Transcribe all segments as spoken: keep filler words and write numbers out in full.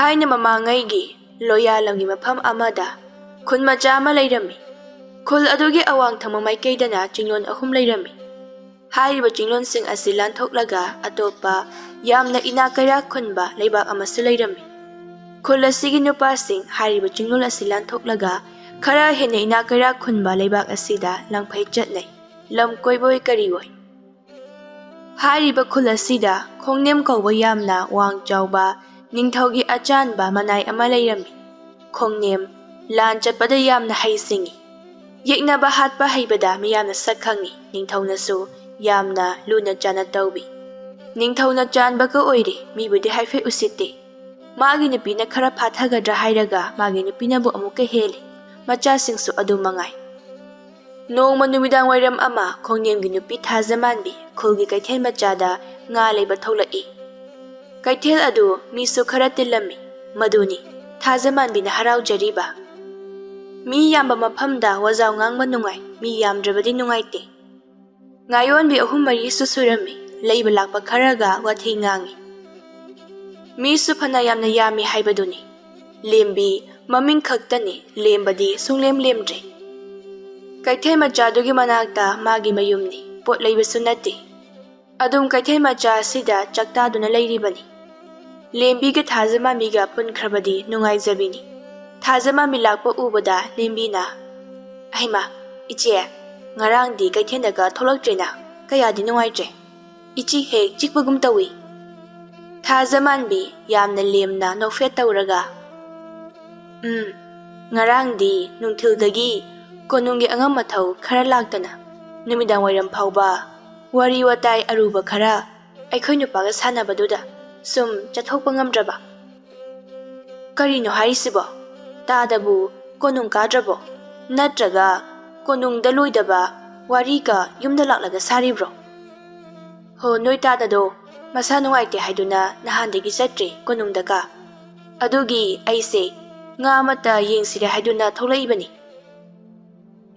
ꯊꯥꯏꯅ ꯃꯃꯥꯡꯉꯩꯒꯤ ꯂꯣꯌꯥ ꯂꯝꯒꯤ ꯃꯐꯝ ꯑꯃꯗ ꯈꯨꯟ ꯃꯆꯥ ꯑꯃ ꯂꯩꯔꯝꯃꯤ꯫ ꯈꯨꯜ ꯑꯗꯨꯒꯤ ꯑꯋꯥꯡ ꯊꯪꯕ ꯃꯥꯏꯀꯩꯗꯅ ꯆꯤꯡꯂꯣꯟ ꯑꯍꯨꯝ ꯂꯩꯔꯝꯃꯤ꯫ ꯍꯥꯏꯔꯤꯕ ꯆꯤꯡꯂꯣꯟꯁꯤꯡ ꯑꯁꯤ ꯂꯥꯟꯊꯣꯛꯂꯒ ꯑꯇꯣꯞꯄ ꯌꯥꯝꯅ ꯏꯅꯥꯛ ꯀꯩꯔꯥꯛ ꯈꯨꯟꯕ ꯂꯩꯕꯥꯛ ꯑꯃꯁꯨ ꯂꯩꯔꯝꯃꯤ꯫ ꯈꯨꯜ ꯑꯁꯤꯒꯤ ꯅꯨꯄꯥꯁꯤꯡ ꯍꯥꯏꯔꯤꯕ ꯆꯤꯡꯂꯣꯟ ꯑꯁꯤ ꯂꯥꯟꯊꯣꯛꯂꯒ ꯈꯔ ꯍꯦꯟꯅ ꯏꯅꯥꯛ ꯀꯩꯔꯥꯛ ꯈꯨꯟꯕ ꯂꯩꯕꯥꯛ ꯑꯁꯤꯗ ꯂꯪꯐꯩ ꯆꯠꯅꯩ, ꯂꯝ ꯀꯣꯏꯕꯣꯏ ꯀꯔꯤꯑꯣꯏ꯫ ꯍꯥꯏꯔꯤꯕ ꯈꯨꯜ ꯑꯁꯤꯗ ꯈꯣꯡꯅꯦꯝ ꯀꯧꯕ ꯌꯥꯝꯅ ꯋꯥꯡ ꯆꯥꯎꯕ ꯅꯤꯡꯊꯧꯒꯤ ꯑꯆꯥꯟꯕ ꯃꯅꯥꯏ ꯑꯃ ꯂꯩꯔꯝꯃꯤ꯫ ꯈꯣꯡꯅꯦꯝ ꯂꯥꯟ ꯆꯠꯄꯗ ꯌꯥꯝꯅ ꯍꯩꯁꯤꯡꯉꯤ꯫ ꯌꯦꯛꯅꯕ ꯍꯥꯠꯄ ꯍꯩꯕꯗ ꯃꯤꯌꯥꯝꯅ ꯁꯛ ꯈꯪꯉꯤ꯫ ꯅꯤꯡꯊꯧꯅꯁꯨ ꯌꯥꯝꯅ ꯂꯨꯅ ꯆꯥꯟꯅ ꯇꯧꯕꯤ꯫ ꯅꯤꯡꯊꯧꯅ ꯆꯥꯟꯕꯒ ꯑꯣꯏꯔꯦ, ꯃꯤꯕꯨꯗꯤ ꯍꯥꯏꯐꯦꯠ ꯎꯁꯤꯠꯇꯦ꯫ ꯃꯥꯒꯤ ꯅꯨꯄꯤꯅ ꯈꯔ ꯐꯥꯊꯒꯗ꯭ꯔꯥ ꯍꯥꯏꯔꯒ ꯃꯥꯒꯤ ꯅꯨꯄꯤꯅꯕꯨ ꯑꯃꯨꯛꯀ ꯍꯦꯜꯂꯤ꯫ ꯃꯆꯥꯁꯤꯡꯁꯨ ꯑꯗꯨ ꯃꯉꯥꯏ꯫ ꯅꯣꯡꯃ ꯅꯨꯃꯤꯗꯥꯡ ꯋꯥꯏꯔꯝ ꯑꯃ ꯈꯣꯡꯅꯦꯝꯒꯤ ꯅꯨꯄꯤ ꯊꯥꯖꯃꯥꯟꯕꯤ ꯈꯨꯜꯒꯤ ꯀꯩꯊꯦꯜ ꯃꯆꯥꯗ ꯉꯥ ꯂꯩꯕ ꯊꯣꯛꯂꯛꯏ꯫ ꯀꯩꯊꯦꯜ ꯑꯗꯨ ꯃꯤꯁꯨ ꯈꯔ ꯇꯤꯜꯂꯝꯃꯤ꯫ ꯃꯗꯨꯅꯤ ꯊꯥꯖꯃꯥꯟꯕꯤꯅ ꯍꯔꯥꯎꯖꯔꯤꯕ꯫ ꯃꯤ ꯌꯥꯝꯕ ꯃꯐꯝꯗ ꯋꯥꯖꯥꯎ ꯉꯥꯡꯕ ꯅꯨꯡꯉꯥꯏ, ꯃꯤ ꯌꯥꯝꯗ꯭ꯔꯕꯗꯤ ꯅꯨꯡꯉꯥꯏꯇꯦ꯫ ꯉꯥꯌꯣꯟꯕꯤ ꯑꯍꯨꯝ ꯃꯔꯤꯁꯨ ꯁꯨꯔꯝꯃꯤ꯫ ꯂꯩꯕ ꯂꯥꯛꯄ ꯈꯔꯒ ꯋꯥꯊꯤ ꯉꯥꯡꯉꯤ꯫ ꯃꯤꯁꯨ ꯐꯅ ꯌꯥꯝꯅ ꯌꯥꯝꯃꯤ ꯍꯥꯏꯕꯗꯨꯅꯤ꯫ ꯂꯦꯝꯕꯤ ꯃꯃꯤꯡ ꯈꯛꯇꯅꯤ, ꯂꯦꯝꯕꯗꯤ ꯁꯨꯡꯂꯦꯝ ꯂꯦꯝꯗ꯭ꯔꯦ꯫ ꯀꯩꯊꯦꯜ ꯃꯆꯥꯗꯨꯒꯤ ꯃꯅꯥꯛꯇ ꯃꯥꯒꯤ ꯃꯌꯨꯝꯅꯤ, ꯄꯣꯠ ꯂꯩꯕꯁꯨ ꯅꯠꯇꯦ꯫ ꯑꯗꯨꯝ ꯀꯩꯊꯦꯜ ꯃꯆꯥ ꯑꯁꯤꯗ ꯆꯥꯛꯇꯥꯗꯨꯅ ꯂꯩꯔꯤꯕꯅꯤ꯫ ꯂꯦꯝꯕꯤꯒ ꯊꯥꯖꯃꯥꯟꯕꯤꯒ ꯄꯨꯟꯈ꯭ꯔꯕꯗꯤ ꯅꯨꯡꯉꯥꯏꯖꯕꯤꯅꯤ꯫ ꯊꯥꯖꯃꯥꯟꯕꯤ ꯂꯥꯛꯄ ꯎꯕꯗ ꯂꯦꯝꯕꯤꯅ, "ꯑꯍꯩꯃꯥ, ꯏꯆꯦ, ꯉꯔꯥꯡꯗꯤ ꯀꯩꯊꯦꯜꯗꯒ ꯊꯣꯛꯂꯛꯇ꯭ꯔꯦꯅ, ꯀꯌꯥꯗꯤ ꯅꯨꯡꯉꯥꯏꯇ꯭ꯔꯦ꯫ ꯏꯆꯤ ꯍꯦꯛ ꯆꯤꯛꯄꯒꯨꯝ ꯇꯧꯏ꯫" ꯊꯥꯖꯃꯥꯟꯕꯤ ꯌꯥꯝꯅ ꯂꯦꯝꯅ ꯅꯣꯛꯐꯦꯠ ꯇꯧꯔꯒ, "ꯎꯝ, ꯉꯔꯥꯡꯗꯤ ꯅꯨꯡꯊꯤꯜꯗꯒꯤ ꯀꯣꯅꯨꯡꯒꯤ ꯑꯉꯝ ꯑꯊꯧ ꯈꯔ ꯂꯥꯛꯇꯅ ꯅꯨꯃꯤꯗꯥꯡ ꯋꯥꯏꯔꯝ ꯐꯥꯎꯕ ꯋꯥꯔꯤ ꯋꯥꯇꯥꯏ ꯑꯔꯨꯕ ꯈꯔ ꯑꯩꯈꯣꯏ ꯅꯨꯄꯥꯒ ꯁꯥꯟꯅꯕꯗꯨꯗ ꯁꯨꯝ ꯆꯠꯊꯣꯛꯄ ꯉꯝꯗ꯭ꯔꯕ꯫" "ꯀꯔꯤꯅꯣ ꯍꯥꯏꯔꯤꯁꯤꯕꯣ? ꯇꯥꯗꯕꯨ ꯀꯣꯅꯨꯡ ꯀꯥꯗ꯭ꯔꯕꯣ? ꯅꯠꯇ꯭ꯔꯒ ꯀꯣꯅꯨꯡꯗ ꯂꯣꯏꯗꯕ ꯋꯥꯔꯤꯒ ꯌꯨꯝꯗ ꯂꯥꯛꯂꯒ ꯁꯥꯔꯤꯕ꯭ꯔꯣ?" "ꯍꯣ, ꯅꯣꯏ ꯇꯥꯗꯗꯣ ꯃꯁꯥ ꯅꯨꯡꯉꯥꯏꯇꯦ ꯍꯥꯏꯗꯨꯅ ꯅꯍꯥꯟꯗꯒꯤ ꯆꯠꯇ꯭ꯔꯦ ꯀꯣꯅꯨꯡꯗꯀ꯫ ꯑꯗꯨꯒꯤ ꯑꯩꯁꯦ ꯉꯥ ꯑꯃꯠꯇ ꯌꯦꯡꯁꯤꯔꯦ ꯍꯥꯏꯗꯨꯅ ꯊꯣꯛꯂꯛꯏꯕꯅꯤ꯫"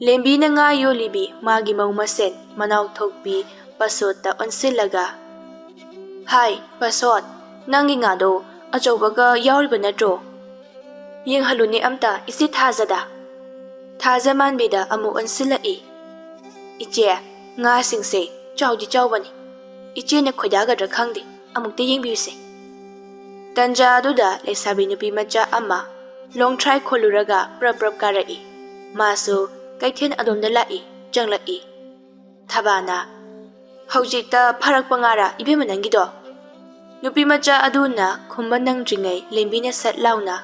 ꯂꯦꯝꯕꯤꯅ ꯉꯥ ꯌꯣꯜꯂꯤꯕꯤ ꯃꯥꯒꯤ ꯃꯧ ꯃꯁꯦꯟ ꯃꯅꯥꯎ ꯊꯣꯛꯄꯤ ꯄꯁꯣꯠꯇ ꯑꯣꯟꯁꯤꯜꯂꯒ, "ꯍꯥꯏ, ꯄꯁꯣꯠ, ꯅꯪꯒꯤ ꯉꯥꯗꯣ ꯑꯆꯧꯕꯒ ꯌꯥꯎꯔꯤꯕ ꯅꯠꯇ꯭ꯔꯣ? ꯌꯦꯡꯍꯜꯂꯨꯅꯦ ꯑꯝꯇ ꯏꯆꯦ ꯊꯥꯖꯗ꯫ ꯊꯥꯖ ꯃꯥꯟꯕꯤꯗ ꯑꯃꯨꯛ ꯑꯣꯟꯁꯤꯜꯂꯛꯏ꯫ "ꯏꯆꯦ, ꯉꯥꯁꯤꯡꯁꯦ ꯆꯥꯎꯗꯤ ꯆꯥꯎꯕꯅꯤ꯫ ꯏꯆꯦꯅ ꯈꯣꯏꯗꯥꯒꯗ꯭ꯔꯥ ꯈꯪꯗꯦ, ꯑꯃꯨꯛꯇ ꯌꯦꯡꯕꯤꯌꯨꯁꯦ꯫" ꯇꯟꯖꯥ ꯑꯗꯨꯗ ꯂꯩꯁꯥꯕꯤ ꯅꯨꯄꯤ ꯃꯆꯥ ꯑꯃ ꯂꯣꯡꯊ꯭ꯔꯥꯏ ꯈꯣꯜꯂꯨꯔꯒ ꯄ꯭ꯔꯞ ꯄ꯭ꯔꯞ ꯀꯥꯔꯛꯏ꯫ ꯃꯥꯁꯨ ꯀꯩꯊꯦꯜ ꯑꯗꯣꯝꯗ ꯂꯥꯛꯏ, ꯆꯪꯂꯛꯏ꯫ ꯊꯕꯥꯅ, "ꯍꯧꯖꯤꯛꯇ ꯐꯥꯔꯛꯄ ꯉꯥꯔꯥ ꯏꯕꯦꯝꯃ ꯅꯪꯒꯤꯗꯣ?" ꯅꯨꯄꯤ ꯃꯆꯥ ꯑꯗꯨꯅ ꯈꯨꯝꯕ ꯅꯪꯗ꯭ꯔꯤꯉꯩ ꯂꯦꯝꯕꯤꯅ ꯁꯠ ꯂꯥꯎꯅ,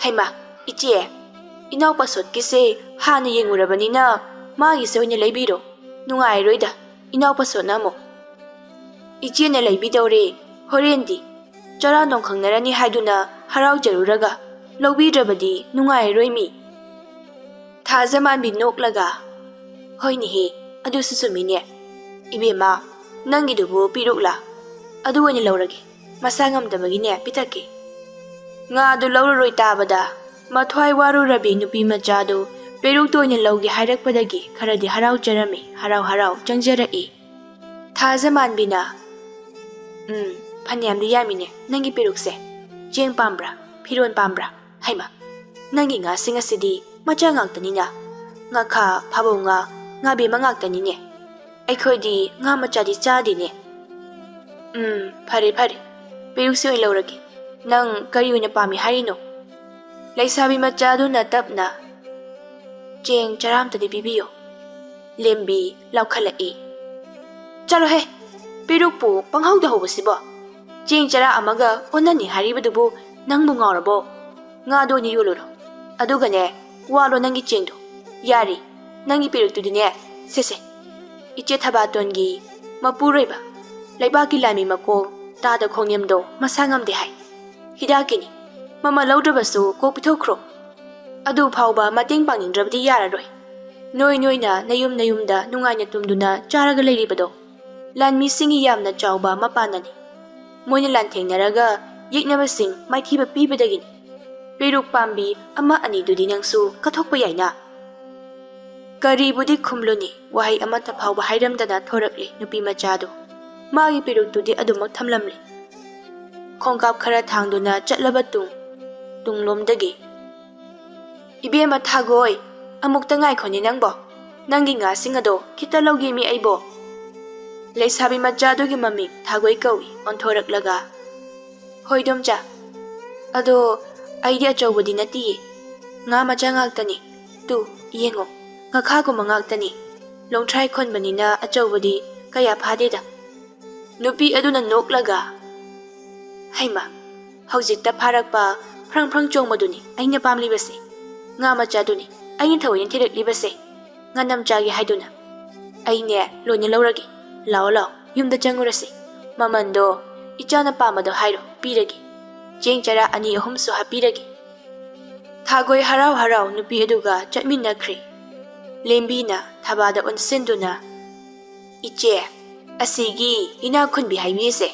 "ꯍꯩꯃꯥ, ꯏꯆꯦ, ꯏꯅꯥꯎꯄꯥ ꯁꯣꯠꯀꯤꯁꯦ ꯍꯥꯟꯅ ꯌꯦꯡꯉꯨꯔꯕꯅꯤꯅ ꯃꯥꯒꯤꯁꯦ ꯑꯣꯏꯅ ꯂꯩꯕꯤꯔꯣ꯫ ꯅꯨꯡꯉꯥꯏꯔꯣꯏꯗ ꯏꯅꯥꯎꯄꯥ ꯁꯣꯠꯅ ꯑꯃꯨꯛ꯫ ꯏꯆꯦꯅ ꯂꯩꯕꯤꯗꯧꯔꯦ, ꯍꯣꯔꯦꯟꯗꯤ ꯆꯔꯥ ꯅꯣꯡ ꯈꯪꯅꯔꯅꯤ ꯍꯥꯏꯗꯨꯅ ꯍꯔꯥꯎꯖꯔꯨꯔꯒ ꯂꯧꯕꯤꯗ꯭ꯔꯕꯗꯤ ꯅꯨꯡꯉꯥꯏꯔꯣꯏ ꯃꯤ꯫" ꯊꯥꯖꯃꯥꯟꯕꯤ ꯅꯣꯛꯂꯒ, "ꯍꯣꯏꯅꯦꯍꯦ, ꯑꯗꯨꯁꯨ ꯆꯨꯝꯃꯤꯅꯦ꯫ ꯏꯕꯦꯝꯃ, ꯅꯪꯒꯤꯗꯨꯕꯨ ꯄꯤꯔꯨꯛꯂꯥ? ꯑꯗꯨ ꯑꯣꯏꯅ ꯂꯧꯔꯒꯦ, ꯃꯁꯥ ꯉꯝꯗꯕꯒꯤꯅꯦ ꯄꯤꯊꯛꯀꯦ꯫" ꯉꯥꯗꯨ ꯂꯧꯔꯔꯣꯏ ꯇꯥꯕꯗ ꯃꯊ꯭ꯋꯥꯏ ꯋꯥꯔꯨꯔꯕꯤ ꯅꯨꯄꯤ ꯃꯆꯥꯗꯨ ꯄꯦꯔꯨꯛꯇꯨ ꯑꯣꯏꯅ ꯂꯧꯒꯦ ꯍꯥꯏꯔꯛꯄꯗꯒꯤ ꯈꯔꯗꯤ ꯍꯔꯥꯎꯖꯔꯝꯃꯤ, ꯍꯔꯥꯎ ꯍꯔꯥꯎ ꯆꯪꯖꯔꯛꯏ꯫ ꯊꯥꯖꯃꯥꯟꯕꯤꯅ, "ꯎꯝ, ꯐꯅꯌꯥꯝꯗꯤ ꯌꯥꯝꯃꯤꯅꯦ ꯅꯪꯒꯤ ꯄꯦꯔꯨꯛꯁꯦ꯫ ꯆꯦꯡ ꯄꯥꯝꯕ꯭ꯔꯥ? ꯐꯤꯔꯣꯜ ꯄꯥꯝꯕ꯭ꯔꯥ? ꯍꯩꯃ, ꯅꯪꯒꯤ ꯉꯥꯁꯤꯡ ꯑꯁꯤꯗꯤ ꯃꯆꯥ ꯉꯥꯛꯇꯅꯤꯅ꯫ ꯉꯥꯈꯥ, ꯐꯥꯕꯧ ꯉꯥ, ꯉꯥꯕꯦꯝꯃ ꯉꯥꯛꯇꯅꯤꯅꯦ꯫ ꯑꯩꯈꯣꯏꯗꯤ ꯉꯥ ꯃꯆꯥꯗꯤ ꯆꯥꯗꯦꯅꯦ꯫" "ꯎꯝ, ꯐꯔꯦ ꯐꯔꯦ, ꯄꯦꯔꯨꯛꯁꯤ ꯑꯣꯏꯅ ꯂꯧꯔꯒꯦ꯫ ꯅꯪ ꯀꯔꯤ ꯑꯣꯏꯅ ꯄꯥꯝꯃꯤ ꯍꯥꯏꯔꯤꯅꯣ?" ꯂꯩꯁꯥꯕꯤ ꯃꯆꯥꯗꯨꯅ ꯇꯞꯅ, "ꯆꯦꯡ ꯆꯔꯥ ꯑꯝꯇꯗꯤ ꯄꯤꯕꯤꯌꯨ꯫" ꯂꯦꯝꯕꯤ ꯂꯥꯎꯈꯠꯂꯛꯏ꯫ "ꯆꯠꯂꯣꯍꯦ, ꯄꯦꯔꯨꯛꯄꯨ ꯄꯪꯍꯧꯗ ꯍꯧꯕꯁꯤꯕꯣ? ꯆꯦꯡ ꯆꯔꯥ ꯑꯃꯒ ꯑꯣꯟꯅꯅꯤ ꯍꯥꯏꯔꯤꯕꯗꯨꯕꯨ ꯅꯪꯕꯨ ꯉꯥꯎꯔꯕꯣ? ꯉꯥꯗꯣ ꯑꯣꯏꯅ ꯌꯣꯜꯂꯨꯔꯣ꯫ ꯑꯗꯨꯒꯅꯦ, ꯋꯥꯂꯣ ꯅꯪꯒꯤ ꯆꯦꯡꯗꯣ꯫ ꯌꯥꯔꯦ, ꯅꯪꯒꯤ ꯄꯦꯔꯨꯛꯇꯨꯗꯤꯅꯦ, ꯁꯦ ꯁꯦ, ꯏꯆꯦ ꯊꯕꯥꯇꯣꯟꯒꯤ ꯃꯄꯨꯔꯣꯏꯕ ꯂꯩꯕꯥꯛꯀꯤ ꯂꯥꯟꯃꯤ ꯃꯀꯣꯛ ꯇꯥꯗ ꯈꯣꯡꯅꯦꯝꯗꯣ ꯃꯁꯥ ꯉꯝꯗꯦ ꯍꯥꯏ꯫ ꯍꯤꯗꯥꯛꯀꯤꯅꯤ꯫ ꯃꯃꯜ ꯂꯧꯗ꯭ꯔꯕꯁꯨ ꯀꯣꯛ ꯄꯤꯊꯣꯛꯈ꯭ꯔꯣ꯫ ꯑꯗꯨ ꯐꯥꯎꯕ ꯃꯇꯦꯡ ꯄꯥꯡꯅꯤꯡꯗ꯭ꯔꯕꯗꯤ ꯌꯥꯔꯔꯣꯏ꯫ ꯅꯣꯏ ꯅꯣꯏꯅ ꯅꯌꯨꯝ ꯅꯌꯨꯝꯗ ꯅꯨꯡꯉꯥꯏꯅ ꯇꯨꯝꯗꯨꯅ ꯆꯥꯔꯒ ꯂꯩꯔꯤꯕꯗꯣ ꯂꯥꯟꯃꯤꯁꯤꯡꯒꯤ ꯌꯥꯝꯅ ꯆꯥꯎꯕ ꯃꯄꯥꯟꯅꯅꯤ꯫ ꯃꯣꯏꯅ ꯂꯥꯟꯊꯦꯡꯅꯔꯒ ꯌꯦꯛꯅꯕꯁꯤꯡ ꯃꯥꯏꯊꯤꯕ ꯄꯤꯕꯗꯒꯤꯅꯤ꯫ ꯄꯦꯔꯨꯛ ꯄꯥꯝꯕꯤ ꯑꯃ ꯑꯅꯤꯗꯨꯗꯤ ꯅꯪꯁꯨ ꯀꯠꯊꯣꯛꯄ ꯌꯥꯏꯅ꯫" ꯀꯔꯤꯕꯨꯗꯤ ꯈꯨꯝꯂꯨꯅꯤ, ꯋꯥꯍꯩ ꯑꯃꯠꯇ ꯐꯥꯎꯕ ꯍꯥꯏꯔꯝꯗꯅ ꯊꯣꯔꯛꯂꯤ ꯅꯨꯄꯤ ꯃꯆꯥꯗꯨ꯫ ꯃꯥꯒꯤ ꯄꯦꯔꯨꯛꯇꯨꯗꯤ ꯑꯗꯨꯃꯛ ꯊꯝꯂꯝꯂꯤ꯫ ꯈꯣꯡꯀꯥꯞ ꯈꯔ ꯊꯥꯡꯗꯨꯅ ꯆꯠꯂꯕ ꯇꯨꯡ, ꯇꯨꯡꯂꯣꯝꯗꯒꯤ, "ꯏꯕꯦꯝꯃ ꯊꯥꯒꯣꯏ, ꯑꯃꯨꯛꯇ ꯉꯥꯏꯈꯣꯅꯦ ꯅꯪꯕꯣ꯫ ꯅꯪꯒꯤ ꯉꯥꯁꯤꯡ ꯑꯗꯣ ꯈꯤꯇ ꯂꯧꯒꯦꯃꯤ ꯑꯩꯕꯣ꯫" ꯂꯩꯁꯥꯕꯤ ꯃꯆꯥꯗꯨꯒꯤ ꯃꯃꯤꯡ ꯊꯥꯒꯣꯏ ꯀꯧꯏ ꯑꯣꯟꯊꯣꯔꯛꯂꯒ, "ꯍꯣꯏ ꯗꯣꯝꯆꯥ, ꯑꯗꯣ ꯑꯩꯗꯤ ꯑꯆꯧꯕꯗꯤ ꯅꯠꯇꯤꯌꯦ, ꯉꯥ ꯃꯆꯥ ꯉꯥꯛꯇꯅꯤ꯫ ꯇꯨ, ꯌꯦꯡꯉꯣ, ꯉꯈꯥꯒꯨꯝꯕ ꯉꯥꯛꯇꯅꯤ꯫ ꯂꯣꯡꯊ꯭ꯔꯥꯏ ꯈꯣꯟꯕꯅꯤꯅ ꯑꯆꯧꯕꯗꯤ ꯀꯌꯥ ꯐꯥꯗꯦꯗ꯫" ꯅꯨꯄꯤ ꯑꯗꯨꯅ ꯅꯣꯛꯂꯒ, "ꯍꯩꯃ, ꯍꯧꯖꯤꯛꯇ ꯐꯥꯔꯛꯄ ꯐ꯭ꯔꯪ ꯐ꯭ꯔꯪ ꯆꯣꯡꯕꯗꯨꯅꯤ ꯑꯩꯅ ꯄꯥꯝꯂꯤꯕꯁꯦ꯫ ꯉꯥ ꯃꯆꯥꯗꯨꯅꯤ ꯑꯩꯅ ꯊꯑꯣꯏꯅ ꯊꯤꯔꯛꯂꯤꯕꯁꯦ꯫ ꯉꯥꯅꯝ ꯆꯥꯒꯦ ꯍꯥꯏꯗꯨꯅ ꯑꯩꯅꯦ ꯂꯣꯏꯅ ꯂꯧꯔꯒꯦ꯫ ꯂꯥꯛꯑꯣ ꯂꯥꯛꯑꯣ, ꯌꯨꯝꯗ ꯆꯪꯉꯨꯔꯁꯤ꯫ ꯃꯃꯟꯗꯣ ꯏꯆꯥꯅ ꯄꯥꯝꯕꯗꯣ ꯍꯥꯏꯔꯣ, ꯄꯤꯔꯒꯦ꯫ ꯆꯦꯡ ꯆꯔꯥ ꯑꯅꯤ ꯑꯍꯨꯝꯁꯨ ꯍꯥꯞꯄꯤꯔꯒꯦ꯫" ꯊꯥꯒꯣꯏ ꯍꯔꯥꯎ ꯍꯔꯥꯎ ꯅꯨꯄꯤ ꯑꯗꯨꯒ ꯆꯠꯃꯤꯟꯅꯈ꯭ꯔꯦ꯫ ꯂꯦꯝꯕꯤꯅ ꯊꯕꯥꯗ ꯑꯣꯟꯁꯤꯟꯗꯨꯅ, "ꯏꯆꯦ, ꯑꯁꯤꯒꯤ ꯏꯅꯥꯛ ꯈꯨꯟꯕꯤ ꯍꯥꯏꯕꯤꯁꯦ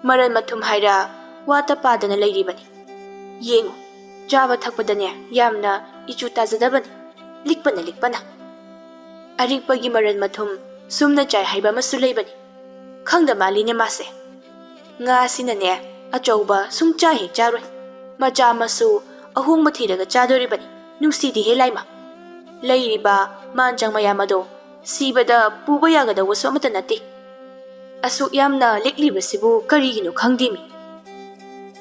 ꯃꯔꯟ ꯃꯊꯨꯝ ꯍꯥꯏꯔ ꯋꯥꯠꯇ ꯄꯥꯗꯅ ꯂꯩꯔꯤꯕꯅꯤ꯫ ꯌꯦꯡꯉꯨ, ꯆꯥꯕ ꯊꯛꯄꯗꯅꯦ ꯌꯥꯝꯅ ꯏꯆꯨ ꯇꯥꯖꯗꯕꯅꯤ, ꯂꯤꯛꯄꯅ ꯂꯤꯛꯄꯅ꯫ ꯑꯔꯤꯛꯄꯒꯤ ꯃꯔꯟ ꯃꯊꯨꯝ ꯁꯨꯝꯅ ꯆꯥꯏ ꯍꯥꯏꯕ ꯑꯃꯁꯨ ꯂꯩꯕꯅꯤ꯫ ꯈꯪꯗ ꯃꯥꯜꯂꯤꯅꯦ ꯃꯥꯁꯦ꯫ ꯉꯥꯁꯤꯅꯅꯦ ꯑꯆꯧꯕ ꯁꯨꯡꯆꯥ ꯍꯦꯛ ꯆꯥꯔꯣꯏ꯫ ꯃꯆꯥ ꯃꯁꯨ ꯑꯍꯣꯡꯕ ꯊꯤꯔꯒ ꯆꯥꯗꯣꯔꯤꯕꯅꯤ꯫ ꯅꯨꯡꯁꯤꯗꯦꯍꯦ ꯂꯥꯏꯃ꯫ ꯂꯩꯔꯤꯕ ꯃꯥꯟꯖꯪ ꯃꯌꯥꯝ ꯑꯗꯣ ꯁꯤꯕꯗ ꯄꯨꯕ ꯌꯥꯒꯗꯧꯕꯁꯨ ꯑꯃꯠꯇ ꯅꯠꯇꯦ꯫ ꯑꯁꯨꯛ ꯌꯥꯝꯅ ꯂꯤꯛꯂꯤꯕꯁꯤꯕꯨ ꯀꯔꯤꯒꯤꯅꯣ ꯈꯪꯗꯦꯃꯤ꯫"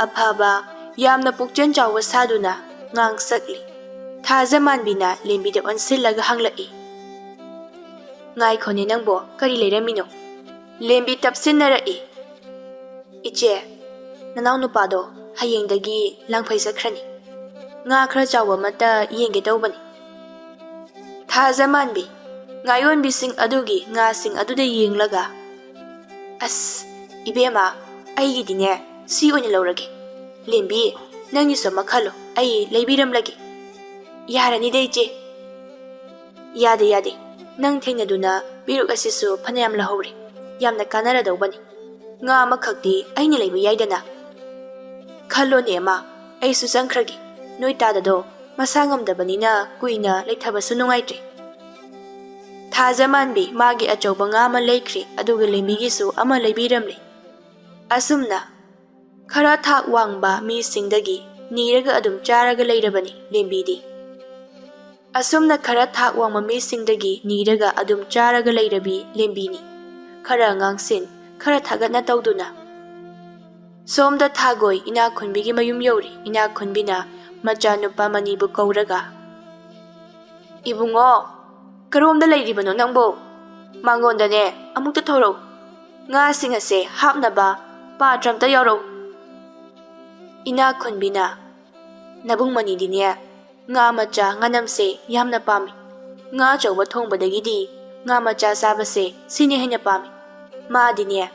ꯑꯐꯕ, ꯌꯥꯝꯅ ꯄꯨꯛꯆꯦꯜ ꯆꯥꯎꯕ ꯁꯥꯗꯨꯅ ꯉꯥꯡ ꯁꯛꯂꯤ꯫ ꯊꯥꯖꯃꯥꯟꯕꯤꯅ ꯂꯦꯝꯕꯤꯗ ꯑꯣꯟꯁꯤꯜꯂꯒ ꯍꯪꯂꯛꯏ, "ꯉꯥꯏꯈꯣꯅꯦ ꯅꯪꯕꯣ, ꯀꯔꯤ ꯂꯩꯔꯝꯃꯤꯅꯣ?" ꯂꯦꯝꯕꯤ ꯇꯞꯁꯤꯟꯅꯔꯛꯏ꯫ "ꯏꯆꯦ, ꯅꯅꯥꯎ ꯅꯨꯄꯥꯗꯣ ꯍꯌꯦꯡꯗꯒꯤ ꯂꯥꯡꯐꯩ ꯆꯠꯈ꯭ꯔꯅꯤ꯫ ꯉꯥ ꯈꯔ ꯆꯥꯎꯕ ꯑꯃꯠꯇ ꯌꯦꯡꯒꯦ ꯇꯧꯕꯅꯤ꯫" ꯊꯥꯖꯃꯥꯟꯕꯤ ꯉꯥꯌꯣꯟꯕꯤꯁꯤꯡ ꯑꯗꯨꯒꯤ ꯉꯥꯁꯤꯡ ꯑꯗꯨꯗ ꯌꯦꯡꯂꯒ, "ꯑꯁ, ꯏꯕꯦꯝꯃ, ꯑꯩꯒꯤꯗꯤꯅꯦ ꯁꯤ ꯑꯣꯏꯅ ꯂꯧꯔꯒꯦ꯫ ꯂꯦꯝꯕꯤ, ꯅꯪꯒꯤꯁꯨ ꯑꯃ ꯈꯜꯂꯣ, ꯑꯩ ꯂꯩꯕꯤꯔꯝꯂꯒꯦ꯫" "ꯌꯥꯔꯅꯤꯗ ꯏꯆꯦ꯫" "ꯌꯥꯗꯦ, ꯌꯥꯗꯦ, ꯅꯪ ꯊꯦꯡꯅꯗꯨꯅ ꯄꯦꯔꯨꯛ ꯑꯁꯤꯁꯨ ꯐꯅꯌꯥꯝ ꯂꯧꯍꯧꯔꯦ꯫ ꯌꯥꯝꯅ ꯀꯥꯟꯅꯔꯗꯧꯕꯅꯤ꯫ ꯉꯥ ꯑꯃꯈꯛꯇꯤ ꯑꯩꯅ ꯂꯩꯕ ꯌꯥꯏꯗꯅ꯫" "ꯈꯜꯂꯣꯅꯦ ꯑꯃ, ꯑꯩꯁꯨ ꯆꯪꯈ꯭ꯔꯒꯦ꯫ ꯅꯣꯏ ꯇꯥꯗꯗꯣ ꯃꯁꯥ ꯉꯝꯗꯕꯅꯤꯅ ꯀꯨꯏꯅ ꯂꯩꯊꯕꯁꯨ ꯅꯨꯡꯉꯥꯏꯇ꯭ꯔꯦ꯫" ꯊꯥꯖꯃꯥꯟꯕꯤ ꯃꯥꯒꯤ ꯑꯆꯧꯕ ꯉꯥ ꯑꯃ ꯂꯩꯈ꯭ꯔꯦ, ꯑꯗꯨꯒ ꯂꯦꯝꯕꯤꯒꯤꯁꯨ ꯑꯃ ꯂꯩꯕꯤꯔꯝꯂꯦ꯫ ꯑꯁꯨꯝꯅ ꯈꯔ ꯊꯥꯛ ꯋꯥꯡꯕ ꯃꯤꯁꯤꯡꯗꯒꯤ ꯅꯤꯔꯒ ꯑꯗꯨꯝ ꯆꯥꯔꯒ ꯂꯩꯔꯕꯅꯤ ꯂꯦꯝꯕꯤꯗꯤ꯫ ꯑꯁꯨꯝꯅ ꯈꯔ ꯊꯥꯛ ꯋꯥꯡꯕ ꯃꯤꯁꯤꯡꯗꯒꯤ ꯅꯤꯔꯒ ꯑꯗꯨꯝ ꯆꯥꯔꯒ ꯂꯩꯔꯕꯤ ꯂꯦꯝꯕꯤꯅꯤ꯫ ꯈꯔ ꯉꯥꯡꯁꯤꯟ, ꯈꯔ ꯊꯥꯒꯠꯅ ꯇꯧꯗꯨꯅ꯫ ꯁꯣꯝꯗ ꯊꯥꯒꯣꯏ ꯏꯅꯥꯛ ꯈꯨꯟꯕꯤꯒꯤ ꯃꯌꯨꯝ ꯌꯧꯔꯦ꯫ ꯏꯅꯥꯛ ꯈꯨꯟꯕꯤꯅ ꯃꯆꯥꯅꯨꯄꯥ ꯃꯅꯤꯕꯨ ꯀꯧꯔꯒ, "ꯏꯕꯨꯡꯉꯣ, ꯀꯔꯣꯝꯗ ꯂꯩꯔꯤꯕꯅꯣ ꯅꯪꯕꯣ? ꯃꯉꯣꯟꯗꯅꯦ, ꯑꯃꯨꯛꯇ ꯊꯧꯔꯛꯎ꯫ ꯉꯥꯁꯤꯡ ꯑꯁꯦ ꯍꯥꯞꯅꯕ ꯄꯥꯇ꯭ꯔ ꯑꯝꯇ ꯌꯥꯎꯔꯛꯎ꯫" ꯏꯅꯥꯛ ꯈꯨꯟꯕꯤꯅ, "ꯅꯕꯨꯡ ꯃꯅꯤꯗꯤꯅꯦ, ꯉꯥ ꯃꯆꯥ ꯉꯥꯅꯝꯁꯦ ꯌꯥꯝꯅ ꯄꯥꯝꯃꯤ꯫ ꯉꯥ ꯑꯆꯧꯕ ꯊꯣꯡꯕꯗꯒꯤꯗꯤ ꯉꯥ ꯃꯆꯥ ꯆꯥꯕꯁꯦ ꯁꯤꯅ ꯍꯦꯟꯅ ꯄꯥꯝꯃꯤ꯫ ꯃꯥꯗꯤꯅꯦ,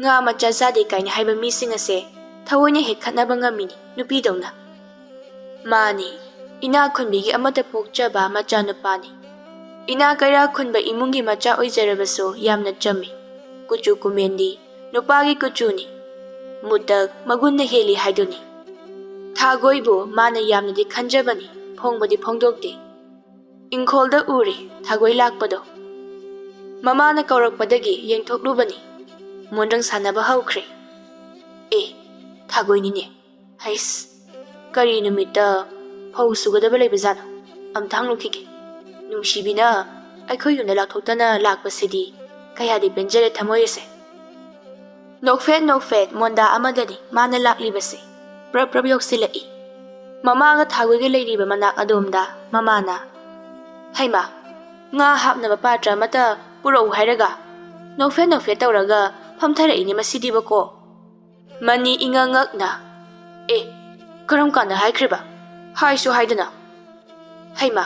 ꯉꯥ ꯃꯆꯥ ꯆꯥꯗꯦ ꯀꯥꯏꯅ ꯍꯥꯏꯕ ꯃꯤꯁꯤꯡ ꯑꯁꯦ ꯊꯑꯣꯏꯅ ꯍꯦꯛ ꯈꯠꯅꯕ ꯉꯝꯃꯤꯅꯤ, ꯅꯨꯄꯤꯗꯧꯅ꯫" ꯃꯥꯅꯤ, ꯏꯅꯥꯛ ꯈꯨꯟꯕꯤꯒꯤ ꯑꯃꯠꯇ ꯄꯣꯛꯆꯕ ꯃꯆꯥꯅꯨꯄꯥꯅꯤ꯫ ꯏꯅꯥꯛ ꯀꯩꯔꯥꯛ ꯈꯨꯟꯕ ꯏꯃꯨꯡꯒꯤ ꯃꯆꯥ ꯑꯣꯏꯖꯔꯕꯁꯨ ꯌꯥꯝꯅ ꯆꯝꯃꯤ꯫ ꯀꯨꯆꯨ ꯀꯨꯃꯦꯟꯗꯤ ꯅꯨꯄꯥꯒꯤ ꯀꯨꯆꯨꯅꯤ꯫ ꯃꯨꯇꯛ ꯃꯒꯨꯟꯅ ꯍꯦꯜꯂꯤ ꯍꯥꯏꯗꯨꯅꯤ꯫ ꯊꯥꯒꯣꯏꯕꯨ ꯃꯥꯅ ꯌꯥꯝꯅꯗꯤ ꯈꯟꯖꯕꯅꯤ, ꯐꯣꯡꯕꯗꯤ ꯐꯣꯡꯗꯣꯛꯇꯦ꯫ ꯏꯪꯈꯣꯜꯗ ꯎꯔꯦ ꯊꯥꯒꯣꯏ ꯂꯥꯛꯄꯗꯣ꯫ ꯃꯃꯥꯅ ꯀꯧꯔꯛꯄꯗꯒꯤ ꯌꯦꯡꯊꯣꯛꯂꯨꯕꯅꯤ꯫ ꯃꯣꯟꯗ꯭ꯔꯪ ꯁꯥꯟꯅꯕ ꯍꯧꯈ꯭ꯔꯦ꯫ ꯑꯦ, ꯊꯥꯒꯣꯏꯅꯤꯅꯦ꯫ ꯍꯩꯁ, ꯀꯔꯤ ꯅꯨꯃꯤꯠꯇ ꯐꯧ ꯁꯨꯒꯗꯕ ꯂꯩꯕꯖꯥꯠꯅꯣ? ꯑꯝꯇ ꯍꯪꯂꯨꯈꯤꯒꯦ꯫ ꯅꯨꯡꯁꯤꯕꯤꯅ ꯑꯩꯈꯣꯏ ꯌꯨꯝꯗ ꯂꯥꯛꯊꯣꯛꯇꯅ ꯂꯥꯛꯄꯁꯤꯗꯤ ꯀꯌꯥꯗꯤ ꯄꯦꯟꯖꯔꯦ ꯊꯃꯣꯏ ꯑꯁꯦ꯫ ꯅꯣꯛꯐꯦꯠ ꯅꯣꯛꯐꯦꯠ ꯃꯣꯟꯗꯥ ꯑꯃꯗꯅꯤ ꯃꯥꯅ ꯂꯥꯛꯂꯤꯕꯁꯦ꯫ ꯄ꯭ꯔꯞ ꯄ꯭ꯔꯞ ꯌꯧꯁꯤꯜꯂꯛꯏ꯫ ꯃꯃꯥꯒ ꯊꯥꯒꯣꯏꯒ ꯂꯩꯔꯤꯕ ꯃꯅꯥꯛ ꯑꯗꯣꯝꯗ ꯃꯃꯥꯅ, "ꯍꯩꯃꯥ, ꯉꯥ ꯍꯥꯞꯅꯕ ꯄꯥꯇ꯭ꯔ ꯑꯃꯇ ꯄꯨꯔꯛꯎ ꯍꯥꯏꯔꯒ ꯅꯣꯛꯐꯦꯠ ꯅꯣꯛꯐꯦꯠ ꯇꯧꯔꯒ ꯐꯝꯊꯔꯛꯏꯅꯦ ꯃꯁꯤꯗꯤꯕꯀꯣ?" ꯃꯅꯤ ꯏꯉꯛ ꯉꯛꯅ, "ꯑꯦ, ꯀꯔꯝ ꯀꯥꯟꯗ ꯍꯥꯏꯈ꯭ꯔꯤꯕ? ꯍꯥꯏꯁꯨ ꯍꯥꯏꯗꯅ꯫" "ꯍꯩꯃꯥ,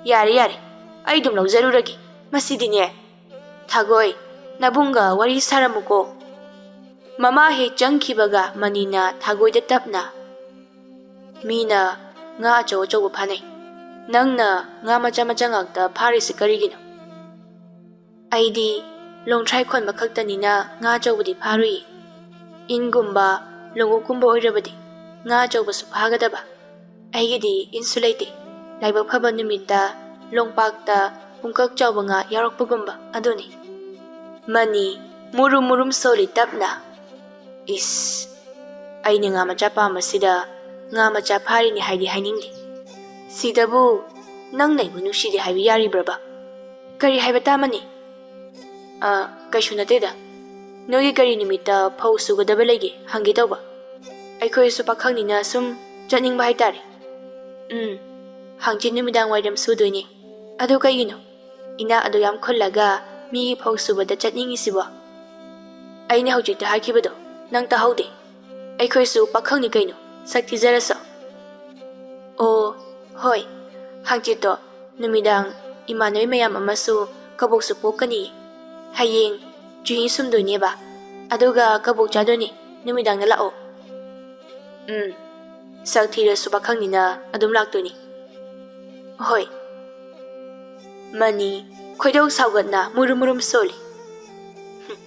ꯌꯥꯔꯦ ꯌꯥꯔꯦ, ꯑꯩ ꯑꯗꯨꯝ ꯂꯧꯖꯔꯨꯔꯒꯦ꯫ ꯃꯁꯤꯗꯤꯅꯦ, ꯊꯥꯒꯣꯏ, ꯅꯕꯨꯡꯒ ꯋꯥꯔꯤ ꯁꯥꯔꯝꯃꯨꯀꯣ꯫" ꯃꯃꯥ ꯍꯦꯛ ꯆꯪꯈꯤꯕꯒ ꯃꯅꯤꯅ ꯊꯥꯒꯣꯏꯗ ꯇꯞꯅ, "ꯃꯤꯅ ꯉꯥ ꯑꯆꯧ ꯑꯆꯧꯕ ꯐꯥꯅꯩ, ꯅꯪꯅ ꯉꯥ ꯃꯆꯥ ꯃꯆꯥ ꯉꯥꯛꯇ ꯐꯥꯔꯤꯁꯤ ꯀꯔꯤꯒꯤꯅꯣ?" "ꯑꯩꯗꯤ ꯂꯣꯡꯊ꯭ꯔꯥꯏ ꯈꯣꯟꯕ ꯈꯛꯇꯅꯤꯅ ꯉꯥ ꯑꯆꯧꯕꯗꯤ ꯐꯥꯔꯨꯏ꯫ ꯏꯟꯒꯨꯝꯕ, ꯂꯣꯡꯎꯞꯀꯨꯝꯕ ꯑꯣꯏꯔꯕꯗꯤ ꯉꯥ ꯑꯆꯧꯕꯁꯨ ꯐꯥꯒꯗꯕ꯫ ꯑꯩꯒꯤꯗꯤ ꯏꯟꯁꯨ ꯂꯩꯇꯦ꯫ ꯂꯥꯏꯕꯛ ꯐꯕ ꯅꯨꯃꯤꯠꯇ ꯂꯣꯡꯄꯥꯛꯇ ꯄꯨꯡꯀꯛ ꯆꯥꯎꯕ ꯉꯥ ꯌꯥꯎꯔꯛꯄꯒꯨꯝꯕ ꯑꯗꯨꯅꯤ꯫" ꯃꯅꯤ ꯃꯨꯔꯨꯝ ꯃꯨꯔꯨꯝ ꯁꯣꯜꯂꯤ ꯇꯞꯅ꯫ "ꯏꯁ, ꯑꯩꯅ ꯉꯥ ꯃꯆꯥ ꯄꯥꯝꯕꯁꯤꯗ ꯉꯥ ꯃꯆꯥ ꯐꯥꯔꯤꯅꯤ ꯍꯥꯏꯗꯤ ꯍꯥꯏꯅꯤꯡꯗꯦ꯫ ꯁꯤꯗꯕꯨ ꯅꯪꯅ ꯑꯩꯕꯨ ꯅꯨꯡꯁꯤꯗꯦ ꯍꯥꯏꯕ ꯌꯥꯔꯤꯕ꯭ꯔꯕ? ꯀꯔꯤ ꯍꯥꯏꯕ ꯇꯥꯃꯅꯤ? ꯑ, ꯀꯩꯁꯨ ꯅꯠꯇꯦꯗ꯫ ꯅꯣꯏꯒꯤ ꯀꯔꯤ ꯅꯨꯃꯤꯠꯇ ꯐꯧ ꯁꯨꯒꯗꯕ ꯂꯩꯒꯦ ꯍꯪꯒꯦ ꯇꯧꯕ꯫ ꯑꯩꯈꯣꯏꯁꯨ ꯄꯥꯈꯪꯅꯤꯅ ꯁꯨꯝ ꯆꯠꯅꯤꯡꯕ ꯍꯥꯏꯇꯥꯔꯦ꯫ ꯎꯝ, ꯍꯪꯆꯤꯠ ꯅꯨꯃꯤꯗꯥꯡ ꯋꯥꯏꯔꯝ ꯁꯨꯗꯣꯏꯅꯦ꯫ ꯑꯗꯨ ꯀꯩꯒꯤꯅꯣ ꯏꯅꯥꯛ ꯑꯗꯨ ꯌꯥꯝ ꯈꯨꯜꯂꯒ ꯃꯤꯒꯤ ꯐꯧ ꯁꯨꯕꯗ ꯆꯠꯅꯤꯡꯉꯤꯁꯤꯕꯣ? ꯑꯩꯅ ꯍꯧꯖꯤꯛꯇ ꯍꯥꯏꯈꯤꯕꯗꯣ ꯅꯪ ꯇꯥꯍꯧꯗꯦ? ꯑꯩꯈꯣꯏꯁꯨ ꯄꯥꯈꯪꯅꯤ ꯀꯩꯅꯣ, ꯁꯛ ꯊꯤꯖꯔꯁꯨ꯫ ꯑꯣ, ꯍꯣꯏ, ꯍꯪꯆꯤꯠꯇꯣ ꯅꯨꯃꯤꯗꯥꯡ ꯏꯃꯥꯟꯅꯕꯤ ꯃꯌꯥꯝ ꯑꯃꯁꯨ ꯀꯕꯣꯛꯁꯨ ꯄꯣꯛꯀꯅꯤ꯫ ꯍꯌꯦꯡ ꯆꯨꯍꯤ ꯁꯨꯝꯗꯣꯏꯅꯦꯕ, ꯑꯗꯨꯒ ꯀꯕꯣꯛ ꯆꯥꯗꯣꯏꯅꯦ꯫ ꯅꯨꯃꯤꯗꯥꯡꯗ ꯂꯥꯛꯑꯣ꯫ ꯎꯝ, ꯁꯛ ꯊꯤꯔꯁꯨ ꯄꯥꯈꯪꯅꯤꯅ ꯑꯗꯨꯝ ꯂꯥꯛꯇꯣꯏꯅꯤ꯫ ꯍꯣꯏ꯫ ꯃꯅꯤ ꯈꯣꯏꯗꯧ ꯁꯥꯎꯒꯠꯅ ꯃꯨꯔꯨꯝ ꯃꯨꯔꯨꯝ ꯁꯣꯜꯂꯤ꯫ "ꯍꯨꯝ,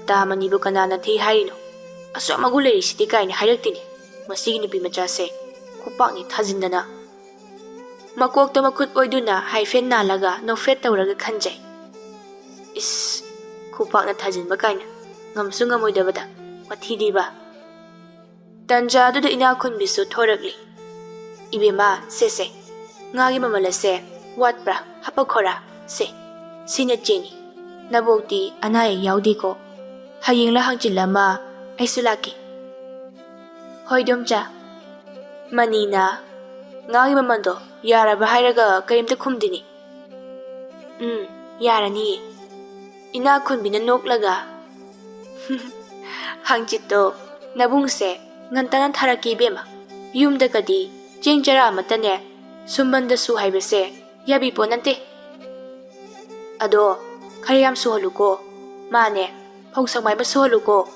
ꯇꯥ ꯃꯅꯤꯕꯨ ꯀꯅꯥꯅ ꯊꯤ ꯍꯥꯏꯔꯤꯅꯣ? ꯑꯁꯨꯛ ꯃꯒꯨꯟ ꯂꯩꯔꯤꯁꯤꯗꯤ" ꯀꯥꯏꯅ ꯍꯥꯏꯔꯛꯇꯦꯅꯦ꯫ ꯃꯁꯤꯒꯤ ꯅꯨꯄꯤ ꯃꯆꯥꯁꯦ ꯈꯨꯄꯥꯛꯅꯤ ꯊꯥꯖꯤꯟꯗꯅ꯫ ꯃꯀꯣꯛꯇ ꯃꯈꯨꯠ ꯑꯣꯏꯗꯨꯅ ꯍꯥꯏꯐꯦꯠ ꯅꯥꯜꯂꯒ ꯅꯣꯛꯐꯦꯠ ꯇꯧꯔꯒ ꯈꯟꯖꯩ꯫ ꯏꯁ, ꯈꯨꯄꯥꯛꯅ ꯊꯥꯖꯤꯟꯕ ꯀꯥꯏꯅ, ꯉꯝꯁꯨ ꯉꯝꯃꯣꯏꯗꯕꯗ, ꯃꯊꯤꯗꯤꯕ꯫ ꯇꯟꯖꯥ ꯑꯗꯨꯗ ꯏꯅꯥꯛ ꯈꯨꯟꯕꯤꯁꯨ ꯊꯣꯔꯛꯂꯤ꯫ "ꯏꯕꯦꯝꯃ, ꯁꯦꯁꯦ, ꯉꯥꯒꯤ ꯃꯃꯜ ꯑꯁꯦ ꯋꯥꯠꯄ꯭ꯔꯥ? ꯍꯥꯄꯛꯈꯣꯔꯥ? ꯁꯦ, ꯁꯤꯅ ꯆꯦꯡꯅꯤ꯫ ꯅꯕꯣꯛꯇꯤ ꯑꯅꯥ ꯑꯌꯦꯛ ꯌꯥꯎꯗꯦꯀꯣ? ꯍꯌꯦꯡꯂ ꯍꯪꯆꯤꯠꯂ ꯑꯃ ꯑꯩꯁꯨ ꯂꯥꯛꯀꯦ꯫" "ꯍꯣꯏ, ꯏꯗꯣꯝꯆꯥ꯫" ꯃꯅꯤꯅ, "ꯉꯥꯒꯤ ꯃꯃꯜꯗꯣ ꯌꯥꯔꯕ ꯍꯥꯏꯔꯒ ꯀꯔꯤꯝꯇ ꯈꯨꯝꯗꯦꯅꯦ꯫" "ꯎꯝ, ꯌꯥꯔꯅꯤꯌꯦ꯫" ꯏꯅꯥꯛ ꯈꯨꯟꯕꯤꯅ ꯅꯣꯛꯂꯒ, "ꯍꯪꯆꯤꯠꯇꯣ ꯅꯕꯨꯡꯁꯦ ꯉꯟꯇꯥꯅ ꯊꯥꯔꯛꯀꯦ ꯏꯕꯦꯝꯃ꯫ ꯌꯨꯝꯗꯒꯗꯤ ꯆꯦꯡ ꯆꯔꯥ ꯑꯃꯠꯇꯅꯦ ꯁꯨꯝꯕꯟꯗ ꯁꯨ ꯍꯥꯏꯕꯁꯦ ꯌꯥꯕꯤꯄꯣꯠ ꯅꯠꯇꯦ꯫ ꯑꯗꯣ ꯈꯔ ꯌꯥꯝ ꯁꯨꯍꯜꯂꯨꯀꯣ꯫ ꯃꯥꯅꯦ, ꯐꯧ ꯁꯪꯃꯥꯏꯕ ꯁꯨꯍꯜꯂꯨꯀꯣ꯫"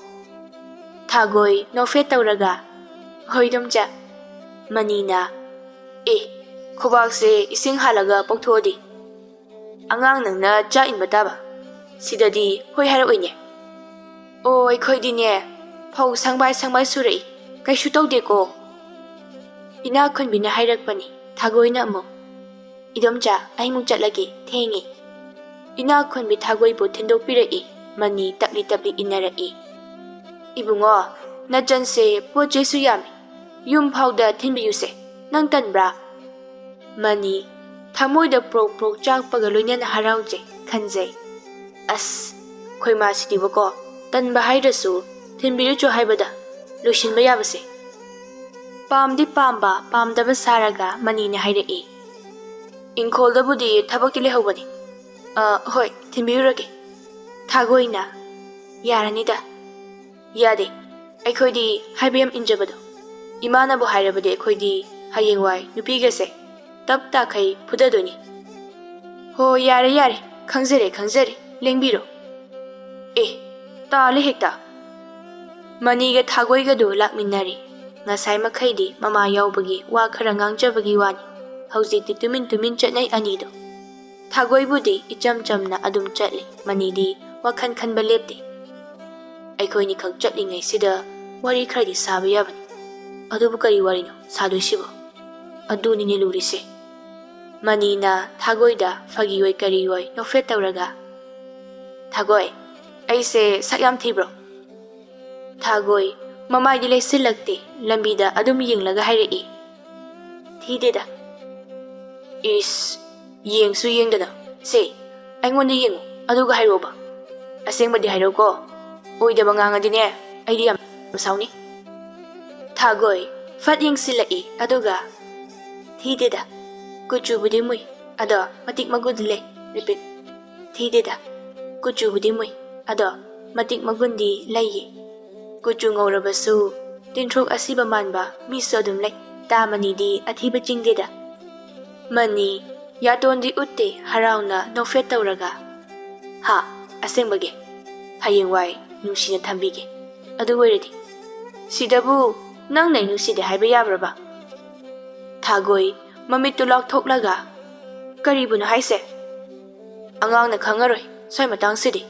ꯊꯥꯒꯣꯏ ꯅꯣꯛꯐꯦꯠ ꯇꯧꯔꯒ, "ꯍꯣꯏ, ꯏꯗꯣꯝꯆꯥ꯫" ꯃꯅꯤꯅ, "ꯑꯦ, ꯈꯨꯕꯥꯛꯁꯦ ꯏꯁꯤꯡ ꯍꯥꯜꯂꯒ ꯄꯣꯛꯊꯣꯛꯑꯗꯤ ꯑꯉꯥꯡ ꯅꯪꯅ ꯆꯥꯛ ꯏꯟꯕ ꯇꯥꯕ꯫ ꯁꯤꯗꯗꯤ ꯍꯣꯏ ꯍꯥꯏꯔꯛꯑꯣꯏꯅꯦ꯫" "ꯑꯣ, ꯑꯩꯈꯣꯏꯗꯤꯅꯦ ꯐꯧ ꯁꯪꯕꯥꯏ ꯁꯪꯕꯥꯏ ꯁꯨꯔꯛꯏ, ꯀꯩꯁꯨ ꯇꯧꯗꯦꯀꯣ꯫" ꯏꯅꯥꯛ ꯈꯨꯟꯕꯤꯅ ꯍꯥꯏꯔꯛꯄꯅꯤ꯫ ꯊꯥꯒꯣꯏꯅ ꯑꯃꯨꯛ, "ꯏꯗꯣꯝꯆꯥ, ꯑꯩꯃꯨꯛ ꯆꯠꯂꯒꯦ, ꯊꯦꯡꯉꯦ꯫" ꯏꯅꯥꯛ ꯈꯨꯟꯕꯤ ꯊꯥꯒꯣꯏꯕꯨ ꯊꯤꯟꯗꯣꯛꯄꯤꯔꯛꯏ꯫ ꯃꯅꯤ ꯇꯞꯂꯤ ꯇꯞꯂꯤ ꯏꯟꯅꯔꯛꯏ꯫ "ꯏꯕꯨꯡꯉꯣ, "ꯅꯆꯟꯁꯦ ꯄꯣꯠ ꯆꯩꯁꯨ ꯌꯥꯝꯃꯤ, ꯌꯨꯝ ꯐꯥꯎꯗ ꯊꯤꯟꯕꯤꯌꯨꯁꯦ, ꯅꯪ ꯇꯟꯕ꯭ꯔꯥ?" ꯃꯅꯤ, ꯊꯃꯣꯏꯗ ꯄ꯭ꯔꯣꯛ ꯄ꯭ꯔꯣꯛ ꯆꯥꯛꯄꯒ ꯂꯣꯏꯅꯅ ꯍꯔꯥꯎꯖꯩ, ꯈꯟꯖꯩ꯫ "ꯑꯁ, ꯑꯩꯈꯣꯏ ꯃꯥꯁꯤꯗꯤꯕꯀꯣ, ꯇꯟꯕ ꯍꯥꯏꯗ꯭ꯔꯁꯨ ꯊꯤꯟꯕꯤꯔꯨꯆꯣ ꯍꯥꯏꯕꯗ ꯂꯣꯏꯁꯤꯟꯕ ꯌꯥꯕꯁꯦ꯫" ꯄꯥꯝꯗꯤ ꯄꯥꯝꯕ, ꯄꯥꯝꯗꯕ ꯁꯥꯔꯒ ꯃꯅꯤꯅ ꯍꯥꯏꯔꯛꯏ, "ꯏꯪꯈꯣꯜꯗꯕꯨꯗꯤ ꯊꯕꯛꯇꯤ ꯂꯩꯍꯧꯕꯅꯤ꯫ ꯑ, ꯍꯣꯏ, ꯊꯤꯟꯕꯤꯔꯨꯔꯒꯦ꯫" ꯊꯥꯒꯣꯏꯅ, "ꯌꯥꯔꯅꯤꯗ꯫" "ꯌꯥꯗꯦ, ꯑꯩꯈꯣꯏꯗꯤ ꯍꯥꯏꯕ ꯌꯥꯝ ꯏꯟꯖꯕꯗꯣ꯫ ꯏꯃꯥꯅꯕꯨ ꯍꯥꯏꯔꯕꯗꯤ ꯑꯩꯈꯣꯏꯗꯤ ꯍꯌꯦꯡꯋꯥꯏ ꯅꯨꯄꯤꯒꯁꯦ ꯇꯞ ꯇꯥꯈꯩ ꯐꯨꯗꯗꯣꯏꯅꯤ꯫" "ꯍꯣ, ꯌꯥꯔꯦ, ꯌꯥꯔꯦ, ꯈꯪꯖꯔꯦ, ꯈꯪꯖꯔꯦ, ꯂꯦꯡꯕꯤꯔꯣ꯫" "ꯑꯦ, ꯇꯥꯜꯂꯦ ꯍꯦꯛꯇ꯫" ꯃꯅꯤꯒ ꯊꯥꯒꯣꯏꯒꯗꯨ ꯂꯥꯛꯃꯤꯟꯅꯔꯦ꯫ ꯉꯁꯥꯏ ꯃꯈꯩꯗꯤ ꯃꯃꯥ ꯌꯥꯎꯕꯒꯤ ꯋꯥ ꯈꯔ ꯉꯥꯡꯖꯕꯒꯤ ꯋꯥꯅꯤ꯫ ꯍꯧꯖꯤꯛꯇꯤ ꯇꯨꯃꯤꯟ ꯇꯨꯃꯤꯟ ꯆꯠꯅꯩ ꯑꯅꯤꯗꯣ꯫ ꯊꯥꯒꯣꯏꯕꯨꯗꯤ ꯏꯆꯝ ꯆꯝꯅ ꯑꯗꯨꯝ ꯆꯠꯂꯤ, ꯃꯅꯤꯗꯤ ꯋꯥꯈꯜ ꯈꯟꯕ ꯂꯦꯞꯇꯦ꯫ "ꯑꯩꯈꯣꯏꯅꯤꯈꯛ ꯆꯠꯂꯤꯉꯩꯁꯤꯗ ꯋꯥꯔꯤ ꯈꯔꯗꯤ ꯁꯥꯕ ꯌꯥꯕꯅꯤ꯫" "ꯑꯗꯨꯕꯨ ꯀꯔꯤ ꯋꯥꯔꯤꯅꯣ ꯁꯥꯗꯣꯏꯁꯤꯕꯣ?" "ꯑꯗꯨꯅꯤꯅꯦ ꯂꯨꯔꯤꯁꯦ꯫" ꯃꯅꯤꯅ ꯊꯥꯒꯣꯏꯗ ꯐꯥꯒꯤ ꯑꯣꯏ ꯀꯔꯤ ꯑꯣꯏ ꯅꯣꯛꯐꯦꯠ ꯇꯧꯔꯒ, "ꯊꯥꯒꯣꯏ, ꯑꯩꯁꯦ ꯁꯛ ꯌꯥꯝ ꯊꯤꯕ꯭ꯔꯣ?" ꯊꯥꯒꯣꯏ ꯃꯃꯥꯏꯗꯤ ꯂꯩꯁꯤꯜꯂꯛꯇꯦ, ꯂꯝꯕꯤꯗ ꯑꯗꯨꯝ ꯌꯦꯡꯂꯒ ꯍꯥꯏꯔꯛꯏ, "ꯊꯤꯗꯦꯗ꯫" "ꯏꯁ, ꯌꯦꯡꯁꯨ ꯌꯦꯡꯗꯅ꯫ ꯁꯦ, ꯑꯩꯉꯣꯟꯗ ꯌꯦꯡꯉꯨ, ꯑꯗꯨꯒ ꯍꯥꯏꯔꯛꯑꯣꯕ꯫ ꯑꯁꯦꯡꯕꯗꯤ ꯍꯥꯏꯔꯛꯎꯀꯣ꯫ ꯑꯣꯏꯗꯕ ꯉꯥꯡꯉꯗꯤꯅꯦ, ꯑꯩꯗꯤ ꯌꯥꯝ ꯁꯥꯎꯅꯤ꯫" ꯊꯥꯒꯣꯏ ꯐꯠ ꯌꯦꯡꯁꯤꯜꯂꯛꯏ, ꯑꯗꯨꯒ, "ꯊꯤꯗꯦꯗ꯫ ꯀꯨꯆꯨꯕꯨꯗꯤ ꯃꯨꯏ, ꯑꯗꯣ ꯃꯇꯤꯛ ꯃꯒꯨꯟꯗꯤ ꯂꯩ꯫" Repeat, "ꯊꯤꯗꯦꯗ꯫ ꯀꯨꯆꯨꯕꯨꯗꯤ ꯃꯨꯏ, ꯑꯗꯣ ꯃꯇꯤꯛ ꯃꯒꯨꯟꯗꯤ ꯂꯩꯌꯦ꯫ ꯀꯨꯆꯨ ꯉꯧꯔꯕꯁꯨ ꯇꯤꯟꯊ꯭ꯔꯣꯛ ꯑꯁꯤꯕ ꯃꯥꯟꯕ ꯃꯤꯁꯨ ꯑꯗꯨꯝ ꯂꯩ꯫ ꯇꯥ ꯃꯅꯤꯗꯤ ꯑꯊꯤꯕ ꯆꯤꯡꯗꯦꯗ꯫" ꯃꯅꯤ ꯌꯥꯇꯣꯟꯗꯤ ꯎꯠꯇꯦ, ꯍꯔꯥꯎꯅ ꯅꯣꯛꯐꯦꯠ ꯇꯧꯔꯒ, "ꯍꯥ, ꯑꯁꯦꯡꯕꯒꯤ? ꯍꯌꯦꯡꯋꯥꯏ ꯅꯨꯡꯁꯤꯅ ꯊꯝꯕꯤꯒꯦ꯫ ꯑꯗꯨ ꯑꯣꯏꯔꯗꯤ꯫" "ꯁꯤꯗꯕꯨ ꯅꯪꯅ ꯑꯩ ꯅꯨꯡꯁꯤꯗꯦ ꯍꯥꯏꯕ ꯌꯥꯕ꯭ꯔꯕ?" ꯊꯥꯒꯣꯏ ꯃꯃꯤꯠꯇꯨ ꯂꯥꯎꯊꯣꯛꯂꯒ, "ꯀꯔꯤꯕꯨꯅꯣ ꯍꯥꯏꯁꯦ?" "ꯑꯉꯥꯡꯅ ꯈꯪꯉꯔꯣꯏ ꯁ꯭ꯋꯥꯏ ꯃꯇꯥꯡꯁꯤꯗꯤ꯫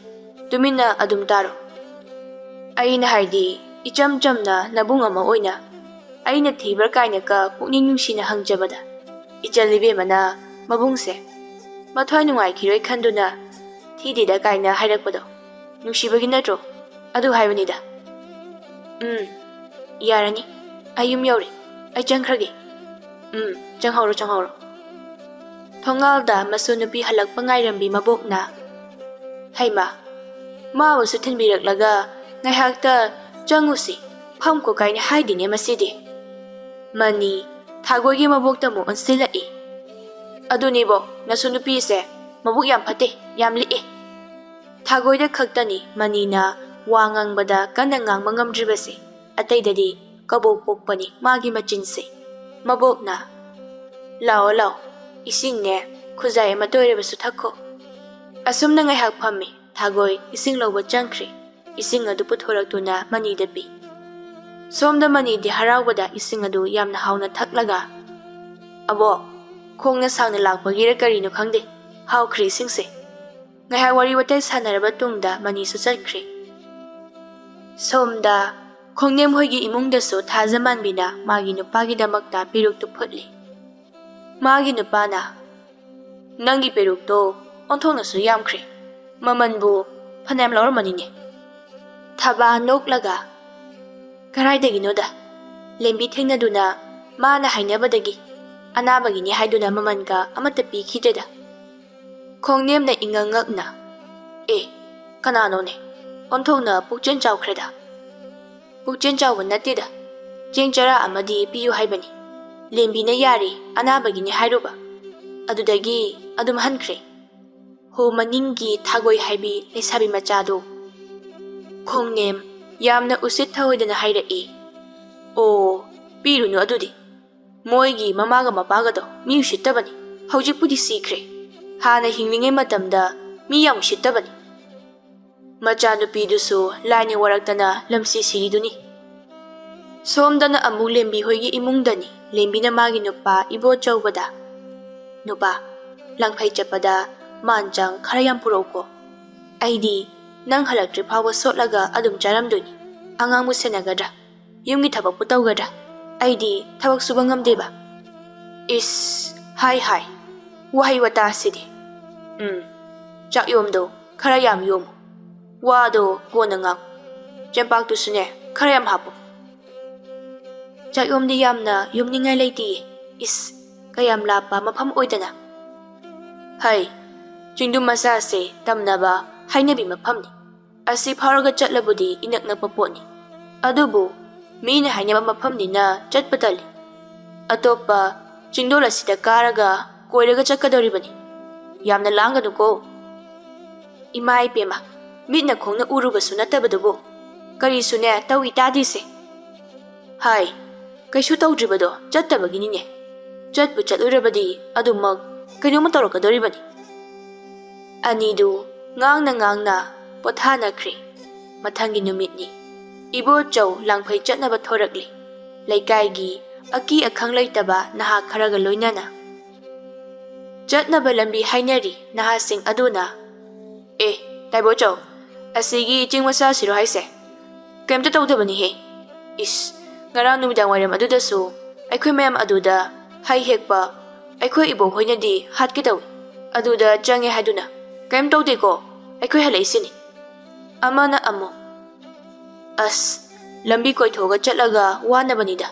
ꯇꯨꯃꯤꯟꯅ ꯑꯗꯨꯝ ꯇꯥꯔꯣ꯫ ꯑꯩꯅ ꯍꯥꯏꯗꯤ, ꯏꯆꯝ ꯆꯝꯅ ꯅꯕꯨꯡ ꯑꯃ ꯑꯣꯏꯅ ꯑꯩꯅ ꯊꯤꯕ꯭ꯔꯥ ꯀꯥꯏꯅꯀ ꯄꯨꯛꯅꯤꯡ ꯅꯨꯡꯁꯤꯅ ꯍꯪꯖꯕꯗ ꯏꯆꯜ ꯏꯕꯦꯝꯃꯅ ꯃꯕꯨꯡꯁꯦ ꯃꯊ꯭ꯋꯥꯏ ꯅꯨꯡꯉꯥꯏꯈꯤꯔꯣꯏ ꯈꯟꯗꯨꯅ ꯊꯤꯗꯦꯗ ꯀꯥꯏꯅ ꯍꯥꯏꯔꯛꯄꯗꯣ ꯅꯨꯡꯁꯤꯕꯒꯤ ꯅꯠꯇ꯭ꯔꯣ? ꯑꯗꯨ ꯍꯥꯏꯕꯅꯤꯗ꯫" "ꯎꯝ, ꯌꯥꯔꯅꯤ꯫ ꯑꯩ ꯌꯨꯝ ꯌꯧꯔꯦ꯫ ꯑꯩ ꯆꯪꯈ꯭ꯔꯒꯦ꯫ ꯎꯝ, ꯆꯪꯍꯧꯔꯣ, ꯆꯪꯍꯧꯔꯣ꯫" ꯊꯣꯡꯒꯥꯜꯗ ꯃꯁꯨ ꯅꯨꯄꯤ ꯍꯜꯂꯛꯄ ꯉꯥꯏꯔꯝꯕꯤ ꯃꯕꯣꯛꯅ, "ꯍꯩꯃꯥ, ꯃꯥꯕꯨꯁꯨ ꯊꯤꯟꯕꯤꯔꯛꯂꯒ ꯉꯥꯏꯍꯥꯛꯇ ꯆꯪꯉꯨꯁꯤ, ꯐꯝꯈꯣ ꯀꯥꯏꯅ ꯍꯥꯏꯗꯤꯅꯦ ꯃꯁꯤꯗꯤ꯫" ꯃꯅꯤ ꯊꯥꯒꯣꯏꯒꯤ ꯃꯕꯣꯛꯇ ꯑꯃꯨꯛ ꯑꯣꯟꯁꯤꯜꯂꯛꯏ꯫ "ꯑꯗꯨꯅꯤꯕꯣ, ꯅꯁꯨ ꯅꯨꯄꯤꯁꯦ ꯃꯕꯨꯛ ꯌꯥꯝ ꯐꯠꯇꯦ, ꯌꯥꯝ ꯂꯤꯛꯑꯦ꯫" ꯊꯥꯒꯣꯏꯗ ꯈꯛꯇꯅꯤ ꯃꯅꯤꯅ ꯋꯥ ꯉꯥꯡꯕꯗ ꯀꯟꯅ ꯉꯥꯡꯕ ꯉꯝꯗ꯭ꯔꯤꯕꯁꯦ꯫ ꯑꯇꯩꯗꯗꯤ ꯀꯕꯣꯛ ꯄꯣꯛꯄꯅꯤ ꯃꯥꯒꯤ ꯃꯆꯤꯟꯁꯦ꯫ ꯃꯕꯣꯛꯅ, "ꯂꯥꯛꯑꯣ, ꯂꯥꯛꯑꯣ, ꯏꯁꯤꯡꯅꯦ ꯈꯨꯖꯥꯏ ꯑꯃ ꯇꯣꯏꯔꯕꯁꯨ ꯊꯛꯈꯣ꯫" ꯑꯁꯨꯝꯅ ꯉꯥꯏꯍꯥꯛ ꯐꯝꯃꯤ꯫ ꯊꯥꯒꯣꯏ ꯏꯁꯤꯡ ꯂꯧꯕ ꯆꯪꯈ꯭ꯔꯦ꯫ ꯏꯁꯤꯡ ꯑꯗꯨ ꯄꯨꯊꯣꯔꯛꯇꯨꯅ ꯃꯅꯤꯗ ꯄꯤ꯫ ꯁꯣꯝꯗ ꯃꯅꯤꯗꯤ ꯍꯔꯥꯎꯕꯗ ꯏꯁꯤꯡ ꯑꯗꯨ ꯌꯥꯝꯅ ꯍꯥꯎꯅ ꯊꯛꯂꯒ, "ꯑꯕꯣꯛ, ꯈꯣꯡꯅ ꯁꯥꯡꯅ ꯂꯥꯛꯄꯒꯤꯔ ꯀꯔꯤꯅꯣ ꯈꯪꯗꯦ, ꯍꯥꯎꯈ꯭ꯔꯦ ꯏꯁꯤꯡꯁꯦ꯫" ꯉꯥꯏꯍꯥꯛ ꯋꯥꯔꯤ ꯋꯥꯇꯥꯏ ꯁꯥꯟꯅꯔꯕ ꯇꯨꯡꯗ ꯃꯅꯤꯁꯨ ꯆꯠꯈ꯭ꯔꯦ꯫ ꯁꯣꯝꯗ ꯈꯣꯡꯅꯦꯝ ꯍꯣꯏꯒꯤ ꯏꯃꯨꯡꯗꯁꯨ ꯊꯥꯖꯃꯥꯟꯕꯤꯅ ꯃꯥꯒꯤ ꯅꯨꯄꯥꯒꯤꯗꯃꯛꯇ ꯄꯦꯔꯨꯛꯇꯨ ꯐꯨꯠꯂꯤ꯫ ꯃꯥꯒꯤ ꯅꯨꯄꯥꯅ, "ꯅꯪꯒꯤ ꯄꯦꯔꯨꯛꯇꯣ ꯑꯣꯟꯊꯣꯛꯅꯁꯨ ꯌꯥꯝꯈ꯭ꯔꯦ꯫ ꯃꯃꯜꯕꯨ ꯐꯅꯌꯥꯝ ꯂꯧꯔꯝꯃꯅꯤꯅꯦ?" ꯊꯕꯥ ꯅꯣꯛꯂꯒ, "ꯀꯔꯥꯏꯗꯒꯤꯅꯣꯗ, ꯂꯦꯝꯕꯤ ꯊꯦꯡꯅꯗꯨꯅ ꯃꯥꯅ ꯍꯥꯏꯅꯕꯗꯒꯤ ꯑꯅꯥꯕꯒꯤꯅꯤ ꯍꯥꯏꯗꯨꯅ ꯃꯃꯜꯒ ꯑꯃꯠꯇ ꯄꯤꯈꯤꯗ꯭ꯔꯦꯗ꯫" ꯈꯣꯡꯅꯦꯝꯅ ꯏꯉꯛ ꯉꯛꯅ, "ꯑꯦ, ꯀꯅꯥꯅꯣꯅꯦ? ꯑꯣꯟꯊꯣꯛꯅ ꯄꯨꯛꯆꯦꯜ ꯆꯥꯎꯈ꯭ꯔꯦꯗ꯫" "ꯄꯨꯛꯆꯦꯜ ꯆꯥꯎꯕ ꯅꯠꯇꯦꯗ, ꯆꯦꯡ ꯆꯔꯥ ꯑꯃꯗꯤ ꯄꯤꯌꯨ ꯍꯥꯏꯕꯅꯤ꯫ ꯂꯦꯝꯕꯤꯅ ꯌꯥꯔꯦ, ꯑꯅꯥꯕꯒꯤꯅꯤ ꯍꯥꯏꯔꯨꯕ꯫ ꯑꯗꯨꯗꯒꯤ ꯑꯗꯨꯝ ꯍꯟꯈ꯭ꯔꯦ꯫" ꯍꯣ ꯃꯅꯤꯡꯒꯤ ꯊꯥꯒꯣꯏ ꯍꯥꯏꯕꯤ ꯂꯩꯁꯥꯕꯤ ꯃꯆꯥꯗꯣ꯫ ꯈꯣꯡꯅꯦꯝ ꯌꯥꯝꯅ ꯎꯁꯤꯠ ꯊꯑꯣꯏꯗꯅ ꯍꯥꯏꯔꯛꯏ, "ꯑꯣ, ꯄꯤꯔꯨꯅꯨ ꯑꯗꯨꯗꯤ꯫ ꯃꯣꯏꯒꯤ ꯃꯃꯥꯒ ꯃꯄꯥꯒꯗꯣ ꯃꯤ ꯎꯁꯤꯠꯇꯕꯅꯤ꯫ ꯍꯧꯖꯤꯛꯄꯨꯗꯤ ꯁꯤꯈ꯭ꯔꯦ꯫ ꯍꯥꯟꯅ ꯍꯤꯡꯂꯤꯉꯩ ꯃꯇꯝꯗ ꯃꯤ ꯌꯥꯝ ꯎꯁꯤꯠꯇꯕꯅꯤ꯫" ꯃꯆꯥꯅꯨꯄꯤꯗꯨꯁꯨ ꯂꯥꯏꯅ ꯋꯥꯔꯛꯇꯅ ꯂꯝꯁꯤ ꯁꯤꯔꯤꯗꯨꯅꯤ꯫ ꯁꯣꯝꯗꯅ ꯑꯃꯨꯛ ꯂꯦꯝꯕꯤ ꯍꯣꯏꯒꯤ ꯏꯃꯨꯡꯗꯅꯤ꯫ ꯂꯦꯝꯕꯤꯅ ꯃꯥꯒꯤ ꯅꯨꯄꯥ ꯏꯕꯣꯆꯧꯕꯗ, "ꯅꯨꯄꯥ, ꯂꯪꯐꯩ ꯆꯠꯄꯗ ꯃꯥꯟ ꯆꯥꯡ ꯈꯔ ꯌꯥꯝ ꯄꯨꯔꯛꯎꯀꯣ꯫ ꯑꯩꯗꯤ ꯅꯪ ꯍꯜꯂꯛꯇ꯭ꯔꯤ ꯐꯥꯎꯕ ꯁꯣꯠꯂꯒ ꯑꯗꯨꯝ ꯆꯥꯔꯝꯗꯣꯏꯅꯤ꯫ ꯑꯉꯥꯡꯕꯨ ꯁꯦꯟꯅꯒꯗ꯭ꯔꯥ? ꯌꯨꯝꯒꯤ ꯊꯕꯛꯄꯨ ꯇꯧꯒꯗ꯭ꯔꯥ? ꯑꯩꯗꯤ ꯊꯕꯛ ꯁꯨꯕ ꯉꯝꯗꯦꯕ꯫" "ꯏꯁ, ꯍꯥꯏ ꯍꯥꯏ, ꯋꯥꯍꯩ ꯋꯥꯇꯥꯁꯤꯗꯤ꯫ ꯎꯝ, ꯆꯥꯛ ꯌꯣꯝꯗꯣ ꯈꯔ ꯌꯥꯝ ꯌꯣꯝꯃꯨ꯫ ꯋꯥꯗꯣ ꯀꯣꯟꯅ ꯉꯥꯡ꯫ ꯆꯦꯡꯄꯥꯛꯇꯨꯁꯨꯅꯦ, ꯈꯔ ꯌꯥꯝ ꯍꯥꯞꯄꯨ꯫ ꯆꯥꯛꯌꯣꯝꯗꯤ ꯌꯥꯝꯅ ꯌꯣꯝꯅꯤꯡꯉꯥꯏ ꯂꯩꯇꯤꯌꯦ꯫ ꯏꯁ, ꯀꯌꯥꯝ ꯂꯥꯞꯄ ꯃꯐꯝ ꯑꯣꯏꯗꯅ꯫ ꯍꯩ, ꯆꯤꯡꯗꯨꯝ ꯃꯆꯥꯁꯦ ꯇꯝꯅꯕ ꯍꯥꯏꯅꯕꯤ ꯃꯐꯝꯅꯤ꯫ ꯑꯁꯤ ꯐꯥꯎꯔꯒ ꯆꯠꯂꯕꯨꯗꯤ ꯏꯅꯛ ꯅꯛꯄ ꯄꯣꯠꯅꯤ꯫ ꯑꯗꯨꯕꯨ ꯃꯤꯅ ꯍꯥꯏꯅꯕ ꯃꯐꯝꯅꯤꯅ ꯆꯠꯄ ꯇꯜꯂꯤ꯫ ꯑꯇꯣꯞꯄ ꯆꯤꯡꯗꯣꯜ ꯑꯁꯤꯗ ꯀꯥꯔꯒ ꯀꯣꯏꯔꯒ ꯆꯠꯀꯗꯧꯔꯤꯕꯅꯤ꯫ ꯌꯥꯝꯅ ꯂꯥꯡꯒꯅꯨꯀꯣ꯫ ꯏꯃꯥ ꯏꯄꯦꯝꯃ, ꯃꯤꯠꯅ ꯈꯣꯡꯅ ꯎꯔꯨꯕꯁꯨ ꯅꯠꯇꯕꯗꯨꯕꯨ ꯀꯔꯤꯁꯨꯅꯦ ꯇꯧꯏ ꯇꯥꯗꯦꯁꯦ꯫ ꯍꯥꯏ, ꯀꯩꯁꯨ ꯇꯧꯗ꯭ꯔꯤꯕꯗꯣ ꯆꯠꯇꯕꯒꯤꯅꯤꯅꯦ꯫ ꯆꯠꯄꯨ ꯆꯠꯂꯨꯔꯕꯗꯤ ꯑꯗꯨꯃꯛ ꯀꯩꯅꯣꯝꯃ ꯇꯧꯔꯛꯀꯗꯧꯔꯤꯕꯅꯤ꯫ ꯑꯅꯤꯗꯨ ꯉꯥꯡꯅ ꯉꯥꯡꯅ ꯄꯣꯊꯥꯅꯈ꯭ꯔꯦ꯫ ꯃꯊꯪꯒꯤ ꯅꯨꯃꯤꯠꯅꯤ꯫ ꯏꯕꯣꯆꯧ ꯂꯥꯡꯐꯩ ꯆꯠꯅꯕ ꯊꯣꯔꯛꯂꯦ꯫ ꯂꯩꯀꯥꯏꯒꯤ ꯑꯀꯤ ꯑꯈꯪ ꯂꯩꯇꯕ ꯅꯍꯥ ꯈꯔꯒ ꯂꯣꯏꯅꯅ꯫ ꯆꯠꯅꯕ ꯂꯝꯕꯤ ꯍꯥꯏꯅꯔꯤ ꯅꯍꯥꯁꯤꯡ ꯑꯗꯨꯅ꯫ "ꯑꯦ, ꯇꯥꯏꯕꯣꯆꯧ, ꯑꯁꯤꯒꯤ ꯆꯤꯡ ꯃꯆꯥꯁꯤꯔꯣ ꯍꯥꯏꯁꯦ? ꯀꯩꯝꯇ ꯇꯧꯗꯕꯅꯤꯍꯦ꯫ ꯏꯁ, ꯉꯔꯥꯡ ꯅꯨꯃꯤꯗꯥꯡ ꯋꯥꯏꯔꯝ ꯑꯗꯨꯗꯁꯨ ꯑꯩꯈꯣꯏ ꯃꯌꯥꯝ ꯑꯗꯨꯗ ꯍꯩ ꯍꯦꯛꯄ ꯑꯩꯈꯣꯏ ꯏꯕꯣꯛ ꯍꯣꯏꯅꯗꯤ ꯍꯥꯠꯀꯦ ꯇꯧꯏ꯫ ꯑꯗꯨꯗ ꯆꯪꯉꯦ ꯍꯥꯏꯗꯨꯅ ꯀꯩꯝ ꯇꯧꯗꯦꯀꯣ, ꯑꯩꯈꯣꯏ ꯍꯜꯂꯛꯏꯁꯤꯅꯤ"꯫ ꯑꯃꯅ ꯑꯃꯨꯛ꯫ "ꯑꯁ, ꯂꯝꯕꯤ ꯀꯣꯏꯊꯣꯛꯑꯒ ꯆꯠꯂꯒ ꯋꯥꯅꯕꯅꯤꯗ꯫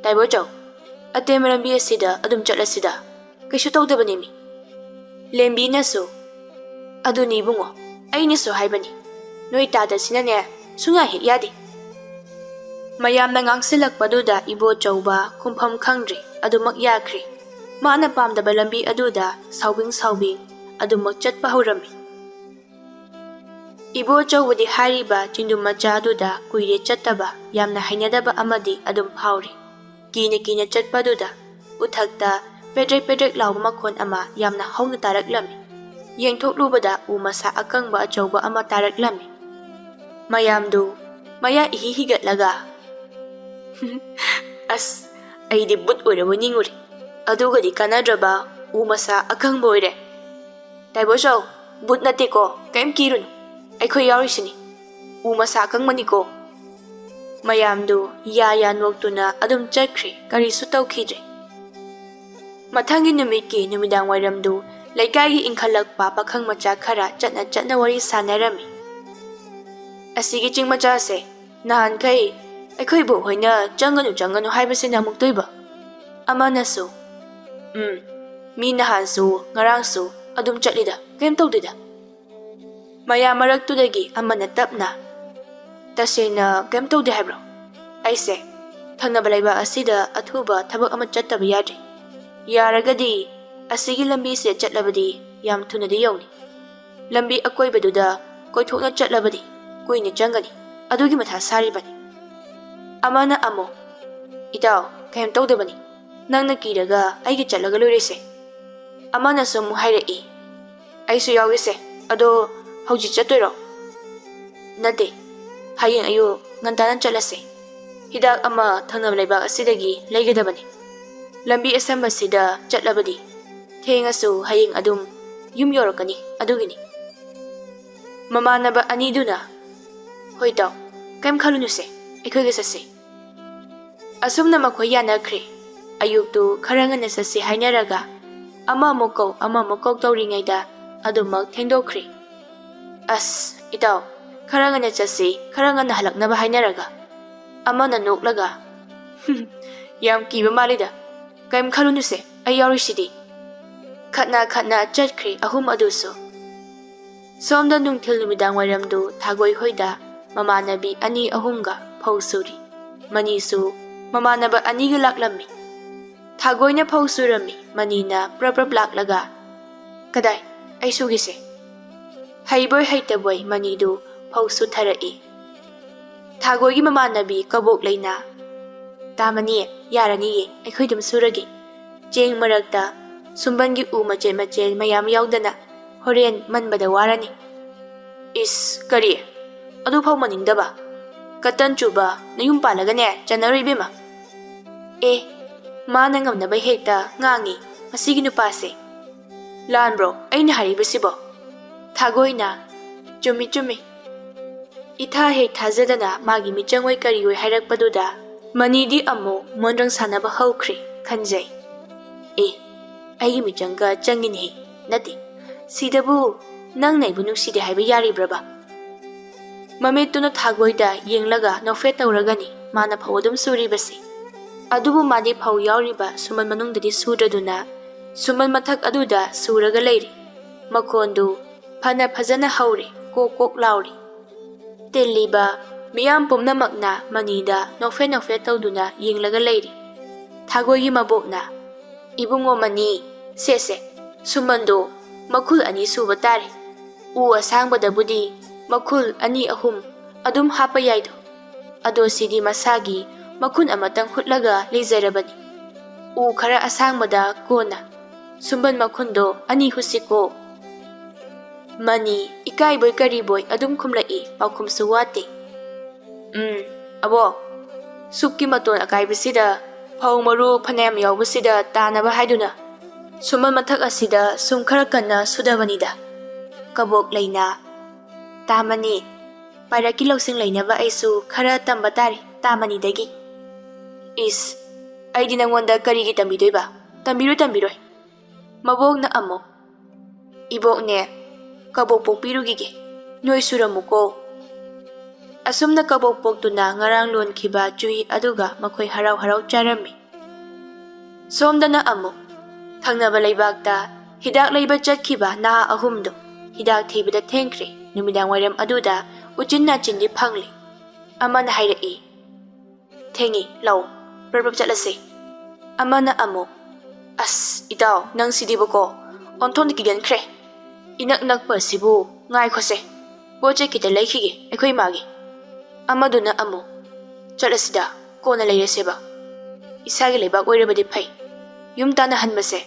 ꯇꯥꯏꯕꯣꯆꯧ, ꯑꯇꯦꯟꯕ ꯂꯝꯕꯤ ꯑꯁꯤꯗ ꯑꯗꯨꯝ ꯆꯠꯂꯁꯤꯗ꯫ ꯀꯩꯁꯨ ꯇꯧꯗꯕꯅꯦꯃꯤ"꯫ ꯂꯦꯝꯕꯤꯅꯁꯨ꯫ "ꯑꯗꯨꯅꯤ ꯏꯕꯨꯡꯉꯣ, ꯑꯩꯅꯁꯨ ꯍꯥꯏꯕꯅꯤ꯫ ꯅꯣꯏ ꯇꯥꯗꯁꯤꯅꯅꯦ ꯁꯨꯡꯌꯥ ꯍꯦꯛ ꯌꯥꯗꯦ"꯫ ꯃꯌꯥꯝꯅ ꯉꯥꯡꯁꯤꯜꯂꯛꯄꯗꯨꯗ ꯏꯕꯣꯆꯧꯕ ꯈꯨꯝꯐꯝ ꯈꯪꯗ꯭ꯔꯦ꯫ ꯑꯗꯨꯃꯛ ꯌꯥꯈ꯭ꯔꯦ꯫ ꯃꯥꯅ ꯄꯥꯝꯗꯕ ꯂꯝꯕꯤ ꯑꯗꯨꯗ ꯁꯥꯎꯕꯤꯡ ꯁꯥꯎꯕꯤꯡ ꯑꯗꯨꯃꯛ ꯆꯠꯄ ꯍꯧꯔꯝꯃꯤ꯫ ꯏꯕꯣꯆꯧꯕꯗꯤ ꯍꯥꯏꯔꯤꯕ ꯆꯤꯡꯗꯨꯝ ꯃꯆꯥ ꯑꯗꯨꯗ ꯀꯨꯏꯔꯦ ꯆꯠꯇꯕ, ꯌꯥꯝꯅ ꯍꯩꯅꯗꯕ ꯑꯃꯗꯤ ꯑꯗꯨꯝ ꯐꯥꯎꯔꯤ꯫ ꯀꯤꯅ ꯀꯤꯅ ꯆꯠꯄꯗꯨꯗ ꯎꯊꯛꯇ ꯄꯦꯗ꯭ꯔꯦꯛ ꯄꯦꯗ꯭ꯔꯦꯛ ꯂꯥꯎꯕ ꯃꯈꯣꯟ ꯑꯃ ꯌꯥꯝꯅ ꯍꯧꯅ ꯇꯥꯔꯛꯂꯝꯃꯤ꯫ ꯌꯦꯡꯊꯣꯛꯂꯨꯕꯗ ꯎ ꯃꯁꯥ ꯑꯀꯪꯕ ꯑꯆꯧꯕ ꯑꯃ ꯇꯥꯔꯛꯂꯝꯃꯤ꯫ ꯃꯌꯥꯝꯗꯨ ꯃꯌꯥ ꯏꯍꯤ ꯍꯤꯒꯠꯂꯒ, "ꯑꯁ, ꯑꯩꯗꯤ ꯕꯨꯠ ꯑꯣꯏꯔꯕꯣꯏ ꯅꯤꯡꯉꯨꯔꯦ꯫ ꯑꯗꯨꯒꯗꯤ ꯀꯥꯟꯅꯗ꯭ꯔꯕ ꯎ ꯃꯁꯥ ꯑꯀꯪꯕ ꯑꯣꯏꯔꯦ꯫ ꯇꯥꯏꯕꯣꯆꯧ, ꯕꯨꯠ ꯅꯠꯇꯦꯀꯣ, ꯀꯩꯝ ꯀꯤꯔꯨꯅꯨ꯫ ꯑꯩꯈꯣꯏ ꯌꯥꯎꯔꯤꯁꯤꯅꯤ꯫ ꯎ ꯃꯁꯥ ꯑꯀꯪꯕꯅꯤꯀꯣ"꯫ ꯃꯌꯥꯝꯗꯨ ꯌꯥ ꯌꯥ ꯅꯣꯛꯇꯨꯅ ꯑꯗꯨꯝ ꯆꯠꯈ꯭ꯔꯦ, ꯀꯔꯤꯁꯨ ꯇꯧꯈꯤꯗ꯭ꯔꯦ꯫ ꯃꯊꯪꯒꯤ ꯅꯨꯃꯤꯠꯀꯤ ꯅꯨꯃꯤꯗꯥꯡ ꯋꯥꯏꯔꯝꯗꯨ ꯂꯩꯀꯥꯏꯒꯤ ꯏꯟꯈꯠꯂꯛꯄ ꯄꯥꯈꯪ ꯃꯆꯥ ꯈꯔ ꯆꯠꯅ ꯆꯠꯅ ꯋꯥꯔꯤ ꯁꯥꯟꯅꯔꯝꯃꯤ꯫ "ꯑꯁꯤꯒꯤ ꯆꯤꯡ ꯃꯆꯥꯁꯦ ꯅꯍꯥꯟꯈꯩ ꯑꯩꯈꯣꯏ ꯏꯕꯣꯛ ꯍꯣꯏꯅ "ꯆꯪꯒꯅꯨ, ꯆꯪꯒꯅꯨ" ꯍꯥꯏꯕꯁꯤꯅ ꯑꯃꯨꯛꯇꯣꯏꯕ꯫ ꯑꯃꯅꯁꯨ, "ꯎꯝ, ꯃꯤ ꯅꯍꯥꯟꯁꯨ ꯉꯔꯥꯡꯁꯨ ꯑꯗꯨꯝ ꯆꯠꯂꯤꯗ, ꯀꯩꯝ ꯇꯧꯗꯦꯗ"꯫ ꯃꯌꯥꯝ ꯃꯔꯛꯇꯨꯗꯒꯤ ꯑꯃꯅ ꯇꯞꯅ, "ꯇꯁꯦꯡꯅ ꯀꯩꯝ ꯇꯧꯗꯦ ꯍꯥꯏꯕ꯭ꯔꯣ? ꯑꯩꯁꯦ ꯊꯪꯅꯕ ꯂꯩꯕꯥꯛ ꯑꯁꯤꯗ ꯑꯊꯨꯕ ꯊꯕꯛ ꯑꯃ ꯆꯠꯇꯕ ꯌꯥꯗ꯭ꯔꯤ꯫ ꯌꯥꯔꯒꯗꯤ ꯑꯁꯤꯒꯤ ꯂꯝꯕꯤꯁꯤꯗ ꯆꯠꯂꯕꯗꯤ ꯌꯥꯝ ꯊꯨꯅꯗꯤ ꯌꯧꯅꯤ꯫ ꯂꯝꯕꯤ ꯑꯀꯣꯏꯕꯗꯨꯗ ꯀꯣꯏꯊꯣꯛꯅ ꯆꯠꯂꯕꯗꯤ ꯀꯨꯏꯅ ꯆꯪꯒꯅꯤ꯫ ꯑꯗꯨꯒꯤ ꯃꯊꯥ ꯁꯥꯔꯤꯕꯅꯤ"꯫ ꯑꯃꯅ ꯑꯃꯨꯛ, "ꯏꯇꯥꯎ, ꯀꯩꯝ ꯇꯧꯗꯕꯅꯤ꯫ ꯅꯪꯅ ꯀꯤꯔꯒ ꯑꯩꯒ ꯆꯠꯂꯒ ꯂꯣꯏꯔꯦꯁꯦ"꯫ ꯑꯃꯅꯁꯨ ꯑꯃꯨꯛ ꯍꯥꯏꯔꯛꯏ, "ꯑꯩꯁꯨ ꯌꯥꯎꯒꯦꯁꯦ꯫ ꯑꯗꯣ ꯍꯧꯖꯤꯛ ꯆꯠꯇꯣꯏꯔꯣ?" "ꯅꯠꯇꯦ, ꯍꯌꯦꯡ ꯑꯌꯨꯛ ꯉꯟꯇꯥꯅ ꯆꯠꯂꯁꯦ꯫ ꯍꯤꯗꯥꯛ ꯑꯃ ꯊꯪꯅꯕ ꯂꯩꯕꯥꯛ ꯑꯁꯤꯗꯒꯤ ꯂꯩꯒꯗꯕꯅꯤ꯫ ꯂꯝꯕꯤ ꯑꯁꯝꯕꯁꯤꯗ ꯆꯠꯂꯕꯗꯤ ꯊꯦꯡꯉꯁꯨ ꯍꯌꯦꯡ ꯑꯗꯨꯝ ꯌꯨꯝ ꯌꯧꯔꯛꯀꯅꯤ, ꯑꯗꯨꯒꯤꯅꯤ"꯫ ꯃꯃꯥꯟꯅꯕ ꯑꯅꯤꯗꯨꯅ, "ꯍꯣꯏ ꯇꯥꯎ, ꯀꯩꯝ ꯈꯜꯂꯨꯅꯨꯁꯦ, ꯑꯩꯈꯣꯏꯒ ꯆꯠꯁꯦ"꯫ ꯑꯁꯨꯝꯅ ꯃꯈꯣꯏ ꯌꯥꯅꯈ꯭ꯔꯦ꯫ ꯑꯌꯨꯛꯇꯨ ꯈꯔ ꯉꯟꯅ ꯆꯠꯁꯤ ꯍꯥꯏꯅꯔꯒ ꯑꯃꯃꯨꯛ ꯀꯧ ꯑꯃꯃꯨꯛ ꯀꯧ ꯇꯧꯔꯤꯉꯩꯗ ꯑꯗꯨꯃꯛ ꯊꯦꯡꯗꯣꯛꯈ꯭ꯔꯦ꯫ "ꯑꯁ, ꯏꯇꯥꯎ, ꯈꯔ ꯉꯟꯅ ꯆꯠꯁꯤ, ꯈꯔ ꯉꯟꯅ ꯍꯜꯂꯛꯅꯕ ꯍꯥꯏꯅꯔꯒ"꯫ ꯑꯃꯅ ꯅꯣꯛꯂꯒ, "ꯌꯥꯝ ꯀꯤꯕ ꯃꯥꯜꯂꯤꯗ꯫ ꯀꯩꯝ ꯈꯜꯂꯨꯅꯨꯁꯦ, ꯑꯩ ꯌꯥꯎꯔꯤꯁꯤꯗꯤ"꯫ ꯈꯠꯅ ꯈꯠꯅ ꯆꯠꯈ꯭ꯔꯦ ꯑꯍꯨꯝ ꯑꯗꯨꯁꯨ꯫ ꯁꯣꯝꯗ ꯅꯨꯡꯊꯤꯜ ꯅꯨꯃꯤꯗꯥꯡ ꯋꯥꯏꯔꯝꯗꯨ ꯊꯥꯒꯣꯏ ꯍꯣꯏꯗ ꯃꯃꯥꯟꯅꯕꯤ ꯑꯅꯤ ꯑꯍꯨꯝꯒ ꯐꯧ ꯁꯨꯔꯤ꯫ ꯃꯅꯤꯁꯨ ꯃꯃꯥꯟꯅꯕ ꯑꯅꯤꯒ ꯂꯥꯛꯂꯝꯃꯤ꯫ ꯊꯥꯒꯣꯏꯅ ꯐꯧ ꯁꯨꯔꯝꯃꯤ꯫ ꯃꯅꯤꯅ ꯄ꯭ꯔꯞ ꯄ꯭ꯔꯞ ꯂꯥꯛꯂꯒ, "ꯀꯗꯥꯏ? ꯑꯩ ꯁꯨꯒꯦꯁꯦ"꯫ ꯍꯩꯕꯣꯏ ꯍꯩꯇꯕꯣꯏ ꯃꯅꯤꯗꯨ ꯐꯧ ꯁꯨꯊꯔꯛꯏ꯫ ꯊꯥꯒꯣꯏꯒꯤ ꯃꯃꯥꯟꯅꯕꯤ ꯀꯕꯣꯛ ꯂꯩꯅ, "ꯇꯥ ꯃꯅꯤ, ꯌꯥꯔꯅꯤꯌꯦ, ꯑꯩꯈꯣꯏ ꯑꯗꯨꯝ ꯁꯨꯔꯒꯦ꯫ ꯆꯦꯡ ꯃꯔꯛꯇ ꯁꯨꯝꯕꯟꯒꯤ ꯎ ꯃꯆꯦꯠ ꯃꯆꯦꯠ ꯃꯌꯥꯝ ꯌꯥꯎꯗꯅ ꯍꯣꯔꯦꯟ ꯃꯟꯕꯗ ꯋꯥꯔꯅꯤ"꯫ "ꯏꯁ, ꯀꯔꯤ? ꯑꯗꯨꯐꯥꯎ ꯃꯅꯤꯡꯗꯕ? ꯀꯇꯟ ꯆꯨꯕ, ꯅꯌꯨꯝ ꯄꯥꯜꯂꯒꯅꯦ ꯆꯟꯅꯔꯣꯏ ꯏꯕꯦꯝꯃ"꯫ ꯑꯦ, ꯃꯥꯅ ꯉꯝꯅꯕ ꯍꯦꯛꯇ ꯉꯥꯡꯉꯤ ꯃꯁꯤꯒꯤ ꯅꯨꯄꯥꯁꯦ꯫ ꯂꯥꯟꯕ꯭ꯔꯣ ꯑꯩꯅ ꯍꯥꯏꯔꯤꯕꯁꯤꯕꯣ? ꯊꯥꯒꯣꯏꯅ, "ꯆꯨꯝꯃꯤ, ꯆꯨꯝꯃꯤ"꯫ ꯏꯊꯥ ꯍꯦꯛ ꯊꯥꯖꯗꯅ ꯃꯥꯒꯤ ꯃꯤꯆꯪ ꯑꯣꯏ ꯀꯔꯤ ꯑꯣꯏ ꯍꯥꯏꯔꯛꯄꯗꯨꯗ ꯃꯅꯤꯗꯤ ꯑꯃꯨꯛ ꯃꯣꯟꯗ꯭ꯔꯪ ꯁꯥꯟꯅꯕ ꯍꯧꯈ꯭ꯔꯦ ꯈꯟꯖꯩ꯫ "ꯑꯦ, ꯑꯩꯒꯤ ꯃꯤꯆꯪꯒ ꯆꯪꯉꯤꯅꯦꯍꯦ꯫ ꯅꯠꯇꯦ, ꯁꯤꯗꯕꯨ ꯅꯪꯅ ꯑꯩꯕꯨ ꯅꯨꯡꯁꯤꯗꯦ ꯍꯥꯏꯕ ꯌꯥꯔꯤꯕ꯭ꯔꯕ?" ꯃꯃꯤꯠꯇꯨꯅ ꯊꯥꯒꯣꯏꯗ ꯌꯦꯡꯂꯒ ꯅꯣꯛꯐꯦꯠ ꯇꯧꯔꯒꯅꯤ ꯃꯥꯅ ꯐꯧ ꯑꯗꯨꯝ ꯁꯨꯔꯤꯕꯁꯤ꯫ ꯑꯗꯨꯕꯨ ꯃꯥꯗꯤ ꯐꯧ ꯌꯥꯎꯔꯤꯕ ꯁꯨꯃꯟ ꯃꯅꯨꯡꯗꯗꯤ ꯁꯨꯗ꯭ꯔꯗꯨꯅ ꯁꯨꯃꯟ ꯃꯊꯛ ꯑꯗꯨꯗ ꯁꯨꯔꯒ ꯂꯩꯔꯤ꯫ ꯃꯈꯣꯟꯗꯨ ꯐꯅ ꯐꯖꯅ ꯍꯧꯔꯦ, ꯀꯣꯛ ꯀꯣꯛ ꯂꯥꯎꯔꯤ꯫ ꯇꯤꯜꯂꯤꯕ ꯃꯤꯌꯥꯝ ꯄꯨꯝꯅꯃꯛꯅ ꯃꯅꯤꯗ ꯅꯣꯛꯐꯦꯠ ꯅꯣꯛꯐꯦꯠ ꯇꯧꯗꯨꯅ ꯌꯦꯡꯂꯒ ꯂꯩꯔꯤ꯫ ꯊꯥꯒꯣꯏꯒꯤ ꯃꯕꯣꯛꯅ, "ꯏꯕꯨꯡꯉꯣ ꯃꯅꯤ, ꯁꯦ ꯁꯦ, ꯁꯨꯃꯟꯗꯣ ꯃꯈꯨꯜ ꯑꯅꯤ ꯁꯨꯕ ꯇꯥꯔꯦ꯫ ꯎ ꯑꯁꯥꯡꯕꯗꯕꯨꯗꯤ ꯃꯈꯨꯜ ꯑꯅꯤ ꯑꯍꯨꯝ ꯑꯗꯨꯝ ꯍꯥꯞꯄ ꯌꯥꯏꯗꯣ꯫ ꯑꯗꯣ ꯁꯤꯗꯤ ꯃꯁꯥꯒꯤ ꯃꯈꯨꯟ ꯑꯃꯇꯪ ꯍꯨꯠꯂꯒ ꯂꯩꯖꯔꯕꯅꯤ꯫ ꯎ ꯈꯔ ꯑꯁꯥꯡꯕꯗ ꯀꯣꯟꯅ ꯁꯨꯝꯕꯟ ꯃꯈꯨꯟꯗꯣ ꯑꯅꯤ ꯍꯨꯠꯁꯤꯀꯣ?" ꯃꯅꯤ ꯏꯀꯥꯏꯕꯣꯏ ꯀꯔꯤꯕꯣꯏ ꯑꯗꯨꯝ ꯈꯨꯝꯂꯛꯏ, ꯄꯥꯎꯈꯨꯝꯁꯨ ꯋꯥꯠꯇꯦ꯫ "ꯎꯝ, ꯑꯕꯣꯛ, ꯁꯨꯛꯀꯤ ꯃꯇꯣꯟ ꯑꯀꯥꯏꯕꯁꯤꯗ ꯐꯧ ꯃꯔꯨ ꯐꯅꯌꯥꯝ ꯌꯥꯎꯕꯁꯤꯗ ꯇꯥꯅꯕ ꯍꯥꯏꯗꯨꯅ ꯁꯨꯝꯕꯟ ꯃꯊꯛ ꯑꯁꯤꯗ ꯁꯨꯝ ꯈꯔ ꯀꯟꯅ ꯁꯨꯗꯕꯅꯤꯗ꯫ ꯀꯕꯣꯛ ꯂꯩꯅ, ꯇꯥꯃꯅꯤ, ꯄꯥꯏꯔꯛꯀꯤ ꯂꯧꯁꯤꯡ ꯂꯩꯅꯕ ꯑꯩꯁꯨ ꯈꯔ ꯇꯝꯕ ꯇꯥꯔꯦ ꯇꯥꯃꯅꯤꯗꯒꯤ꯫" "ꯏꯁ, ꯑꯩꯗꯤ ꯅꯪꯉꯣꯟꯗ ꯀꯔꯤꯒꯤ ꯇꯝꯕꯤꯗꯣꯏꯕ? ꯇꯝꯕꯤꯔꯣꯏ, ꯇꯝꯕꯤꯔꯣꯏ꯫" ꯃꯕꯣꯛꯅ ꯑꯃꯨꯛ, "ꯏꯕꯣꯛꯅꯦ, ꯀꯕꯣꯛ ꯄꯣꯛꯄꯤꯔꯨꯈꯤꯒꯦ, ꯅꯣꯏ ꯁꯨꯔꯝꯃꯨꯀꯣ꯫" ꯑꯁꯨꯝꯅ ꯀꯕꯣꯛ ꯄꯣꯛꯇꯨꯅ ꯉꯔꯥꯡ ꯂꯣꯟꯈꯤꯕ ꯆꯨꯍꯤ ꯑꯗꯨꯒ ꯃꯈꯣꯏ ꯍꯔꯥꯎ ꯍꯔꯥꯎ ꯆꯥꯔꯝꯃꯤ꯫ ꯁꯣꯝꯗꯅ ꯑꯃꯨꯛ ꯊꯪꯅꯕ ꯂꯩꯕꯥꯛꯇ ꯍꯤꯗꯥꯛ ꯂꯩꯕ ꯆꯠꯈꯤꯕ ꯅꯍꯥ ꯑꯍꯨꯝꯗꯨ ꯍꯤꯗꯥꯛ ꯊꯤꯕꯗ ꯊꯦꯡꯈ꯭ꯔꯦ꯫ ꯅꯨꯃꯤꯗꯥꯡ ꯋꯥꯏꯔꯝ ꯑꯗꯨꯗ ꯎꯆꯤꯟ ꯅꯥꯆꯤꯟꯗꯤ ꯐꯪꯂꯦ꯫ ꯑꯃꯅ ꯍꯥꯏꯔꯛꯏ, "ꯊꯦꯡꯉꯤ, ꯂꯥꯛꯑꯣ, ꯄ꯭ꯔꯞ ꯄ꯭ꯔꯞ ꯆꯠꯂꯁꯦ꯫" ꯑꯃꯅ ꯑꯃꯨꯛ, "ꯑꯁ, ꯏꯇꯥꯎ, ꯅꯪꯁꯤꯗꯤꯕꯀꯣ, ꯑꯣꯟꯊꯣꯛꯅ ꯀꯤꯒꯟꯈ꯭ꯔꯦ꯫ ꯏꯅꯛ ꯅꯛꯄ ꯑꯁꯤꯕꯨ, ꯉꯥꯏꯈꯣꯁꯦ, ꯄꯣꯠ ꯆꯩ ꯈꯤꯇ ꯂꯩꯈꯤꯒꯦ ꯑꯩꯈꯣꯏ ꯏꯃꯥꯒꯤ꯫" ꯑꯃꯗꯨꯅ ꯑꯃꯨꯛ, "ꯆꯠꯂꯁꯤꯗ, ꯀꯣꯟꯅ ꯂꯩꯔꯁꯦꯕ, ꯏꯁꯥꯒꯤ ꯂꯩꯕꯥꯛ ꯑꯣꯏꯔꯕꯗꯤ ꯐꯩ, ꯌꯨꯝ ꯇꯥꯟꯅ ꯍꯟꯕꯁꯦ,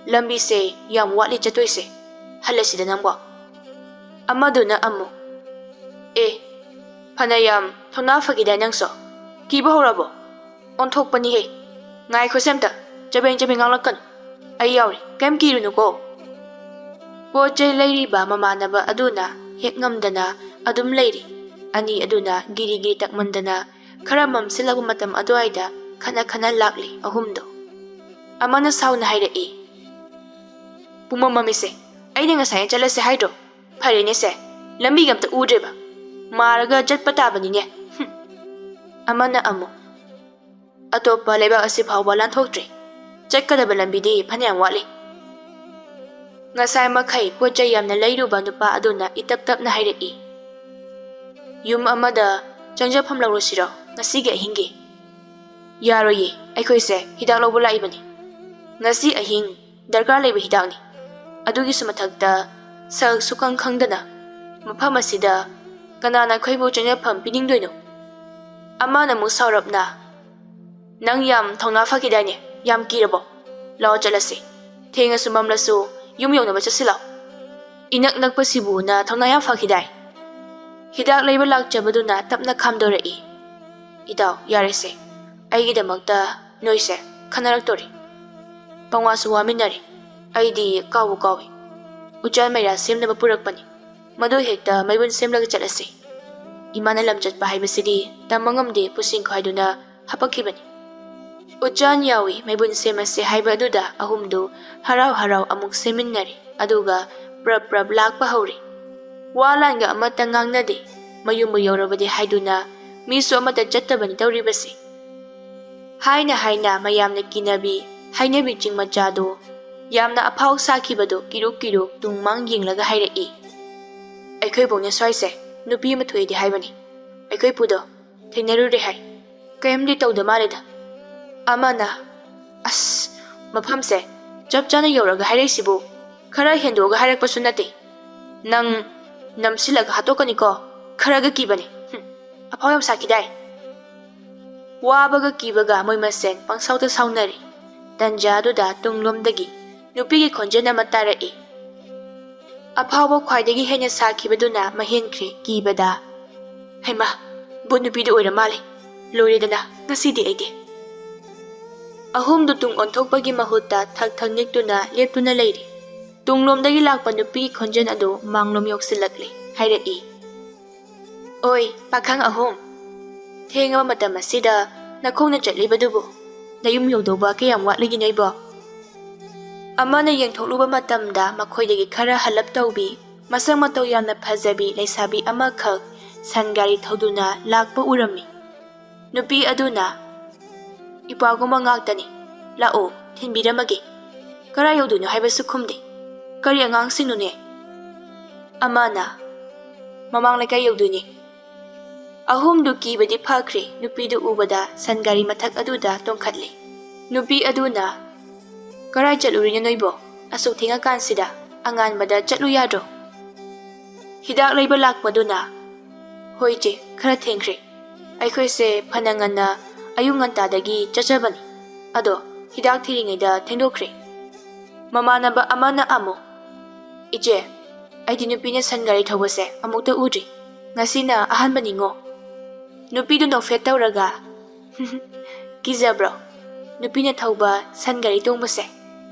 ꯂꯝꯕꯤꯁꯦ ꯌꯥꯝ ꯋꯥꯠꯂꯤ ꯆꯠꯇꯣꯏꯁꯦ, ꯍꯜꯂꯁꯤꯗ ꯅꯪꯕꯣ꯫" ꯑꯃꯗꯨꯅ ꯑꯃꯨꯛ, "ꯑꯦ, ꯐꯅꯌꯥꯝ ꯊꯧꯅꯥ ꯐꯈꯤꯗꯥꯏ ꯅꯪꯁꯨ, ꯀꯤꯕ ꯍꯧꯔꯕꯣ? ꯑꯣꯟꯊꯣꯛꯄꯅꯤꯍꯦ꯫ ꯉꯥꯏꯈꯣꯁꯦ ꯑꯝꯇ, ꯆꯕꯦꯡ ꯆꯕꯦꯡ ꯉꯥꯡꯂꯛꯀꯅꯨ꯫ ꯑꯩ ꯌꯥꯎꯔꯤ, ꯀꯩꯝ ꯀꯤꯔꯨꯅꯨꯀꯣ꯫" ꯄꯣꯠ ꯆꯩ ꯂꯩꯔꯤꯕ ꯃꯃꯥꯟꯅꯕ ꯑꯗꯨꯅ ꯍꯦꯛ ꯉꯝꯗꯅ ꯑꯗꯨꯝ ꯂꯩꯔꯤ꯫ ꯑꯅꯤ ꯑꯗꯨꯅ ꯒꯤꯔꯤ ꯒꯤꯔꯤ ꯇꯛꯃꯟꯗꯅ ꯈꯔ ꯃꯝꯁꯤꯜꯂꯛꯄ ꯃꯇꯝ ꯑꯗꯨꯋꯥꯏꯗ ꯈꯠꯅ ꯈꯠꯅ ꯂꯥꯛꯂꯤ ꯑꯍꯨꯝꯗꯣ꯫ ꯑꯃꯅ ꯁꯥꯎꯅ ꯍꯥꯏꯔꯛꯏ, "ꯄꯨꯝꯃꯝ ꯃꯝꯃꯤꯁꯦ, ꯑꯩꯅ ꯉꯁꯥꯏꯅ ꯆꯠꯂꯁꯦ ꯍꯥꯏꯗ꯭ꯔꯣ? ꯐꯔꯦꯅꯦꯁꯦ, ꯂꯝꯕꯤꯒ ꯑꯝꯇ ꯎꯗ꯭ꯔꯦꯕ꯫ ꯃꯥꯔꯒ ꯆꯠꯄ ꯇꯥꯕꯅꯤꯅꯦ꯫ ꯍꯨꯝ꯫ ꯑꯃꯅ ꯑꯃꯨꯛ, "ꯑꯇꯣꯞꯄ ꯂꯩꯕꯥꯛ ꯑꯁꯤ ꯐꯥꯎꯕ ꯂꯥꯟꯊꯣꯛꯇ꯭ꯔꯤ꯫ ꯆꯠꯀꯗꯕ ꯂꯝꯕꯤꯗꯤ ꯐꯅꯌꯥꯝ ꯋꯥꯠꯂꯤ꯫" ꯉꯁꯥꯏ ꯃꯈꯩ ꯄꯣꯠ ꯆꯩ ꯌꯥꯝꯅ ꯂꯩꯔꯨꯕ ꯅꯨꯄꯥ ꯑꯗꯨꯅ ꯏꯇꯞ ꯇꯞꯅ ꯍꯥꯏꯔꯛꯏ, "ꯌꯨꯝ ꯑꯃꯗ ꯆꯪꯖꯐꯝ ꯂꯧꯔꯨꯁꯤꯔꯣ ꯉꯁꯤꯒꯤ ꯑꯍꯤꯡꯒꯤ?" "ꯌꯥꯔꯣꯏꯌꯦ, ꯑꯩꯈꯣꯏꯁꯦ ꯍꯤꯗꯥꯛ ꯂꯧꯕ ꯂꯥꯛꯏꯕꯅꯤ꯫ ꯉꯁꯤ ꯑꯍꯤꯡ ꯗꯔꯀꯥꯔ ꯂꯩꯕ ꯍꯤꯗꯥꯛꯅꯤ꯫ ꯑꯗꯨꯒꯤꯁꯨ ꯃꯊꯛꯇ ꯁꯛ ꯁꯨꯈꯪ ꯈꯪꯗꯅ ꯃꯐꯝ ꯑꯁꯤꯗ ꯀꯅꯥꯅ ꯑꯩꯈꯣꯏꯕꯨ ꯆꯪꯖꯐꯝ ꯄꯤꯅꯤꯡꯗꯣꯏꯅꯣ?" ꯑꯃꯅ ꯑꯃꯨꯛ ꯁꯥꯎꯔꯞꯅ, "ꯅꯪ ꯌꯥꯝ ꯊꯧꯅꯥ ꯐꯈꯤꯗꯥꯏꯅꯦ? ꯌꯥꯝ ꯀꯤꯔꯕꯣ? ꯂꯥꯛꯑꯣ ꯆꯠꯂꯁꯤ꯫ ꯊꯦꯡꯉꯁꯨ ꯃꯝꯂꯁꯨ ꯌꯨꯝ ꯌꯧꯅꯕ ꯆꯠꯁꯤ ꯂꯥꯛꯑꯣ꯫ ꯏꯅꯛ ꯅꯛꯄꯁꯤꯕꯨ ꯅ ꯊꯧꯅꯥ ꯌꯥꯝ ꯐꯈꯤꯗꯥꯏ?" ꯍꯤꯗꯥꯛ ꯂꯩꯕ ꯂꯥꯛꯆꯕꯗꯨꯅ ꯇꯞꯅ ꯈꯥꯝꯗꯣꯔꯛꯏ꯫ "ꯏꯇꯥꯎ, ꯌꯥꯔꯦꯁꯦ꯫ ꯑꯩꯒꯤꯗꯃꯛꯇ ꯅꯣꯏꯁꯦ ꯈꯟꯅꯔꯛꯇꯣꯔꯤ꯫ ꯄꯪꯋꯥꯁꯨ ꯋꯥꯃꯤꯟꯅꯔꯦ꯫ ꯑꯩꯗꯤ ꯀꯥꯎꯕꯨ ꯀꯥꯎꯏ꯫ ꯎꯆꯥꯟ ꯃꯩꯔꯥ ꯁꯦꯝꯅꯕ ꯄꯨꯔꯛꯄꯅꯤ꯫ ꯃꯗꯨ ꯍꯦꯛꯇ ꯃꯩꯕꯨꯟ ꯁꯦꯝꯂꯒ ꯆꯠꯂꯁꯤ꯫ ꯏꯃꯥꯅ ꯂꯝ ꯆꯠꯄ ꯍꯥꯏꯕꯁꯤꯗꯤ ꯇꯝꯕ ꯉꯝꯗꯦ" ꯄꯨꯁꯤꯡ ꯈꯥꯏꯗꯨꯅ ꯍꯥꯄꯛꯈꯤꯕꯅꯤ꯫ ꯎꯆꯥꯟ ꯌꯥꯎꯏ ꯃꯩꯕꯨꯟ ꯁꯦꯝꯃꯁꯦ ꯍꯥꯏꯕ ꯑꯗꯨꯗ ꯑꯍꯨꯝꯗꯨ ꯍꯔꯥꯎ ꯍꯔꯥꯎ ꯑꯃꯨꯛ ꯁꯦꯝꯃꯤꯟꯅꯔꯦ꯫ ꯑꯗꯨꯒ ꯄ꯭ꯔꯞ ꯄ꯭ꯔꯞ ꯂꯥꯛꯄ ꯍꯧꯔꯦ꯫ ꯋꯥ ꯂꯥꯟꯒ ꯑꯃꯠꯇ ꯉꯥꯡꯅꯗꯦ꯫ ꯃꯌꯨꯝꯕꯨ ꯌꯧꯔꯕꯗꯤ ꯍꯥꯏꯗꯨꯅ ꯃꯤꯁꯨ ꯑꯃꯠꯇ ꯆꯠꯇꯕꯅꯤ ꯇꯧꯔꯤꯕꯁꯤ꯫ ꯍꯥꯏꯅ ꯍꯥꯏꯅ ꯃꯌꯥꯝꯅ ꯀꯤꯅꯕꯤ ꯍꯩꯅꯕꯤ ꯆꯤꯡ ꯃꯆꯥꯗꯨ ꯌꯥꯝꯅ ꯑꯐꯥꯎ ꯁꯥꯈꯤꯕꯗꯨ ꯀꯤꯔꯨꯛ ꯀꯤꯔꯨꯛ ꯇꯨꯡ ꯃꯥꯡ ꯌꯦꯡꯂꯒ ꯍꯥꯏꯔꯛꯏ, "ꯑꯩꯈꯣꯏꯕꯧꯅ ꯁ꯭ꯋꯥꯏꯁꯦ ꯅꯨꯄꯤ ꯑꯃ ꯊꯣꯛꯏꯗꯤ ꯍꯥꯏꯕꯅꯤ꯫ ꯑꯩꯈꯣꯏ ꯄꯨꯗꯣ ꯊꯦꯡꯅꯔꯨꯔꯦ ꯍꯥꯏ꯫ ꯀꯔꯤꯝꯗꯤ ꯇꯧꯗ ꯃꯥꯜꯂꯦꯗ꯫" ꯑꯃꯅ, "ꯑꯁ, ꯃꯐꯝꯁꯦ ꯆꯞ ꯆꯥꯅ ꯌꯧꯔꯒ ꯍꯥꯏꯔꯛꯏꯁꯤꯕꯨ? ꯈꯔ ꯍꯦꯟꯗꯣꯛꯑꯒ ꯍꯥꯏꯔꯛꯄꯁꯨ ꯅꯠꯇꯦ꯫ ꯅꯪ ꯅꯝꯁꯤꯜꯂꯒ ꯍꯥꯠꯇꯣꯛꯀꯅꯤꯀꯣ꯫ ꯈꯔꯒ ꯀꯤꯕꯅꯤ꯫ ꯍꯨꯝ, ꯑꯐꯥꯎ ꯌꯥꯝ ꯁꯥꯈꯤꯗꯥꯏ?" ꯋꯥꯕꯒ ꯀꯤꯕꯒ ꯃꯣꯏ ꯃꯁꯦꯟ ꯄꯪꯁꯥꯎꯗ ꯁꯥꯎꯅꯔꯤ꯫ ꯇꯟꯖꯥꯗꯨꯗ ꯇꯨꯡꯂꯣꯝꯗꯒꯤ ꯅꯨꯄꯤꯒꯤ ꯈꯣꯟꯖꯦꯜ ꯑꯃ ꯇꯥꯔꯛꯏ꯫ ꯑꯐꯥꯎꯕ ꯈ꯭ꯋꯥꯏꯗꯒꯤ ꯍꯦꯟꯅ ꯁꯥꯈꯤꯕꯗꯨꯅ ꯃꯍꯦꯟꯈ꯭ꯔꯦ ꯀꯤꯕꯗ꯫ "ꯍꯩꯃꯥ, ꯚꯨꯠ ꯅꯨꯄꯤꯗꯨ ꯑꯣꯏꯔ ꯃꯥꯜꯂꯦ꯫ ꯂꯣꯏꯔꯦꯗꯅ ꯉꯁꯤꯗꯤ ꯑꯩꯗꯤ꯫" ꯑꯍꯨꯝꯗꯨ ꯇꯨꯡ ꯑꯣꯟꯊꯣꯛꯄꯒꯤ ꯃꯍꯨꯠꯇ ꯊꯛ ꯊꯛ ꯅꯤꯛꯇꯨꯅ ꯂꯦꯞꯇꯨꯅ ꯂꯩꯔꯤ꯫ ꯇꯨꯡꯂꯣꯝꯗꯒꯤ ꯂꯥꯛꯄ ꯅꯨꯄꯤꯒꯤ ꯈꯣꯟꯖꯦꯜ ꯑꯗꯨ ꯃꯥꯡꯂꯣꯝ ꯌꯧꯁꯤꯜꯂꯛꯂꯦ꯫ ꯍꯥꯏꯔꯛꯏ, "ꯑꯣꯏ, ꯄꯥꯈꯪ ꯑꯍꯨꯝ, ꯊꯦꯡꯉꯕ ꯃꯇꯝ ꯑꯁꯤꯗ ꯅꯈꯣꯡꯅ ꯆꯠꯂꯤꯕꯗꯨꯕꯨ ꯅꯌꯨꯝ ꯌꯧꯗꯧꯕ ꯀꯌꯥꯝ ꯋꯥꯠꯂꯤꯒꯦ ꯅꯣꯏꯕꯣ?" ꯑꯃꯅ ꯌꯦꯡꯊꯣꯛꯂꯨꯕ ꯃꯇꯝꯗ ꯃꯈꯣꯏꯗꯒꯤ ꯈꯔ ꯍꯜꯂꯞ ꯇꯧꯕꯤ, ꯃꯁꯛ ꯃꯇꯧ ꯌꯥꯝꯅ ꯐꯖꯕꯤ ꯂꯩꯁꯥꯕꯤ ꯑꯃꯈꯛ ꯁꯟ ꯒꯥꯔꯤ ꯊꯧꯗꯨꯅ ꯂꯥꯛꯄ ꯎꯔꯝꯃꯤ꯫ ꯅꯨꯄꯤ ꯑꯗꯨꯅ, "ꯏꯄ꯭ꯋꯥꯒꯨꯝꯕ ꯉꯥꯛꯇꯅꯤ, ꯂꯥꯛꯑꯣ, ꯊꯤꯟꯕꯤꯔꯝꯃꯒꯦ꯫ ꯀꯔꯥꯏ ꯌꯧꯗꯣꯏꯅꯣ ꯍꯥꯏꯕꯁꯨ ꯈꯨꯝꯗꯦ꯫ ꯀꯔꯤ ꯑꯉꯥꯡꯁꯤꯡꯅꯣꯅꯦ?" ꯑꯃꯅ, "ꯃꯃꯥꯡ ꯂꯩꯀꯥꯏ ꯌꯧꯗꯣꯏꯅꯤ꯫" ꯑꯍꯨꯝꯗꯨ ꯀꯤꯕꯗꯤ ꯐꯈ꯭ꯔꯦ꯫ ꯅꯨꯄꯤꯗꯨ ꯎꯕꯗ ꯁꯟ ꯒꯥꯔꯤ ꯃꯊꯛ ꯑꯗꯨꯗ ꯇꯣꯡꯈꯠꯂꯦ꯫ ꯅꯨꯄꯤ ꯑꯗꯨꯅ, "ꯀꯔꯥꯏ ꯆꯠꯂꯨꯔꯤꯅꯣ ꯅꯣꯏꯕꯣ? ꯑꯁꯨꯛ ꯊꯦꯡꯉꯀꯥꯟꯁꯤꯗ ꯑꯉꯥꯟꯕꯗ ꯆꯠꯂꯨ ꯌꯥꯗ꯭ꯔꯣ?" ꯍꯤꯗꯥꯛ ꯂꯩꯕ ꯂꯥꯛꯄꯗꯨꯅ, "ꯍꯣꯏ ꯏꯆꯦ, ꯈꯔ ꯊꯦꯡꯈ꯭ꯔꯦ꯫ ꯑꯩꯈꯣꯏꯁꯦ ꯐꯅ ꯉꯟꯅ ꯑꯌꯨꯛ ꯉꯟꯇꯥꯗꯒꯤ ꯆꯠꯆꯕꯅꯤ꯫ ꯑꯗꯣ ꯍꯤꯗꯥꯛ ꯊꯤꯔꯤꯉꯩꯗ ꯊꯦꯡꯗꯣꯛꯈ꯭ꯔꯦ꯫" ꯃꯃꯥꯟꯅꯕ ꯑꯃꯅ ꯑꯃꯨꯛ, "ꯏꯆꯦ, ꯑꯩꯗꯤ ꯅꯨꯄꯤꯅ ꯁꯟ ꯒꯥꯔꯤ ꯊꯧꯕꯁꯦ ꯑꯃꯨꯛꯇ ꯎꯗ꯭ꯔꯤ꯫ ꯉꯁꯤꯅ ꯑꯍꯥꯟꯕꯅꯤꯉꯣ꯫" ꯅꯨꯄꯤꯗꯨ ꯅꯣꯛꯐꯦꯠ ꯇꯧꯔꯒ, "ꯀꯤꯖꯕ꯭ꯔꯣ ꯅꯨꯄꯤꯅ ꯊꯧꯕ ꯁꯟ ꯒꯥꯔꯤ ꯇꯣꯡꯕꯁꯦ?"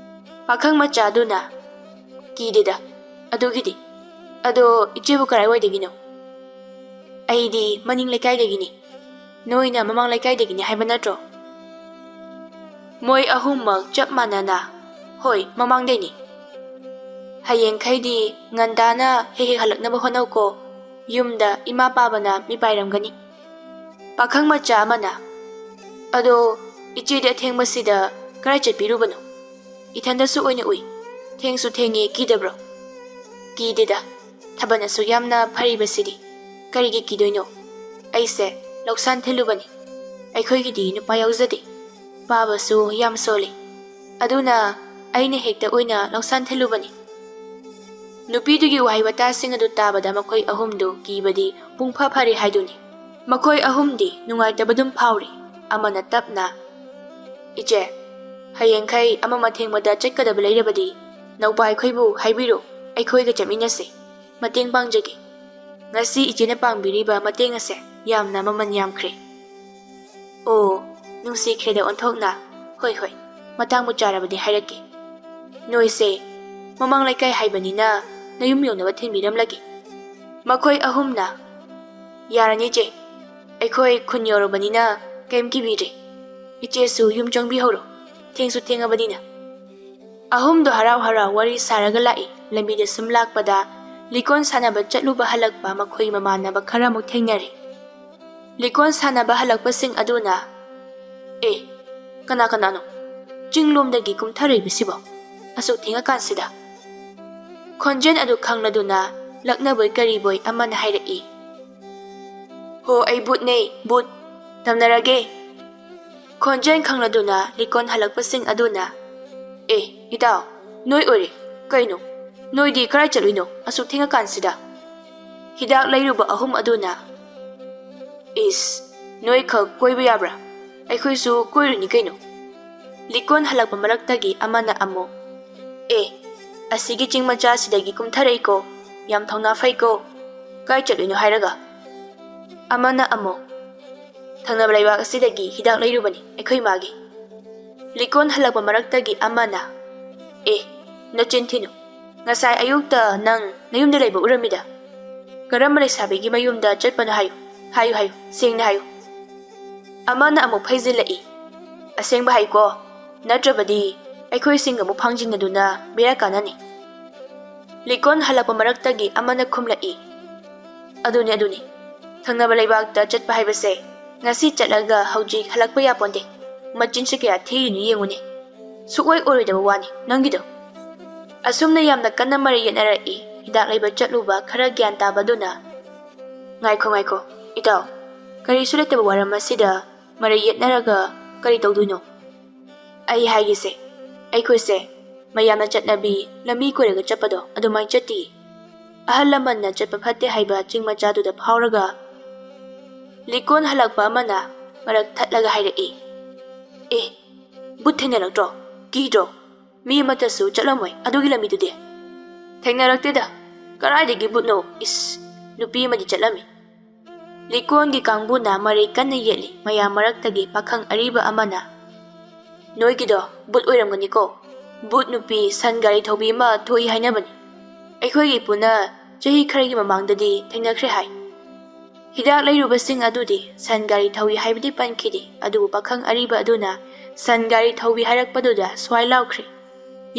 ꯄꯥꯈꯪ ꯃꯆꯥꯗꯨꯅ, "ꯀꯤꯗꯦꯗ ꯑꯗꯨꯒꯤꯗꯤ꯫ ꯑꯗꯣ ꯏꯆꯦꯕꯨ ꯀꯔꯥꯏꯋꯥꯏꯗꯒꯤꯅꯣ?" "ꯑꯩꯗꯤ ꯃꯅꯤꯡ ꯂꯩꯀꯥꯏꯗꯒꯤꯅꯤ꯫ ꯅꯣꯏꯅ ꯃꯃꯥꯡ ꯂꯩꯀꯥꯏꯗꯒꯤꯅꯤ ꯍꯥꯏꯕ ꯅꯠꯇ꯭ꯔꯣ?" ꯃꯣꯏ ꯑꯍꯨꯝꯃꯛ ꯆꯞ ꯃꯥꯟꯅꯅ, "ꯍꯣꯏ, ꯃꯃꯥꯡꯗꯩꯅꯤ꯫ ꯍꯌꯦꯡꯈꯩꯗꯤ ꯉꯟꯇꯥꯅ ꯍꯦꯛ ꯍꯦꯛ ꯍꯜꯂꯛꯅꯕ ꯍꯣꯠꯅꯧꯀꯣ꯫ ꯌꯨꯝꯗ ꯏꯃꯥ ꯄꯥꯕꯅ ꯃꯤꯄꯥꯏꯔꯝꯒꯅꯤ꯫" ꯄꯥꯈꯪ ꯃꯆꯥ ꯑꯃꯅ, "ꯑꯗꯣ ꯏꯆꯦꯗꯤ ꯑꯊꯦꯡꯕꯁꯤꯗ ꯀꯔꯥꯏ ꯆꯠꯄꯤꯔꯨꯕꯅꯣ? ꯏꯊꯟꯗꯁꯨ ꯑꯣꯏꯅ ꯎꯏ꯫ ꯊꯦꯡꯁꯨ ꯊꯦꯡꯉꯦ, ꯀꯤꯗꯕ꯭ꯔꯣ?" "ꯀꯤꯗꯦꯗ, ꯊꯥꯕꯜ ꯑꯁꯨꯛ ꯌꯥꯝꯅ ꯐꯔꯤꯕꯁꯤꯗꯤ ꯀꯔꯤꯒꯤ ꯀꯤꯗꯣꯏꯅꯣ? ꯑꯩꯁꯦ ꯂꯧꯁꯥꯟ ꯊꯤꯜꯂꯨꯕꯅꯤ꯫ ꯑꯩꯈꯣꯏꯒꯤꯗꯤ ꯅꯨꯄꯥ ꯌꯥꯎꯖꯗꯦ꯫ ꯄꯥꯕꯁꯨ ꯌꯥꯝ ꯁꯣꯜꯂꯤ꯫ ꯑꯗꯨꯅ ꯑꯩꯅ ꯍꯦꯛꯇ ꯑꯣꯏꯅ ꯂꯧꯁꯥꯟ ꯊꯤꯜꯂꯨꯕꯅꯤ꯫" ꯅꯨꯄꯤꯗꯨꯒꯤ ꯋꯥꯍꯩ ꯋꯥꯇꯥꯁꯤꯡ ꯑꯗꯨ ꯇꯥꯕꯗ ꯃꯈꯣꯏ ꯑꯍꯨꯝꯗꯨ ꯀꯤꯕꯗꯤ ꯄꯨꯡꯐ ꯐꯔꯦ ꯍꯥꯏꯗꯨꯅꯤ꯫ ꯃꯈꯣꯏ ꯑꯍꯨꯝꯗꯤ ꯅꯨꯡꯉꯥꯏꯇꯕꯗꯨꯝ ꯐꯥꯎꯔꯤ꯫ ꯑꯃꯅ ꯇꯞꯅ, "ꯏꯆꯦ, ꯍꯌꯦꯡꯈꯩ ꯑꯃ ꯑꯃ ꯊꯦꯡꯕꯗ ꯆꯠꯀꯗꯕ ꯂꯩꯔꯕꯗꯤ ꯅꯧꯄꯥ ꯑꯩꯈꯣꯏꯕꯨ ꯍꯥꯏꯕꯤꯔꯣ, ꯑꯩꯈꯣꯏꯒ ꯆꯠꯃꯤꯟꯅꯁꯦ꯫ ꯃꯇꯦꯡ ꯄꯥꯡꯖꯒꯦ꯫ ꯉꯁꯤ ꯏꯆꯦꯅ ꯄꯥꯡꯕꯤꯔꯤꯕ ꯃꯇꯦꯡ ꯑꯁꯦ ꯌꯥꯝꯅ ꯃꯃꯜ ꯌꯥꯝꯈ꯭ꯔꯦ꯫" "ꯑꯣ, ꯅꯨꯡꯁꯤꯈ꯭ꯔꯦꯗ ꯑꯣꯟꯊꯣꯛꯅ꯫ ꯍꯣꯏ, ꯍꯣꯏ, ꯃꯇꯥꯡꯕꯨ ꯆꯥꯔꯕꯗꯤ ꯍꯥꯏꯔꯛꯀꯦ꯫ ꯅꯣꯏꯁꯦ ꯃꯃꯥꯡ ꯂꯩꯀꯥꯏ ꯍꯥꯏꯕꯅꯤꯅ ꯅꯌꯨꯝ ꯌꯧꯅꯕ ꯊꯤꯟꯕꯤꯔꯝꯂꯒꯦ꯫" ꯃꯈꯣꯏ ꯑꯍꯨꯝꯅ, "ꯌꯥꯔꯅꯤ ꯏꯆꯦ, ꯑꯩꯈꯣꯏ ꯈꯨꯟ ꯌꯧꯔꯕꯅꯤꯅ ꯀꯩꯝ ꯀꯤꯕꯤꯗ꯭ꯔꯦ꯫ ꯏꯆꯦꯁꯨ ꯌꯨꯝ ꯆꯪꯕꯤꯍꯧꯔꯣ, ꯊꯦꯡꯁꯨ ꯊꯦꯡꯉꯕꯅꯤꯅ꯫" ꯑꯍꯨꯝꯗꯣ ꯍꯔꯥꯎ ꯍꯔꯥꯎ ꯋꯥꯔꯤ ꯁꯥꯔꯒ ꯂꯥꯛꯏ꯫ ꯂꯝꯕꯤꯗ ꯁꯨꯝ ꯂꯥꯛꯄꯗ ꯂꯤꯀꯣꯟ ꯁꯥꯟꯅꯕ ꯆꯠꯂꯨꯕ ꯍꯜꯂꯛꯄ ꯃꯈꯣꯏ ꯃꯃꯥꯟꯅꯕ ꯈꯔ ꯑꯃꯨꯛ ꯊꯦꯡꯅꯔꯦ꯫ ꯂꯤꯀꯣꯟ ꯁꯥꯟꯅꯕ ꯍꯜꯂꯛꯄꯁꯤꯡ ꯑꯗꯨꯅ, "ꯑꯦ, ꯀꯅꯥ ꯀꯅꯥꯅꯣ? ꯆꯤꯡꯂꯣꯝꯗꯒꯤ ꯀꯨꯝꯊꯔꯛꯏꯕꯁꯤꯕꯣ? ꯑꯁꯨꯛ ꯊꯦꯡꯉꯀꯥꯟꯁꯤꯗ?" ꯈꯣꯟꯖꯦꯜ ꯑꯗꯨ ꯈꯪꯂꯗꯨꯅ ꯂꯛꯅꯕꯣꯏ ꯀꯔꯤꯕꯣꯏ ꯑꯃꯅ ꯍꯥꯏꯔꯛꯏ, "ꯍꯣ, ꯑꯩ ꯕꯨꯠꯅꯦ, ꯕꯨꯠ꯫ ꯇꯝꯅꯔꯒꯦ꯫" ꯈꯣꯟꯖꯦꯜ ꯈꯪꯂꯗꯨꯅ ꯂꯤꯀꯣꯟ ꯍꯜꯂꯛꯄꯁꯤꯡ ꯑꯗꯨꯅ, "ꯑꯦ, ꯏꯇꯥꯎ, ꯅꯣꯏ ꯑꯣꯏꯔꯦ꯫ ꯀꯩꯅꯣ? ꯅꯣꯏꯗꯤ ꯀꯔꯥꯏ ꯆꯠꯂꯨꯏꯅꯣ ꯑꯁꯨꯛ ꯊꯦꯡꯉꯀꯥꯟꯁꯤꯗ?" ꯍꯤꯗꯥꯛ ꯂꯩꯔꯨꯕ ꯑꯍꯨꯝ ꯑꯗꯨꯅ, "ꯏꯁ, ꯅꯣꯏꯈꯛ ꯀꯣꯏꯕ ꯌꯥꯕ꯭ꯔꯥ? ꯑꯩꯈꯣꯏꯁꯨ ꯀꯣꯏꯔꯨꯅꯤ ꯀꯩꯅꯣ꯫" ꯂꯤꯀꯣꯟ ꯍꯜꯂꯛꯄ ꯃꯔꯛꯇꯒꯤ ꯑꯃꯅ ꯑꯃꯨꯛ, "ꯑꯦ, ꯑꯁꯤꯒꯤ ꯆꯤꯡ ꯃꯆꯥꯁꯤꯗꯒꯤ ꯀꯨꯝꯊꯔꯛꯏꯀꯣ, ꯌꯥꯝ ꯊꯧꯅꯥ ꯐꯩꯀꯣ꯫ ꯀꯥꯏ ꯆꯠꯂꯨꯏꯅꯣ ꯍꯥꯏꯔꯒ?" ꯑꯃꯅ ꯑꯃꯨꯛ, "ꯊꯪꯅꯕ ꯂꯩꯕꯥꯛ ꯑꯁꯤꯗꯒꯤ ꯍꯤꯗꯥꯛ ꯂꯩꯔꯨꯕꯅꯤ ꯑꯩꯈꯣꯏ ꯏꯃꯥꯒꯤ꯫" ꯂꯤꯀꯣꯟ ꯍꯜꯂꯛꯄ ꯃꯔꯛꯇꯒꯤ ꯑꯃꯅ, "ꯑꯦ, ꯅꯆꯤꯟ ꯊꯤꯅꯨ꯫ ꯉꯁꯥꯏ ꯑꯌꯨꯛꯇ ꯅꯪ ꯅꯌꯨꯝꯗ ꯂꯩꯕ ꯎꯔꯝꯃꯤꯗ꯫ ꯀꯔꯝꯕ ꯂꯩꯁꯥꯕꯤꯒꯤ ꯃꯌꯨꯝꯗ ꯆꯠꯄꯅꯣ ꯍꯥꯏꯌꯨ, ꯍꯥꯏꯌꯨ, ꯍꯥꯏꯌꯨ, ꯁꯦꯡꯅ ꯍꯥꯏꯌꯨ꯫" ꯑꯃꯅ ꯑꯃꯨꯛ ꯐꯩꯖꯤꯜꯂꯛꯏ, "ꯑꯁꯦꯡꯕ ꯍꯥꯏꯌꯨꯀꯣ, ꯅꯠꯇ꯭ꯔꯕꯗꯤ ꯑꯩꯈꯣꯏꯁꯤꯡ ꯑꯃꯨꯛ ꯐꯥꯡꯖꯤꯟꯅꯗꯨꯅ ꯕꯦꯔꯥ ꯀꯥꯟꯅꯅꯤ꯫" ꯂꯤꯀꯣꯟ ꯍꯜꯂꯛꯄ ꯃꯔꯛꯇꯒꯤ ꯑꯃꯅ ꯈꯨꯝꯂꯛꯏ, "ꯑꯗꯨꯅꯤ, ꯑꯗꯨꯅꯤ꯫ ꯊꯪꯅꯕ ꯂꯩꯕꯥꯛꯇ ꯆꯠꯄ ꯍꯥꯏꯕꯁꯦ ꯉꯁꯤ ꯆꯠꯂꯒ ꯍꯧꯖꯤꯛ ꯍꯜꯂꯛꯄ ꯌꯥꯄꯣꯟꯇꯦ꯫ ꯃꯆꯤꯟꯁꯤ ꯀꯌꯥ ꯊꯤꯔꯤꯅꯣ ꯌꯦꯡꯉꯨꯅꯦ꯫ ꯁꯨꯛꯑꯣꯏ ꯑꯣꯏꯔꯣꯏꯗꯕ ꯋꯥꯅꯤ ꯅꯪꯒꯤꯗꯣ꯫" ꯑꯁꯨꯝꯅ ꯌꯥꯝꯅ ꯀꯟꯅ ꯃꯔꯩ ꯌꯦꯠꯅꯔꯛꯏ꯫ ꯍꯤꯗꯥꯛ ꯂꯩꯕ ꯆꯠꯂꯨꯕ ꯈꯔ ꯒ꯭ꯌꯥꯟ ꯇꯥꯕꯗꯨꯅ, "ꯉꯥꯏꯈꯣ, ꯉꯥꯏꯈꯣ, ꯏꯇꯥꯎ꯫ ꯀꯔꯤꯁꯨ ꯂꯩꯇꯕ ꯋꯥꯔꯝ ꯑꯁꯤꯗ ꯃꯔꯩ ꯌꯦꯠꯅꯔꯒ ꯀꯔꯤ ꯇꯧꯗꯣꯏꯅꯣ? ꯑꯩ ꯍꯥꯏꯒꯦꯁꯦ, ꯑꯩꯈꯣꯏꯁꯦ ꯃꯌꯥꯝꯅ ꯆꯠꯅꯕꯤ ꯂꯝꯕꯤ ꯀꯣꯏꯔꯒ ꯆꯠꯄꯗꯣ ꯑꯗꯨꯃꯥꯏꯅ ꯆꯠꯇꯤꯌꯦ꯫ ꯑꯍꯜ ꯂꯃꯟꯅ ꯆꯠꯄ ꯐꯠꯇꯦ ꯍꯥꯏꯕ ꯆꯤꯡ ꯃꯆꯥꯗꯨꯗ ꯐꯥꯎꯔꯒ ꯂꯤꯀꯣꯟ ꯍꯜꯂꯛꯄ ꯑꯃꯅ ꯃꯔꯛ ꯊꯠꯂꯒ ꯍꯥꯏꯔꯛꯏ, "ꯑꯦ, ꯕꯨꯠ ꯊꯦꯡꯅꯔꯛꯇ꯭ꯔꯣ? ꯀꯤꯗ꯭ꯔꯣ? ꯃꯤ ꯑꯃꯠꯇꯁꯨ ꯆꯠꯂꯝꯃꯣꯏ ꯑꯗꯨꯒꯤ ꯂꯝꯕꯤꯗꯨꯗꯤ꯫" "ꯊꯦꯡꯅꯔꯛꯇꯦꯗ꯫ ꯀꯔꯥꯏꯗꯒꯤ ꯕꯨꯠꯅꯣ? ꯏꯁ, ꯅꯨꯄꯤ ꯑꯃꯗꯤ ꯆꯠꯂꯝꯃꯤ꯫" ꯂꯤꯀꯣꯟꯒꯤ ꯀꯥꯡꯕꯨꯅ ꯃꯔꯩ ꯀꯟꯅ ꯌꯦꯠꯂꯤ꯫ ꯃꯌꯥꯝ ꯃꯔꯛꯇꯒꯤ ꯄꯥꯈꯪ ꯑꯔꯤꯕ ꯑꯃꯅ, "ꯅꯣꯏꯒꯤꯗꯣ ꯕꯨꯠ ꯑꯣꯏꯔꯝꯒꯅꯤꯀꯣ꯫ ꯕꯨꯠ ꯅꯨꯄꯤ ꯁꯟ ꯒꯥꯔꯤ ꯊꯧꯕꯤ ꯑꯃ ꯊꯣꯛꯏ ꯍꯥꯏꯅꯕꯅꯤ꯫ ꯑꯩꯈꯣꯏꯒꯤ ꯏꯄꯨꯅ ꯆꯍꯤ ꯈꯔꯒꯤ ꯃꯃꯥꯡꯗꯗꯤ ꯊꯦꯡꯅꯈ꯭ꯔꯦ ꯍꯥꯏ꯫" ꯍꯤꯗꯥꯛ ꯂꯩꯔꯨꯕꯁꯤꯡ ꯑꯗꯨꯗꯤ ꯁꯟ ꯒꯥꯔꯤ ꯊꯧꯏ ꯍꯥꯏꯕꯗꯤ ꯄꯟꯈꯤꯗꯦ, ꯑꯗꯨꯕꯨ ꯄꯥꯈꯪ ꯑꯔꯤꯕ ꯑꯗꯨꯅ ꯁꯟ ꯒꯥꯔꯤ ꯊꯧꯏ ꯍꯥꯏꯔꯛꯄꯗꯨꯗ ꯁ꯭ꯋꯥꯏ ꯂꯥꯎꯈ꯭ꯔꯦ꯫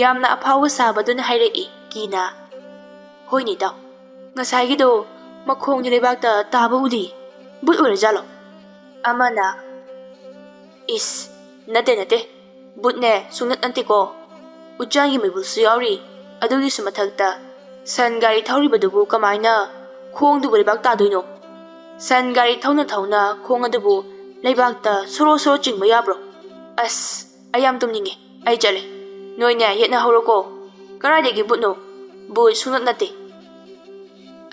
ꯌꯥꯝꯅ ꯑꯐꯥꯎꯕ ꯁꯥꯕꯗꯨꯅ ꯍꯥꯏꯔꯛꯏ, ꯀꯤꯅ, "ꯍꯣꯏꯅꯦ ꯏꯇꯥꯎ, ꯉꯁꯥꯏꯒꯤꯗꯣ ꯃꯈꯣꯡꯗꯤ ꯂꯩꯕꯥꯛꯇ ꯇꯥꯕ ꯎꯗꯦ, ꯕꯨꯠ ꯑꯣꯏꯔꯖꯥꯠꯂꯣ?" ꯑꯃꯅ, "ꯏꯁ, ꯅꯠꯇꯦ ꯅꯠꯇꯦ, ꯕꯨꯠꯅꯦ ꯁꯨꯡꯅꯠ ꯅꯠꯇꯦꯀꯣ, ꯎꯆꯥꯟꯒꯤ ꯃꯩꯕꯨꯜꯁꯨ ꯌꯥꯎꯔꯤ꯫ ꯑꯗꯨꯒꯤꯁꯨ ꯃꯊꯛꯇ ꯁꯟ ꯒꯥꯔꯤ ꯊꯧꯔꯤꯕꯗꯨꯕꯨ ꯀꯃꯥꯏꯅ ꯈꯣꯡꯗꯨꯕꯨ ꯂꯩꯕꯥꯛ ꯇꯥꯗꯣꯏꯅꯣ? ꯁꯟ ꯒꯥꯔꯤ ꯊꯧꯅ ꯊꯧꯅ ꯈꯣꯡ ꯑꯗꯨꯕꯨ ꯂꯩꯕꯥꯛꯇ ꯁꯣꯔꯣ ꯁꯣꯔꯣ ꯆꯤꯡꯕ ꯌꯥꯕ꯭ꯔꯣ? ꯑꯁ, ꯑꯩ ꯌꯥꯝ ꯇꯨꯝꯅꯤꯡꯉꯦ, ꯑꯩ ꯆꯠꯂꯦ꯫ ꯅꯣꯏꯅꯦ ꯌꯦꯠꯅꯍꯧꯔꯣꯀꯣ꯫ ꯀꯔꯥꯏꯗꯒꯤ ꯕꯨꯠꯅꯣ? ꯕꯨꯠ ꯁꯨꯡꯅꯠ ꯅꯠꯇꯦ꯫"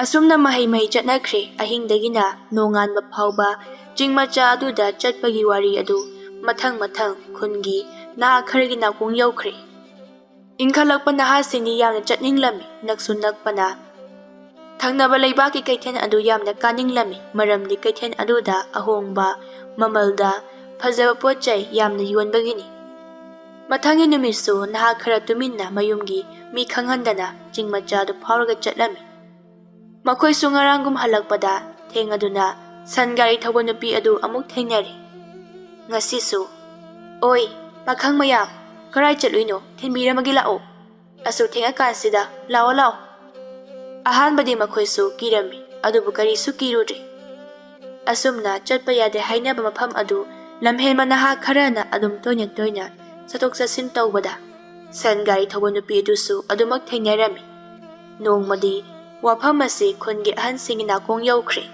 ꯑꯁꯨꯝꯅ ꯃꯍꯩ ꯃꯍꯩ ꯆꯠꯅꯈ꯭ꯔꯦ꯫ ꯑꯍꯤꯡꯗꯒꯤꯅ ꯅꯣꯡꯉꯥꯟꯕ ꯐꯥꯎꯕ ꯆꯤꯡ ꯃꯆꯥ ꯑꯗꯨꯗ ꯆꯠꯄꯒꯤ ꯋꯥꯔꯤ ꯑꯗꯨ ꯃꯊꯪ ꯃꯊꯪ ꯈꯨꯟꯒꯤ ꯅꯍꯥ ꯈꯔꯒꯤ ꯅꯥꯀꯣꯡ ꯌꯧꯈ꯭ꯔꯦ꯫ ꯏꯟꯈꯠꯂꯛꯄ ꯅꯍꯥꯁꯤꯡꯗꯤ ꯌꯥꯝꯅ ꯆꯠꯅꯤꯡꯂꯝꯃꯤ, ꯅꯛꯁꯨ ꯅꯛꯄꯅ ꯊꯪꯅꯕ ꯂꯩꯕꯥꯛꯀꯤ ꯀꯩꯊꯦꯜ ꯑꯗꯨ ꯌꯥꯝꯅ ꯀꯥꯅꯤꯡꯂꯝꯃꯤ, ꯃꯔꯝꯗꯤ ꯀꯩꯊꯦꯜ ꯑꯗꯨꯗ ꯑꯍꯣꯡꯕ ꯃꯃꯜꯗ ꯐꯖꯕ ꯄꯣꯠ ꯆꯩ ꯌꯥꯝꯅ ꯌꯣꯟꯕꯒꯤꯅꯤ꯫ ꯃꯊꯪꯒꯤ ꯅꯨꯃꯤꯠꯁꯨ ꯅꯍꯥ ꯈꯔ ꯇꯨꯃꯤꯟꯅ ꯃꯌꯨꯝꯒꯤ ꯃꯤ ꯈꯪꯍꯟꯗꯅ ꯆꯤꯡ ꯃꯆꯥꯗꯨ ꯐꯥꯎꯔꯒ ꯆꯠꯂꯝꯃꯤ꯫ ꯃꯈꯣꯏꯁꯨ ꯉꯔꯥꯡꯒꯨꯝ ꯍꯜꯂꯛꯄꯗ ꯊꯦꯡꯉꯗꯨꯅ ꯁꯟ ꯒꯥꯔꯤ ꯊꯧꯕ ꯅꯨꯄꯤ ꯑꯗꯨ ꯑꯃꯨꯛ ꯊꯦꯡꯅꯔꯦ꯫ ꯉꯁꯤꯁꯨ, "ꯑꯣꯏ, ꯄꯥꯈꯪ ꯃꯌꯥꯝ, ꯀꯔꯥꯏ ꯆꯠꯂꯨꯏꯅꯣ? ꯊꯤꯟꯕꯤꯔꯝꯃꯒꯦ ꯂꯥꯛꯑꯣ꯫ ꯑꯁꯨꯛ ꯊꯦꯡꯉꯀꯥꯟꯁꯤꯗ, ꯂꯥꯛꯑꯣ, ꯂꯥꯛꯑꯣ꯫" ꯑꯍꯥꯟꯕꯗꯤ ꯃꯈꯣꯏꯁꯨ ꯀꯤꯔꯝꯃꯤ, ꯑꯗꯨꯕꯨ ꯀꯔꯤꯁꯨ ꯀꯤꯔꯨꯗ꯭ꯔꯦ꯫ ꯑꯁꯨꯝꯅ ꯆꯠꯄ ꯌꯥꯗꯦ ꯍꯥꯏꯅꯕ ꯃꯐꯝ ꯑꯗꯨ ꯂꯝꯍꯦꯟꯕ ꯅꯍꯥ ꯈꯔꯅ ꯑꯗꯨꯝ ꯇꯣꯏꯅ ꯇꯣꯏꯅ ꯆꯠꯊꯣꯛ ꯆꯠꯁꯤꯟ ꯇꯧꯕꯗ, ꯁꯟ ꯒꯥꯔꯤ ꯊꯧꯕ ꯅꯨꯄꯤ ꯑꯗꯨꯁꯨ ꯑꯗꯨꯃꯛ ꯊꯦꯡꯅꯔꯝꯃꯤ꯫ ꯅꯣꯡꯃꯗꯤ ꯋꯥꯐꯝ ꯑꯁꯤ ꯈꯨꯟꯒꯤ ꯑꯍꯟꯁꯤꯡꯒꯤ ꯅꯥꯀꯣꯡ ꯌꯧꯈ꯭ꯔꯦ꯫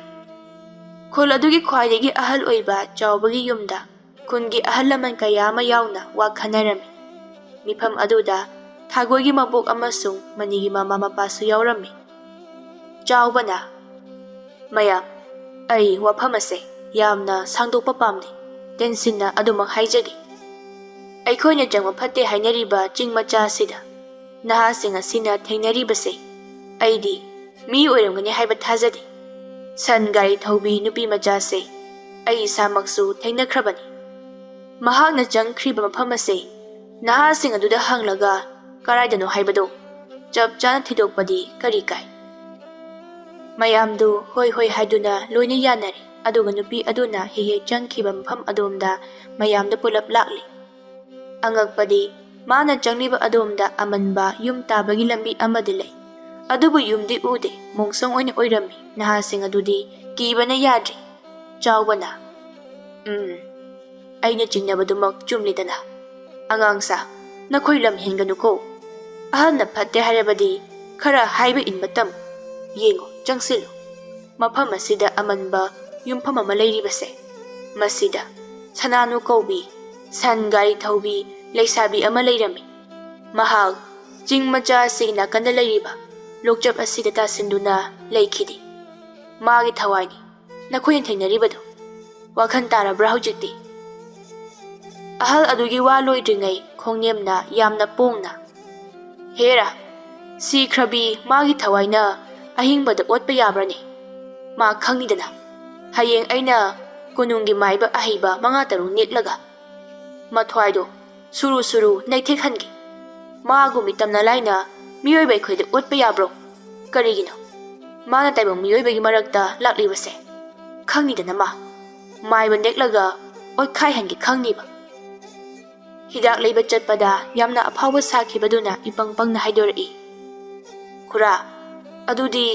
ꯈꯨꯜ ꯑꯗꯨꯒꯤ ꯈ꯭ꯋꯥꯏꯗꯒꯤ ꯑꯍꯜ ꯑꯣꯏꯕ ꯆꯥꯎꯕꯒꯤ ꯌꯨꯝꯗ ꯈꯨꯟꯒꯤ ꯑꯍꯜ ꯂꯃꯟ ꯀꯌꯥ ꯑꯃ ꯌꯥꯎꯅ ꯋꯥ ꯈꯟꯅꯔꯝꯃꯤ꯫ ꯃꯤꯐꯝ ꯑꯗꯨꯗ ꯊꯥꯒꯣꯏꯒꯤ ꯃꯕꯣꯛ ꯑꯃꯁꯨꯡ ꯃꯅꯤꯒꯤ ꯃꯃꯥ ꯃꯄꯥꯁꯨ ꯌꯥꯎꯔꯝꯃꯤ꯫ ꯆꯥꯎꯕꯅ, "ꯃꯌꯥꯝ, ꯑꯩ ꯋꯥꯐꯝ ꯑꯁꯦ ꯌꯥꯝꯅ ꯁꯥꯡꯗꯣꯛꯄ ꯄꯥꯝꯗꯦ, ꯇꯦꯟꯁꯤꯟꯅ ꯑꯗꯨꯃꯛ ꯍꯥꯏꯖꯒꯦ꯫ ꯑꯩꯈꯣꯏꯅ ꯆꯪꯕ ꯐꯠꯇꯦ ꯍꯥꯏꯅꯔꯤꯕ ꯆꯤꯡ ꯃꯆꯥ ꯑꯁꯤꯗ ꯅꯍꯥꯁꯤꯡ ꯑꯁꯤꯅ ꯊꯦꯡꯅꯔꯤꯕꯁꯦ, ꯑꯩꯗꯤ ꯃꯤ ꯑꯣꯏꯔꯝꯒꯅꯤ ꯍꯥꯏꯕ ꯊꯥꯖꯗꯦ꯫ ꯁꯟ ꯒꯥꯔꯤ ꯊꯧꯕꯤ ꯅꯨꯄꯤ ꯃꯆꯥꯁꯦ ꯑꯩ ꯏꯁꯥꯃꯛꯁꯨ ꯊꯦꯡꯅꯈ꯭ꯔꯕꯅꯤ꯫ ꯃꯍꯥꯛꯅ ꯆꯪꯈ꯭ꯔꯤꯕ ꯃꯐꯝ ꯑꯁꯦ ꯅꯍꯥꯁꯤꯡ ꯑꯗꯨꯗ ꯍꯪꯂꯒ ꯀꯗꯥꯏꯗꯅꯣ ꯍꯥꯏꯕꯗꯣ ꯆꯞ ꯆꯥꯅ ꯊꯤꯗꯣꯛꯄꯗꯤ ꯀꯔꯤ ꯀꯥꯏ?" ꯃꯌꯥꯝꯗꯨ ꯍꯣꯏ ꯍꯣꯏ ꯍꯥꯏꯗꯨꯅ ꯂꯣꯏꯅ ꯌꯥꯅꯔꯦ꯫ ꯑꯗꯨꯒ ꯅꯨꯄꯤ ꯑꯗꯨꯅ ꯍꯦꯛ ꯍꯦꯛ ꯆꯪꯈꯤꯕ ꯃꯐꯝ ꯑꯗꯣꯝꯗ ꯃꯌꯥꯝꯗꯨ ꯄꯨꯂꯞ ꯂꯥꯛꯂꯤ꯫ ꯑꯉꯛꯄꯗꯤ, ꯃꯥꯅ ꯆꯪꯂꯤꯕ ꯑꯗꯣꯝꯗ ꯑꯃꯟꯕ ꯌꯨꯝ ꯇꯥꯕꯒꯤ ꯂꯝꯕꯤ ꯑꯃꯗꯤ ꯂꯩ꯫ ꯑꯗꯨꯕꯨ ꯌꯨꯝꯗꯤ ꯎꯗꯦ, ꯃꯣꯡꯁꯣꯡ ꯑꯣꯏꯅ ꯑꯣꯏꯔꯝꯃꯤ꯫ ꯅꯍꯥꯁꯤꯡ ꯑꯗꯨꯗꯤ ꯀꯤꯕꯅ ꯌꯥꯗ꯭ꯔꯤ꯫ ꯆꯥꯎꯕꯅ, "ꯎꯝ, ꯑꯩꯅ ꯆꯤꯡꯅꯕꯗꯨꯃꯛ ꯆꯨꯝꯂꯤꯗꯅ꯫ ꯑꯉꯥꯡꯁꯥ, ꯅꯈꯣꯏ ꯂꯝ ꯍꯦꯟꯒꯅꯨꯀꯣ꯫ ꯑꯍꯜꯅ ꯐꯠꯇꯦ ꯍꯥꯏꯔꯕꯗꯤ ꯈꯔ ꯍꯥꯏꯕ ꯏꯟꯕ ꯇꯝꯃꯨ꯫ ꯌꯦꯡꯉꯨ, ꯆꯪꯁꯤꯜꯂꯨ꯫ ꯃꯐꯝ ꯑꯁꯤꯗ ꯑꯃꯟꯕ ꯌꯨꯝꯐꯝ ꯑꯃ ꯂꯩꯔꯤꯕꯁꯦ, ꯃꯁꯤꯗ ꯁꯅꯥꯅꯨ ꯀꯧꯕꯤ, ꯁꯟ ꯒꯥꯔꯤ ꯊꯧꯕꯤ ꯂꯩꯁꯥꯕꯤ ꯑꯃ ꯂꯩꯔꯝꯃꯤ꯫ ꯃꯍꯥꯛ ꯆꯤꯡ ꯃꯆꯥ ꯑꯁꯤꯒꯤ ꯅꯥꯀꯟꯗ ꯂꯩꯔꯤꯕ ꯂꯣꯛꯆꯞ ꯑꯁꯤꯗ ꯇꯥꯁꯤꯟꯗꯨꯅ ꯂꯩꯈꯤꯗꯦ꯫ ꯃꯥꯒꯤ ꯊꯋꯥꯏꯅꯤ ꯅꯈꯣꯏꯅ ꯊꯦꯡꯅꯔꯤꯕꯗꯨ꯫ ꯋꯥꯈꯜ ꯇꯥꯔꯕ꯭ꯔꯥ ꯍꯧꯖꯤꯛꯇꯤ?" ꯑꯍꯜ ꯑꯗꯨꯒꯤ ꯋꯥ ꯂꯣꯏꯗ꯭ꯔꯤꯉꯩ ꯈꯣꯡꯅꯦꯝꯅ ꯌꯥꯝꯅ ꯄꯣꯡꯅ, "ꯍꯦꯔꯥ, ꯁꯤꯈ꯭ꯔꯕꯤ ꯃꯥꯒꯤ ꯊꯋꯥꯏꯅ ꯑꯍꯤꯡꯕꯗ ꯑꯣꯠꯄ ꯌꯥꯕ꯭ꯔꯅꯦ? ꯃꯥ ꯈꯪꯅꯤꯗꯅ, ꯍꯌꯦꯡ ꯑꯩꯅ ꯀꯣꯅꯨꯡꯒꯤ ꯃꯥꯏꯕ ꯑꯍꯩꯕ ꯃꯉꯥ ꯇꯔꯨꯛ ꯅꯦꯛꯂꯒ ꯃꯊ꯭ꯋꯥꯏꯗꯣ ꯁꯨꯔꯨ ꯁꯨꯔꯨ ꯅꯩꯊꯦꯛꯍꯟꯒꯦ꯫ ꯃꯥꯒꯨꯝ ꯃꯤꯇꯝꯅ ꯂꯥꯏꯅ ꯃꯤꯑꯣꯏꯕ ꯑꯩꯈꯣꯏꯗ ꯑꯣꯠꯄ ꯌꯥꯕ꯭ꯔꯣ? ꯀꯔꯤꯒꯤꯅꯣ? ꯃꯥꯅ ꯇꯥꯏꯕꯪ ꯃꯤꯑꯣꯏꯕꯒꯤ ꯃꯔꯛꯇ ꯂꯥꯛꯂꯤꯕꯁꯦ ꯈꯪꯅꯤꯗꯅ ꯃꯥ꯫ ꯃꯥꯏꯕ ꯅꯦꯛꯂꯒ ꯑꯣꯠꯈꯥꯏꯍꯟꯒꯦ ꯈꯪꯅꯤꯕ꯫" ꯍꯤꯗꯥꯛ ꯂꯩꯕ ꯆꯠꯄꯗ ꯌꯥꯝꯅ ꯑꯐꯥꯎꯕ ꯁꯥꯈꯤꯕꯗꯨꯅ ꯏꯄꯪ ꯄꯪꯅ ꯍꯥꯏꯗꯣꯔꯛꯏ, "ꯈꯨꯔꯥ, ꯑꯗꯨꯗꯤ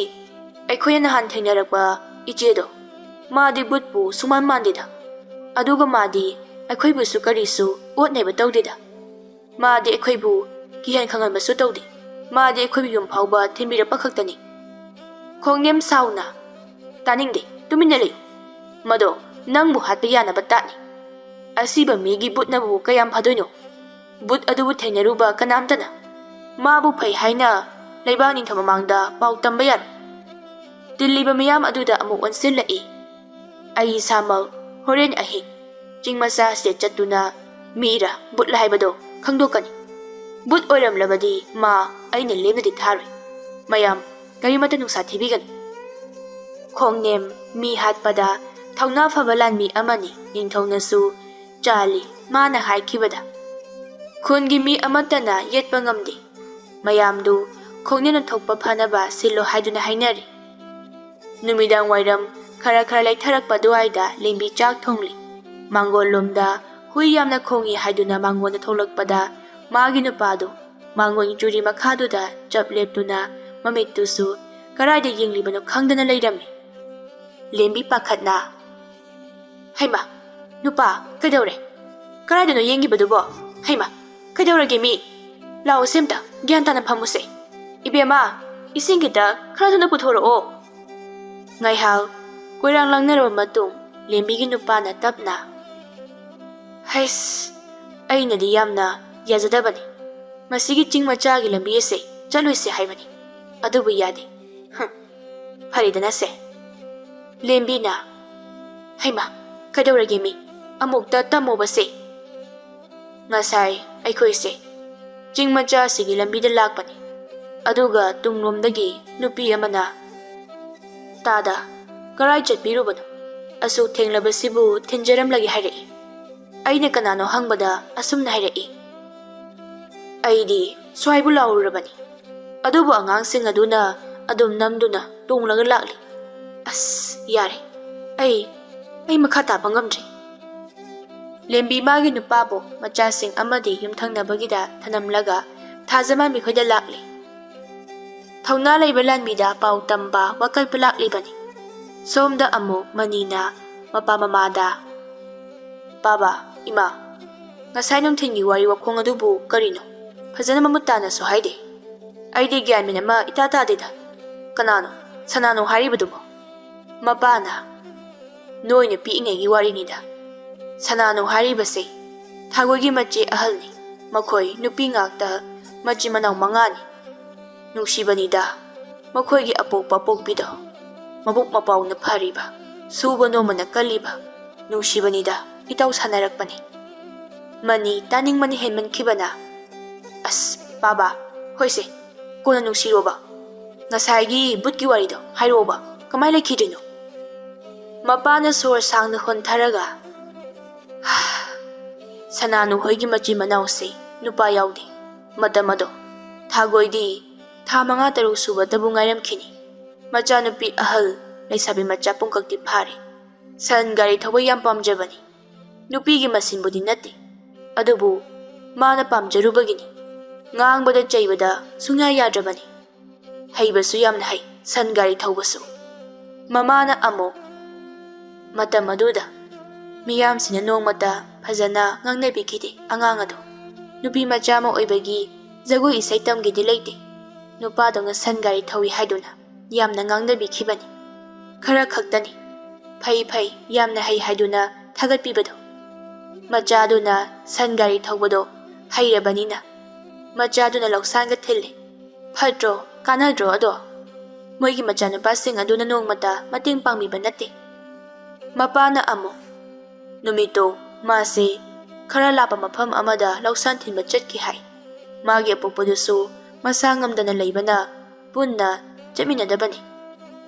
ꯑꯩꯈꯣꯏꯅ ꯅꯍꯥꯟ ꯊꯦꯡꯅꯔꯛꯄ ꯏꯆꯦꯗꯣ, ꯃꯥꯗꯤ ꯕꯨꯠꯄꯨ ꯁꯨꯃꯥꯟ ꯃꯥꯟꯗꯦꯗ꯫ ꯑꯗꯨꯒ ꯃꯥꯗꯤ ꯑꯩꯈꯣꯏꯕꯨꯁꯨ ꯀꯔꯤꯁꯨ ꯑꯣꯠ ꯅꯩꯕ ꯇꯧꯗꯦꯗ꯫ ꯃꯥꯗꯤ ꯑꯩꯈꯣꯏꯕꯨ ꯀꯤꯍꯟ ꯈꯪꯍꯟꯕꯁꯨ ꯇꯧꯗꯦ꯫ ꯃꯥꯗꯤ ꯑꯩꯈꯣꯏꯕꯨ ꯌꯨꯝ ꯐꯥꯎꯕ ꯊꯤꯟꯕꯤꯔꯛꯄ ꯈꯛꯇꯅꯤ꯫" ꯈꯣꯡꯅꯦꯝ ꯁꯥꯎꯅ, "ꯇꯥꯅꯤꯡꯗꯦ, ꯇꯨꯃꯤꯟꯅ ꯂꯩꯌꯨ꯫ ꯃꯗꯣ ꯅꯪꯕꯨ ꯍꯥꯠꯄ ꯌꯥꯅꯕ ꯇꯥꯠꯅꯤ꯫ ꯑꯁꯤꯕ ꯃꯤꯒꯤ ꯕꯨꯠꯅꯕꯨ ꯀꯌꯥꯝ ꯐꯗꯣꯏꯅꯣ? ꯕꯨꯠ ꯑꯗꯨꯕꯨ ꯊꯦꯡꯅꯔꯨꯕ ꯀꯅꯥꯝꯇꯅ ꯃꯥꯕꯨ ꯐꯩ ꯍꯥꯏꯅ ꯂꯩꯕꯥꯛ ꯅꯤꯡꯊꯧ ꯃꯃꯥꯡꯗ ꯄꯥꯎ ꯇꯝꯕ ꯌꯥꯔꯣꯏ꯫" ꯇꯤꯜꯂꯤꯕ ꯃꯤꯌꯥꯝ ꯑꯗꯨꯗ ꯑꯃꯨꯛ ꯑꯣꯟꯁꯤꯜꯂꯛꯏ꯫ "ꯑꯩ ꯏꯁꯥꯃꯛ ꯍꯣꯔꯦꯟ ꯑꯍꯤꯡ ꯆꯤꯡ ꯃꯆꯥ ꯑꯁꯤꯗ ꯆꯠꯇꯨꯅ ꯃꯤꯔ ꯕꯨꯠꯂ ꯍꯥꯏꯕꯗꯣ ꯈꯪꯗꯣꯛꯀꯅꯤ꯫ ꯕꯨꯠ ꯑꯣꯏꯔꯝꯂꯕꯗꯤ ꯃꯥ ꯑꯩꯅ ꯂꯦꯝꯅꯗꯤ ꯊꯥꯔꯣꯏ꯫ ꯃꯌꯥꯝ ꯀꯔꯤꯃꯠꯇ ꯅꯨꯡꯁꯥ ꯊꯤꯕꯤꯒꯅꯨ꯫" ꯈꯣꯡꯅꯦꯝ ꯃꯤ ꯍꯥꯠꯄꯗ ꯊꯧꯅꯥ ꯐꯕ ꯂꯥꯟꯃꯤ ꯑꯃꯅꯤ꯫ ꯅꯤꯡꯊꯧꯅꯁꯨ ꯆꯥꯜꯂꯤ ꯃꯥꯅ ꯍꯥꯏꯈꯤꯕꯗ꯫ ꯈꯨꯟꯒꯤ ꯃꯤ ꯑꯃꯠꯇꯅ ꯌꯦꯠꯄ ꯉꯝꯗꯦ꯫ ꯃꯌꯥꯝꯗꯨ ꯈꯣꯡꯅꯦꯝꯅ ꯊꯣꯛꯄ ꯐꯅꯕ ꯁꯤꯜꯂꯣ ꯍꯥꯏꯗꯨꯅ ꯍꯥꯏꯅꯔꯤ꯫ ꯅꯨꯃꯤꯗꯥꯡ ꯋꯥꯏꯔꯝ ꯈꯔ ꯈꯔ ꯂꯩꯊꯔꯛꯄ ꯑꯗꯨꯋꯥꯏꯗ ꯂꯦꯝꯕꯤ ꯆꯥꯛ ꯊꯣꯡꯂꯤ꯫ ꯃꯥꯡꯒꯣꯜ ꯂꯣꯝꯗ ꯍꯨꯏ ꯌꯥꯝꯅ ꯈꯣꯡꯏ ꯍꯥꯏꯗꯨꯅ ꯃꯥꯡꯒꯣꯜꯗ ꯊꯣꯛꯂꯛꯄꯗ ꯃꯥꯒꯤ ꯅꯨꯄꯥꯗꯨ ꯃꯥꯡꯒꯣꯜꯒꯤ ꯆꯨꯔꯤ ꯃꯈꯥꯗꯨꯗ ꯆꯞ ꯂꯦꯞꯇꯨꯅ ꯃꯃꯤꯠꯇꯨꯁꯨ ꯀꯗꯥꯏꯗ ꯌꯦꯡꯂꯤꯕꯅꯣ ꯈꯪꯗꯅ ꯂꯩꯔꯝꯃꯤ꯫ ꯂꯦꯝꯕꯤ ꯄꯥꯈꯠꯅ, "ꯍꯩꯃꯥ, ꯅꯨꯄꯥ, ꯀꯩꯗꯧꯔꯦ? ꯀꯗꯥꯏꯗꯅꯣ ꯌꯦꯡꯈꯤꯕꯗꯨꯕꯣ? ꯍꯩꯃꯥ, ꯀꯩꯗꯧꯔꯒꯦ ꯃꯤ? ꯂꯥꯛꯑꯣꯁꯦ ꯑꯝꯇ, ꯒ꯭ꯌꯥꯟ ꯇꯥꯅ ꯐꯝꯃꯨꯁꯦ꯫ ꯏꯕꯦꯝꯃ, ꯏꯁꯤꯡ ꯈꯤꯇ ꯈꯔ ꯊꯨꯅ ꯄꯨꯊꯣꯔꯛꯑꯣ꯫" ꯉꯥꯏꯍꯥꯛ ꯀꯣꯏꯔꯥꯡ ꯂꯥꯡꯅꯔꯕ ꯃꯇꯨꯡ, ꯂꯦꯝꯕꯤꯒꯤ ꯅꯨꯄꯥꯅ ꯇꯞꯅ, "ꯍꯩꯁ, ꯑꯩꯅꯗꯤ ꯌꯥꯝꯅ ꯌꯥꯖꯗꯕꯅꯤ꯫ ꯃꯁꯤꯒꯤ ꯆꯤꯡ ꯃꯆꯥꯒꯤ ꯂꯝꯕꯤ ꯑꯁꯦ ꯆꯠꯂꯣꯏꯁꯦ ꯍꯥꯏꯕꯅꯤ, ꯑꯗꯨꯕꯨ ꯌꯥꯗꯦ꯫ ꯍꯝ, ꯐꯔꯦꯗꯅꯁꯦ꯫" ꯂꯦꯝꯕꯤꯅ, "ꯍꯩꯃꯥ, ꯀꯩꯗꯧꯔꯒꯦ ꯃꯤ? ꯑꯃꯨꯛꯇ ꯇꯝꯃꯣꯕꯁꯦ꯫ ꯉꯁꯥꯏ ꯑꯩꯈꯣꯏꯁꯦ ꯆꯤꯡ ꯃꯆꯥ ꯑꯁꯤꯒꯤ ꯂꯝꯕꯤꯗ ꯂꯥꯛꯄꯅꯤ, ꯑꯗꯨꯒ ꯇꯨꯡꯂꯣꯝꯗꯒꯤ ꯅꯨꯄꯤ ꯑꯃꯅ, 'ꯇꯥꯗ, ꯀꯔꯥꯏ ꯆꯠꯄꯤꯔꯨꯕꯅꯣ? ꯑꯁꯨꯛ ꯊꯦꯡꯂꯕꯁꯤꯕꯨ ꯊꯤꯟꯖꯔꯝꯂꯒꯦ' ꯍꯥꯏꯔꯛꯏ꯫ ꯑꯩꯅ ꯀꯅꯥꯅꯣ ꯍꯪꯕꯗ ꯑꯁꯨꯝꯅ ꯍꯥꯏꯔꯛꯏ꯫ ꯑꯩꯗꯤ ꯁ꯭ꯋꯥꯏꯕꯨ ꯂꯥꯎꯔꯨꯔꯕꯅꯤ, ꯑꯗꯨꯕꯨ ꯑꯉꯥꯡꯁꯤꯡ ꯑꯗꯨꯅ ꯑꯗꯨꯝ ꯅꯝꯗꯨꯅ ꯇꯣꯡꯂꯒ ꯂꯥꯛꯂꯤ꯫ ꯑꯁ, ꯌꯥꯔꯦ, ꯑꯩ, ꯑꯩ ꯃꯈꯥ ꯇꯥꯕ ꯉꯝꯗ꯭ꯔꯦ꯫" ꯂꯦꯝꯕꯤ ꯃꯥꯒꯤ ꯅꯨꯄꯥꯕꯨ ꯃꯆꯥꯁꯤꯡ ꯑꯃꯗꯤ ꯌꯨꯝꯊꯪꯅꯕꯒꯤꯗ ꯊꯅꯝꯂꯒ ꯊꯥꯖꯃꯥꯟꯕꯤ ꯈꯣꯏꯗ ꯂꯥꯛꯂꯤ꯫ ꯊꯧꯅꯥ ꯂꯩꯕ ꯂꯥꯟꯃꯤꯗ ꯄꯥꯎ ꯇꯝꯕ ꯋꯥꯀꯠꯄ ꯂꯥꯛꯂꯤꯕꯅꯤ꯫ ꯁꯣꯝꯗ ꯑꯃꯨꯛ ꯃꯅꯤꯅ ꯃꯄꯥ ꯃꯃꯥꯗ, "ꯄꯥꯕ, ꯏꯃꯥ, ꯉꯁꯥꯏ ꯅꯨꯡꯊꯤꯜꯒꯤ ꯋꯥꯔꯤ ꯋꯥꯈꯣꯡ ꯑꯗꯨꯕꯨ ꯀꯔꯤꯅꯣ? ꯐꯖꯅ ꯃꯃꯨꯠ ꯇꯥꯅꯁꯨ ꯍꯥꯏꯗꯦ꯫ ꯑꯩꯗꯤ ꯒ꯭ꯌꯥꯟ ꯃꯦꯟ ꯑꯃ ꯏꯇꯥ ꯇꯥꯗꯦꯗ꯫ ꯀꯅꯥꯅꯣ ꯁꯅꯥꯅꯣ ꯍꯥꯏꯔꯤꯕꯗꯨꯕꯣ?" ꯃꯄꯥꯅ, "ꯅꯣꯏꯅ ꯄꯤꯛꯏꯉꯩꯒꯤ ꯋꯥꯔꯤꯅꯤꯗ꯫ ꯁꯅꯥꯅꯨ ꯍꯥꯏꯔꯤꯕꯁꯦ ꯊꯥꯒꯣꯏꯒꯤ ꯃꯆꯦ ꯑꯍꯜꯅꯤ꯫ ꯃꯈꯣꯏ ꯅꯨꯄꯤ ꯉꯥꯛꯇ, ꯃꯆꯤꯟ ꯃꯅꯥꯎ ꯃꯉꯥꯅꯤ꯫ ꯅꯨꯡꯁꯤꯕꯅꯤꯗ, ꯃꯈꯣꯏꯒꯤ ꯑꯄꯣꯛꯄ ꯑꯄꯣꯛꯄꯤꯗꯣ ꯃꯕꯨꯛ ꯃꯄꯥꯎꯅ ꯐꯔꯤꯕ, ꯁꯨꯕ ꯅꯣꯝꯕꯅ ꯀꯜꯂꯤꯕ꯫ ꯅꯨꯡꯁꯤꯕꯅꯤꯗ, ꯏꯇꯥꯎ ꯁꯥꯟꯅꯔꯛꯄꯅꯤ꯫" ꯃꯅꯤ ꯇꯥꯅꯤꯡꯕꯅ ꯍꯦꯟꯃꯟꯈꯤꯕꯅ, "ꯑꯁ, ꯄꯥꯕ, ꯍꯣꯏꯁꯦ, ꯀꯣꯟꯅ ꯅꯨꯡꯁꯤꯔꯣꯕ꯫ ꯉꯁꯥꯏꯒꯤ ꯕꯨꯠꯀꯤ ꯋꯥꯔꯤꯗꯣ ꯍꯥꯏꯔꯛꯑꯣꯕ, ꯀꯃꯥꯏ ꯂꯩꯈꯤꯗ꯭ꯔꯤꯅꯣ?" ꯃꯄꯥꯅ ꯁꯣꯔ ꯁꯥꯡꯅ ꯍꯣꯟꯊꯔꯒ, "ꯁꯅꯥꯅꯨ ꯍꯣꯏꯒꯤ ꯃꯆꯤꯟ ꯃꯅꯥꯎꯁꯦ ꯅꯨꯄꯥ ꯌꯥꯎꯗꯦ꯫ ꯃꯇꯝ ꯑꯗꯣ ꯊꯥꯒꯣꯏꯗꯤ ꯊꯥ ꯃꯉꯥ ꯇꯔꯨꯛ ꯁꯨꯕꯇꯕꯨ ꯉꯥꯏꯔꯝꯈꯤꯅꯤ꯫ ꯃꯆꯥꯅꯨꯄꯤ ꯑꯍꯜ ꯂꯩꯁꯥꯕꯤ ꯃꯆꯥ ꯄꯨꯡꯀꯛꯇꯤ ꯐꯥꯔꯦ꯫ ꯁꯟ ꯒꯥꯔꯤ ꯊꯧꯕ ꯌꯥꯝ ꯄꯥꯝꯖꯕꯅꯤ꯫ ꯅꯨꯄꯤꯒꯤ ꯃꯁꯤꯟꯕꯨꯗꯤ ꯅꯠꯇꯦ, ꯑꯗꯨꯕꯨ ꯃꯥꯅ ꯄꯥꯝꯖꯔꯨꯕꯒꯤꯅꯤ꯫ ꯉꯥꯡꯕꯗ ꯆꯩꯕꯗ ꯁꯨꯡꯌꯥ ꯌꯥꯗ꯭ꯔꯕꯅꯤ꯫ ꯍꯩꯕꯁꯨ ꯌꯥꯝꯅ ꯍꯩ, ꯁꯟ ꯒꯥꯔꯤ ꯊꯧꯕꯁꯨ꯫ ꯃꯃꯥꯅ ꯑꯃꯨꯛ, "ꯃꯇꯝ ꯑꯗꯨꯗ ꯃꯤꯌꯥꯝꯁꯤꯅ ꯅꯣꯡꯃꯇ ꯐꯖꯅ ꯉꯥꯡꯅꯕꯤꯈꯤꯗꯦ ꯑꯉꯥꯡ ꯑꯗꯨ꯫ ꯅꯨꯄꯤ ꯃꯆꯥ ꯑꯃ ꯑꯣꯏꯕꯒꯤ ꯖꯒꯣꯏ ꯏꯁꯩ ꯇꯝꯒꯦꯗꯤ ꯂꯩꯇꯦ꯫ ꯅꯨꯄꯥꯗꯧꯅ ꯁꯟ ꯒꯥꯔꯤ ꯊꯧꯏ ꯍꯥꯏꯗꯨꯅ ꯌꯥꯝꯅ ꯉꯥꯡꯅꯕꯤꯈꯤꯕꯅꯤ꯫ ꯈꯔ ꯈꯛꯇꯅꯤ꯫ ꯐꯩ ꯐꯩ, ꯌꯥꯝꯅ ꯍꯩ ꯍꯥꯏꯗꯨꯅ ꯊꯥꯒꯠꯄꯤꯕꯗꯣ꯫ ꯃꯆꯥꯗꯨꯅ ꯁꯟ ꯒꯥꯔꯤ ꯊꯧꯕꯗꯣ ꯍꯩꯔꯕꯅꯤꯅ ꯃꯆꯥꯗꯨꯅ ꯂꯧꯁꯥꯟꯒ ꯊꯤꯜꯂꯤ꯫ ꯐꯠꯇ꯭ꯔꯣ? ꯀꯥꯟꯅꯗ꯭ꯔꯣ ꯑꯗꯣ? ꯃꯣꯏꯒꯤ ꯃꯆꯥꯅꯨꯄꯥꯁꯤꯡ ꯑꯗꯨꯅ ꯅꯣꯡꯃꯇ ꯃꯇꯦꯡ ꯄꯥꯡꯕꯤꯕ ꯅꯠꯇꯦ꯫" ꯃꯄꯥꯅ ꯑꯃꯨꯛ, "ꯅꯨꯃꯤꯠꯇꯣ ꯃꯥꯁꯦ ꯈꯔ ꯂꯥꯞꯄ ꯃꯐꯝ ꯑꯃꯗ ꯂꯧꯁꯥꯟ ꯊꯤꯟꯕ ꯆꯠꯈꯤ ꯍꯥꯏ꯫ ꯃꯥꯒꯤ ꯑꯄꯣꯛꯄꯗꯨꯁꯨ ꯃꯁꯥ ꯉꯝꯗꯅ ꯂꯩꯕꯅ ꯄꯨꯟꯅ ꯆꯠꯃꯤꯟꯅꯗꯕꯅꯤ꯫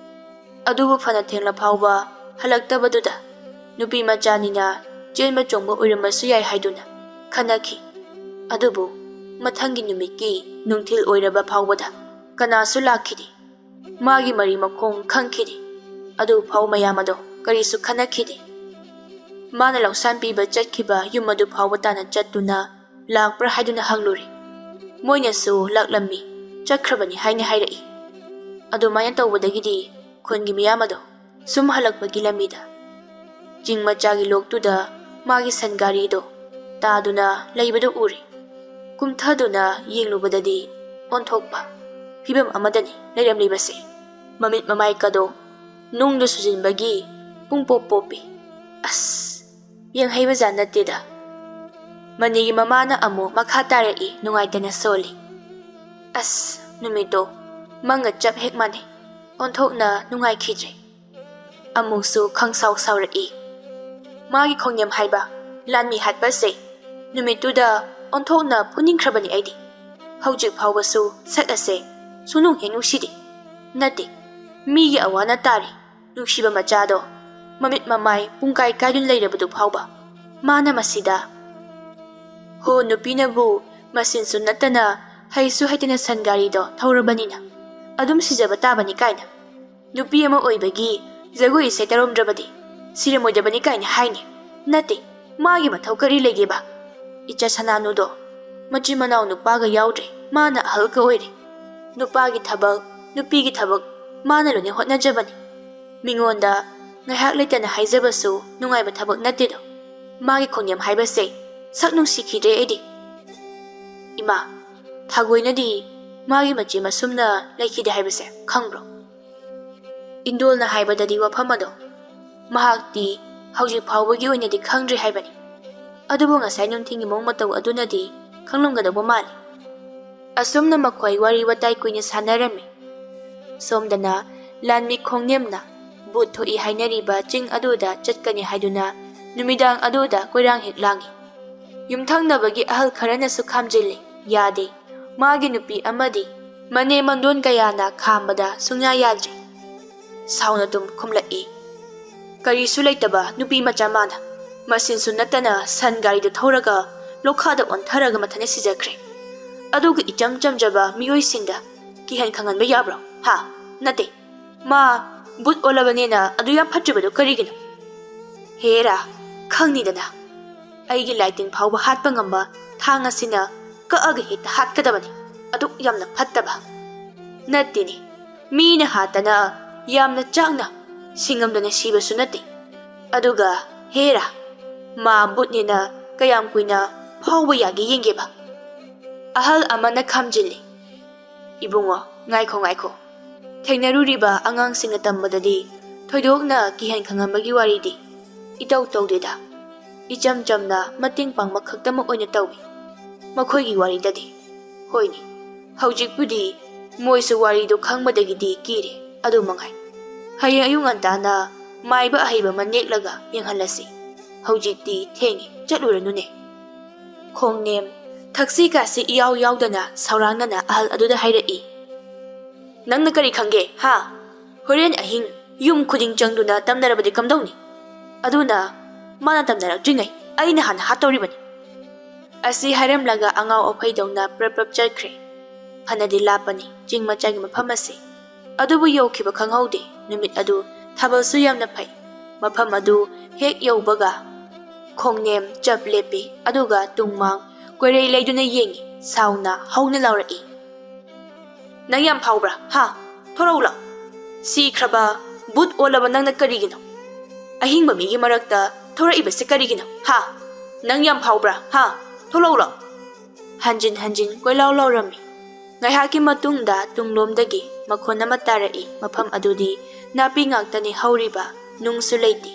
ꯑꯗꯨꯕꯨ ꯐꯅ ꯊꯦꯡꯂ ꯐꯥꯎꯕ ꯍꯜꯂꯛꯇꯕꯗꯨꯗ ꯅꯨꯄꯤ ꯃꯆꯥꯅꯤꯅ ꯆꯦꯟꯕ ꯆꯣꯡꯕ ꯑꯣꯏꯔꯝꯕꯁꯨ ꯌꯥꯏ ꯍꯥꯏꯗꯨꯅ ꯈꯟꯅꯈꯤ꯫ ꯑꯗꯨꯕꯨ ꯃꯊꯪꯒꯤ ꯅꯨꯃꯤꯠꯀꯤ ꯅꯨꯡꯊꯤꯜ ꯑꯣꯏꯔꯕ ꯐꯥꯎꯕꯗ ꯀꯅꯥꯁꯨ ꯂꯥꯛꯈꯤꯗꯦ꯫ ꯃꯥꯒꯤ ꯃꯔꯤ ꯃꯈꯣꯡ ꯈꯪꯈꯤꯗꯦ꯫ ꯑꯗꯨ ꯐꯥꯎ ꯃꯌꯥꯝ ꯑꯗꯣ ꯀꯔꯤꯁꯨ ꯈꯟꯅꯈꯤꯗꯦ꯫ ꯃꯥꯅ ꯂꯧꯁꯥꯟ ꯄꯤꯕ ꯆꯠꯈꯤꯕ ꯌꯨꯝ ꯑꯗꯨ ꯐꯥꯎꯕ ꯇꯥꯅ ꯆꯠꯇꯨꯅ ꯂꯥꯛꯄ꯭ꯔꯥ ꯍꯥꯏꯗꯨꯅ ꯍꯪꯂꯨꯔꯦ꯫ ꯃꯣꯏꯅꯁꯨ ꯂꯥꯛꯂꯝꯃꯤ, ꯆꯠꯈ꯭ꯔꯕꯅꯤ ꯍꯥꯏꯅ ꯍꯥꯏꯔꯛꯏ꯫ ꯑꯗꯨꯃꯥꯏꯅ ꯇꯧꯕꯗꯒꯤꯗꯤ ꯈꯨꯟꯒꯤ ꯃꯤꯌꯥꯝ ꯑꯗꯣ ꯁꯨꯝ ꯍꯜꯂꯛꯄꯒꯤ ꯂꯝꯕꯤꯗ ꯆꯤꯡ ꯃꯆꯥꯒꯤ ꯂꯣꯛꯇꯨꯗ ꯃꯥꯒꯤ ꯁꯟ ꯒꯥꯔꯤꯗꯣ ꯇꯥꯗꯨꯅ ꯂꯩꯕꯗꯨ ꯎꯔꯦ꯫ ꯀꯨꯝꯊꯗꯨꯅ ꯌꯦꯡꯂꯨꯕꯗꯗꯤ ꯑꯣꯟꯊꯣꯛꯄ ꯐꯤꯕꯝ ꯑꯃꯗꯅꯤ ꯂꯩꯔꯝꯂꯤꯕꯁꯦ꯫ ꯃꯃꯤꯠ ꯃꯃꯥꯏꯀꯗꯣ ꯅꯨꯡꯗꯨ ꯁꯨꯖꯤꯟꯕꯒꯤ ꯄꯨꯡꯄꯣꯞ ꯄꯣꯞꯄꯤ꯫ ꯑꯁ, ꯌꯦꯡꯍꯩꯕꯖꯥꯠ ꯅꯠꯇꯦꯗ꯫" ꯃꯅꯤꯒꯤ ꯃꯃꯥꯅ ꯑꯃꯨꯛ ꯃꯈꯥ ꯇꯥꯔꯛꯏ, ꯅꯨꯡꯉꯥꯏꯇꯅ ꯁꯣꯜꯂꯤ꯫ "ꯑꯁ, ꯅꯨꯃꯤꯠꯇꯣ ꯃꯪꯒ ꯆꯞ ꯍꯦꯛ ꯃꯥꯟꯅꯩ꯫ ꯑꯣꯟꯊꯣꯛꯅ ꯅꯨꯡꯉꯥꯏꯈꯤꯗ꯭ꯔꯦ꯫" ꯑꯃꯨꯛꯁꯨ ꯈꯪꯁꯥꯎ ꯁꯥꯎꯔꯛꯏ꯫ ꯃꯥꯒꯤ ꯈꯣꯡꯅꯦꯝ ꯍꯥꯏꯕ ꯂꯥꯟꯃꯤ ꯍꯥꯠꯄꯁꯦ ꯅꯨꯃꯤꯠꯇꯨꯗ ꯑꯣꯟꯊꯣꯛꯅ ꯐꯨꯅꯤꯡꯈ꯭ꯔꯕꯅꯤ ꯑꯩꯗꯤ꯫ ꯍꯧꯖꯤꯛ ꯐꯥꯎꯕꯁꯨ ꯁꯛ ꯑꯁꯦ ꯁꯨꯅꯨꯡ ꯍꯦꯛ ꯅꯨꯡꯁꯤꯗꯦ꯫ ꯅꯠꯇꯦ, ꯃꯤꯒꯤ ꯑꯋꯥꯅ ꯇꯥꯔꯤ꯫ ꯅꯨꯡꯁꯤꯕ ꯃꯆꯥꯗꯣ ꯃꯃꯤꯠ ꯃꯃꯥꯏ ꯄꯨꯡꯀꯥꯏ ꯀꯥꯏꯗꯨꯅ ꯂꯩꯔꯕꯗꯨ ꯐꯥꯎꯕ ꯃꯥꯅ ꯃꯁꯤꯗ꯫ ꯍꯣ, ꯅꯨꯄꯤꯅꯕꯨ ꯃꯁꯤꯟꯁꯨ ꯅꯠꯇꯅ ꯍꯩꯁꯨ ꯍꯩꯇꯅ ꯁꯟ ꯒꯥꯔꯤꯗꯣ ꯊꯧꯔꯕꯅꯤꯅ ꯑꯗꯨꯝ ꯁꯤꯖꯕ ꯇꯥꯕꯅꯤ ꯀꯥꯏꯅ꯫ ꯅꯨꯄꯤ ꯑꯃ ꯑꯣꯏꯕꯒꯤ ꯖꯒꯣꯏ ꯏꯁꯩ ꯇꯧꯔꯝꯗ꯭ꯔꯕꯗꯤ ꯁꯤꯔꯝꯃꯣꯏꯗꯕꯅꯤ ꯀꯥꯏꯅ ꯍꯥꯏꯅꯤ꯫ ꯅꯠꯇꯦ, ꯃꯥꯒꯤ ꯃꯊꯧ ꯀꯔꯤ ꯂꯩꯒꯦꯕ? ꯏꯆꯥ ꯁꯅꯥꯅꯨꯗꯣ ꯃꯆꯤꯟ ꯃꯅꯥꯎ ꯅꯨꯄꯥꯒ ꯌꯥꯎꯗ꯭ꯔꯦ, ꯃꯥꯅ ꯑꯍꯜꯒ ꯑꯣꯏꯔꯦ꯫ ꯅꯨꯄꯥꯒꯤ ꯊꯕꯛ ꯅꯨꯄꯤꯒꯤ ꯊꯕꯛ ꯃꯥꯅ ꯂꯣꯏꯅ ꯍꯣꯠꯅꯖꯕꯅꯤ꯫ ꯃꯤꯉꯣꯟꯗ ꯉꯥꯏꯍꯥꯛ ꯂꯩꯇꯅ ꯍꯥꯏꯖꯕꯁꯨ ꯅꯨꯡꯉꯥꯏꯕ ꯊꯕꯛ ꯅꯠꯇꯦꯗꯣ꯫ ꯃꯥꯒꯤ ꯈꯣꯡꯅꯦꯝ ꯍꯥꯏꯕꯁꯦ ꯁꯛ ꯅꯨꯡꯁꯤꯈꯤꯗ꯭ꯔꯦ ꯑꯩꯗꯤ꯫ ꯏꯃꯥ, ꯊꯥꯒꯣꯏꯅꯗꯤ ꯃꯥꯒꯤ ꯃꯆꯦ ꯃꯁꯨꯝꯅ ꯂꯩꯈꯤꯗꯦ ꯍꯥꯏꯕꯁꯦ ꯈꯪꯕ꯭ꯔꯣ? ꯏꯟꯗꯣꯜꯅ ꯍꯥꯏꯕꯗꯗꯤ ꯋꯥꯐꯝ ꯑꯗꯣ ꯃꯍꯥꯛꯇꯤ ꯍꯧꯖꯤꯛ ꯐꯥꯎꯕꯒꯤ ꯑꯣꯏꯅꯗꯤ ꯈꯪꯗ꯭ꯔꯤ ꯍꯥꯏꯕꯅꯤ꯫ ꯑꯗꯨꯕꯨ ꯉꯁꯥꯏ ꯅꯨꯡꯊꯤꯜꯒꯤ ꯃꯑꯣꯡ ꯃꯇꯧ ꯑꯗꯨꯅꯗꯤ ꯈꯪꯂꯝꯒꯗꯧꯕ ꯃꯥꯜꯂꯤ꯫ ꯑꯁꯨꯝꯅ ꯃꯈꯣꯏ ꯋꯥꯔꯤ ꯋꯥꯇꯥꯏ ꯀꯨꯏꯅ ꯁꯥꯟꯅꯔꯝꯃꯤ꯫ ꯁꯣꯝꯗꯅ ꯂꯥꯟꯃꯤ ꯈꯣꯡꯅꯦꯝꯅ ꯚꯨꯠ ꯊꯣꯛꯏ ꯍꯥꯏꯅꯔꯤꯕ ꯆꯤꯡ ꯑꯗꯨꯗ ꯆꯠꯀꯅꯤ ꯍꯥꯏꯗꯨꯅ ꯅꯨꯃꯤꯗꯥꯡ ꯑꯗꯨꯗ ꯀꯣꯏꯔꯥꯡ ꯍꯦꯛ ꯂꯥꯡꯏ꯫ ꯌꯨꯝꯊꯪꯅꯕꯒꯤ ꯑꯍꯜ ꯈꯔꯅꯁꯨ ꯈꯥꯝꯖꯤꯜꯂꯤ, ꯌꯥꯗꯦ꯫ ꯃꯥꯒꯤ ꯅꯨꯄꯤ ꯑꯃꯗꯤ ꯃꯅꯦ ꯃꯟꯗꯣꯟ ꯀꯌꯥꯅ ꯈꯥꯝꯕꯗ ꯁꯨꯡꯌꯥ ꯌꯥꯗ꯭ꯔꯤ꯫ ꯁꯥꯎꯅ ꯑꯗꯨꯝ ꯈꯨꯝꯂꯛꯏ, "ꯀꯔꯤꯁꯨ ꯂꯩꯇꯕ ꯅꯨꯄꯤ ꯃꯆꯥ ꯃꯥꯅ ꯃꯁꯤꯟꯁꯨ ꯅꯠꯇꯅ ꯁꯟ ꯒꯥꯔꯤꯗ ꯊꯧꯔꯒ ꯂꯣꯛꯈꯥꯗ ꯑꯣꯟꯊꯔꯒ ꯃꯊꯟꯇ ꯁꯤꯖꯈ꯭ꯔꯦ꯫ ꯑꯗꯨꯒ ꯏꯆꯝ ꯆꯝꯖꯕ ꯃꯤꯑꯣꯏꯁꯤꯡꯗ ꯀꯤꯍꯟ ꯈꯪꯍꯟꯕ ꯌꯥꯕ꯭ꯔꯣ? ꯍꯥ? ꯅꯠꯇꯦ꯫ ꯃꯥ ꯚꯨꯠ ꯑꯣꯜꯂꯕꯅꯦꯅ ꯑꯗꯨ ꯌꯥꯝ ꯐꯠꯇ꯭ꯔꯤꯕꯗꯨ ꯀꯔꯤꯒꯤꯅꯣ? ꯍꯦꯔꯥ, ꯈꯪꯅꯤꯗꯅ, ꯑꯩꯒꯤ ꯂꯥꯏꯇꯤꯟ ꯐꯥꯎꯕ ꯍꯥꯠꯄ ꯉꯝꯕ ꯊꯥꯡ ꯑꯁꯤꯅ ꯀꯛꯑꯒ ꯍꯦꯛꯇ ꯍꯥꯠꯀꯗꯕꯅꯤ꯫ ꯑꯗꯨꯛ ꯌꯥꯝꯅ ꯐꯠꯇꯕ ꯅꯠꯇꯦꯅꯦ꯫ ꯃꯤꯅ ꯍꯥꯠꯇꯅ ꯌꯥꯝꯅ ꯆꯥꯛꯅ ꯁꯤꯡꯉꯝꯗꯅ ꯁꯤꯕꯁꯨ ꯅꯠꯇꯦ꯫ ꯑꯗꯨꯒ ꯍꯦꯔꯥ, ꯃꯥ ꯚꯨꯠꯅꯦꯅ ꯀꯌꯥꯝ ꯀꯨꯏꯅ ꯐꯥꯎꯕ ꯌꯥꯒꯦ ꯌꯦꯡꯒꯦꯕ?" ꯑꯍꯜ ꯑꯃꯅ ꯈꯥꯝꯖꯤꯜꯂꯤ, "ꯏꯕꯨꯡꯉꯣ, ꯉꯥꯏꯈꯣ, ꯉꯥꯏꯈꯣ꯫ ꯊꯦꯡꯅꯔꯨꯔꯤꯕ ꯑꯉꯥꯡꯁꯤꯡꯅ ꯇꯝꯕꯗꯗꯤ ꯊꯣꯏꯗꯣꯛꯅ ꯀꯤꯍꯟ ꯈꯪꯍꯟꯕꯒꯤ ꯋꯥꯔꯤꯗꯤ ꯏꯇꯧ ꯇꯧꯗꯦꯗ꯫ ꯏꯆꯝ ꯆꯝꯅ ꯃꯇꯦꯡ ꯄꯥꯡꯕ ꯈꯛꯇꯃꯛ ꯑꯣꯏꯅ ꯇꯧꯏ ꯃꯈꯣꯏꯒꯤ ꯋꯥꯔꯤꯗꯗꯤ꯫ ꯍꯣꯏꯅꯦ, ꯍꯧꯖꯤꯛꯄꯨꯗꯤ ꯃꯣꯏꯁꯨ ꯋꯥꯔꯤꯗꯨ ꯈꯪꯕꯗꯒꯤꯗꯤ ꯀꯤꯔꯦ, ꯑꯗꯨ ꯃꯉꯥꯏ꯫ ꯍꯌꯦꯡ ꯑꯌꯨꯛ ꯉꯟꯇꯥꯅ ꯃꯥꯏꯕ ꯑꯍꯩꯕ ꯑꯃ ꯅꯦꯛꯂꯒ ꯌꯦꯡꯍꯜꯂꯁꯤ꯫ ꯍꯧꯖꯤꯛꯇꯤ ꯊꯦꯡꯉꯦ, ꯆꯠꯂꯨꯔꯅꯨꯅꯦ꯫" ꯈꯣꯡꯅꯦꯝ ꯊꯛꯁꯤ ꯈꯥꯁꯤ ꯏꯌꯥꯎ ꯌꯥꯎꯗꯅ ꯁꯧꯔꯥꯡꯅꯅ ꯑꯍꯜ ꯑꯗꯨꯗ ꯍꯥꯏꯔꯛꯏ, "ꯅꯪꯅ ꯀꯔꯤ ꯈꯪꯒꯦ, ꯍꯥ? ꯍꯣꯔꯦꯟ ꯑꯍꯤꯡ ꯌꯨꯝ ꯈꯨꯗꯤꯡ ꯆꯪꯗꯨꯅ ꯇꯝꯅꯔꯕꯗꯤ ꯀꯝꯗꯧꯅꯤ? ꯑꯗꯨꯅ ꯃꯥꯅ ꯇꯝꯅꯔꯛꯇ꯭ꯔꯤꯉꯩ ꯑꯩꯅ ꯍꯥꯟꯅ ꯍꯥꯠꯇꯧꯔꯤꯕꯅꯤ꯫" ꯑꯁꯤ ꯍꯥꯏꯔꯝꯂꯒ ꯑꯉꯥꯎ ꯑꯐꯩꯗꯧꯅ ꯄ꯭ꯔꯞ ꯄ꯭ꯔꯞ ꯆꯠꯈ꯭ꯔꯦ꯫ ꯐꯅꯗꯤ ꯂꯥꯞꯄꯅꯤ ꯆꯤꯡ ꯃꯆꯥꯒꯤ ꯃꯐꯝ ꯑꯁꯤ꯫ ꯑꯗꯨꯕꯨ ꯌꯧꯈꯤꯕ ꯈꯪꯍꯧꯗꯦ꯫ ꯅꯨꯃꯤꯠ ꯑꯗꯨ ꯊꯥꯕꯜꯁꯨ ꯌꯥꯝꯅ ꯐꯩ꯫ ꯃꯐꯝ ꯑꯗꯨ ꯍꯦꯛ ꯌꯧꯕꯒ ꯈꯣꯡꯅꯦꯝ ꯆꯞ ꯂꯦꯞꯄꯤ, ꯑꯗꯨꯒ ꯇꯨꯡ ꯃꯥꯡ ꯀꯣꯏꯔꯩ ꯂꯩꯗꯨꯅ ꯌꯦꯡꯉꯤ꯫ ꯁꯥꯎꯅ ꯍꯧꯅ ꯂꯥꯎꯔꯛꯏ, "ꯅꯪ ꯌꯥꯝ ꯐꯥꯎꯕ꯭ꯔꯥ, ꯍꯥ? ꯊꯣꯔꯛꯎ ꯂꯥꯎ꯫ ꯁꯤꯈ꯭ꯔꯕ, ꯕꯨꯠ ꯑꯣꯜꯂꯕ ꯅꯪꯅ ꯀꯔꯤꯒꯤꯅꯣ? ꯑꯍꯤꯡꯕ ꯃꯤꯒꯤ ꯃꯔꯛꯇ ꯊꯣꯔꯛꯏꯕꯁꯦ ꯀꯔꯤꯒꯤꯅꯣ? ꯍꯥ? ꯅꯪ ꯌꯥꯝ ꯐꯥꯎꯕ꯭ꯔꯥ? ꯍꯥ? ꯊꯣꯛꯂꯛꯎ ꯂꯥꯎ꯫" ꯍꯟꯖꯤꯟ ꯍꯟꯖꯤꯟ ꯀꯣꯏꯂꯥꯎ ꯂꯥꯎꯔꯝꯃꯤ꯫ ꯉꯥꯏꯍꯥꯛꯀꯤ ꯃꯇꯨꯡꯗ ꯇꯨꯡꯂꯣꯝꯗꯒꯤ ꯃꯈꯣꯟ ꯑꯃ ꯇꯥꯔꯛꯏ꯫ ꯃꯐꯝ ꯑꯗꯨꯗꯤ ꯅꯥꯄꯤ ꯉꯥꯛꯇꯅꯤ ꯍꯧꯔꯤꯕ, ꯅꯨꯡꯁꯨ ꯂꯩꯇꯦ꯫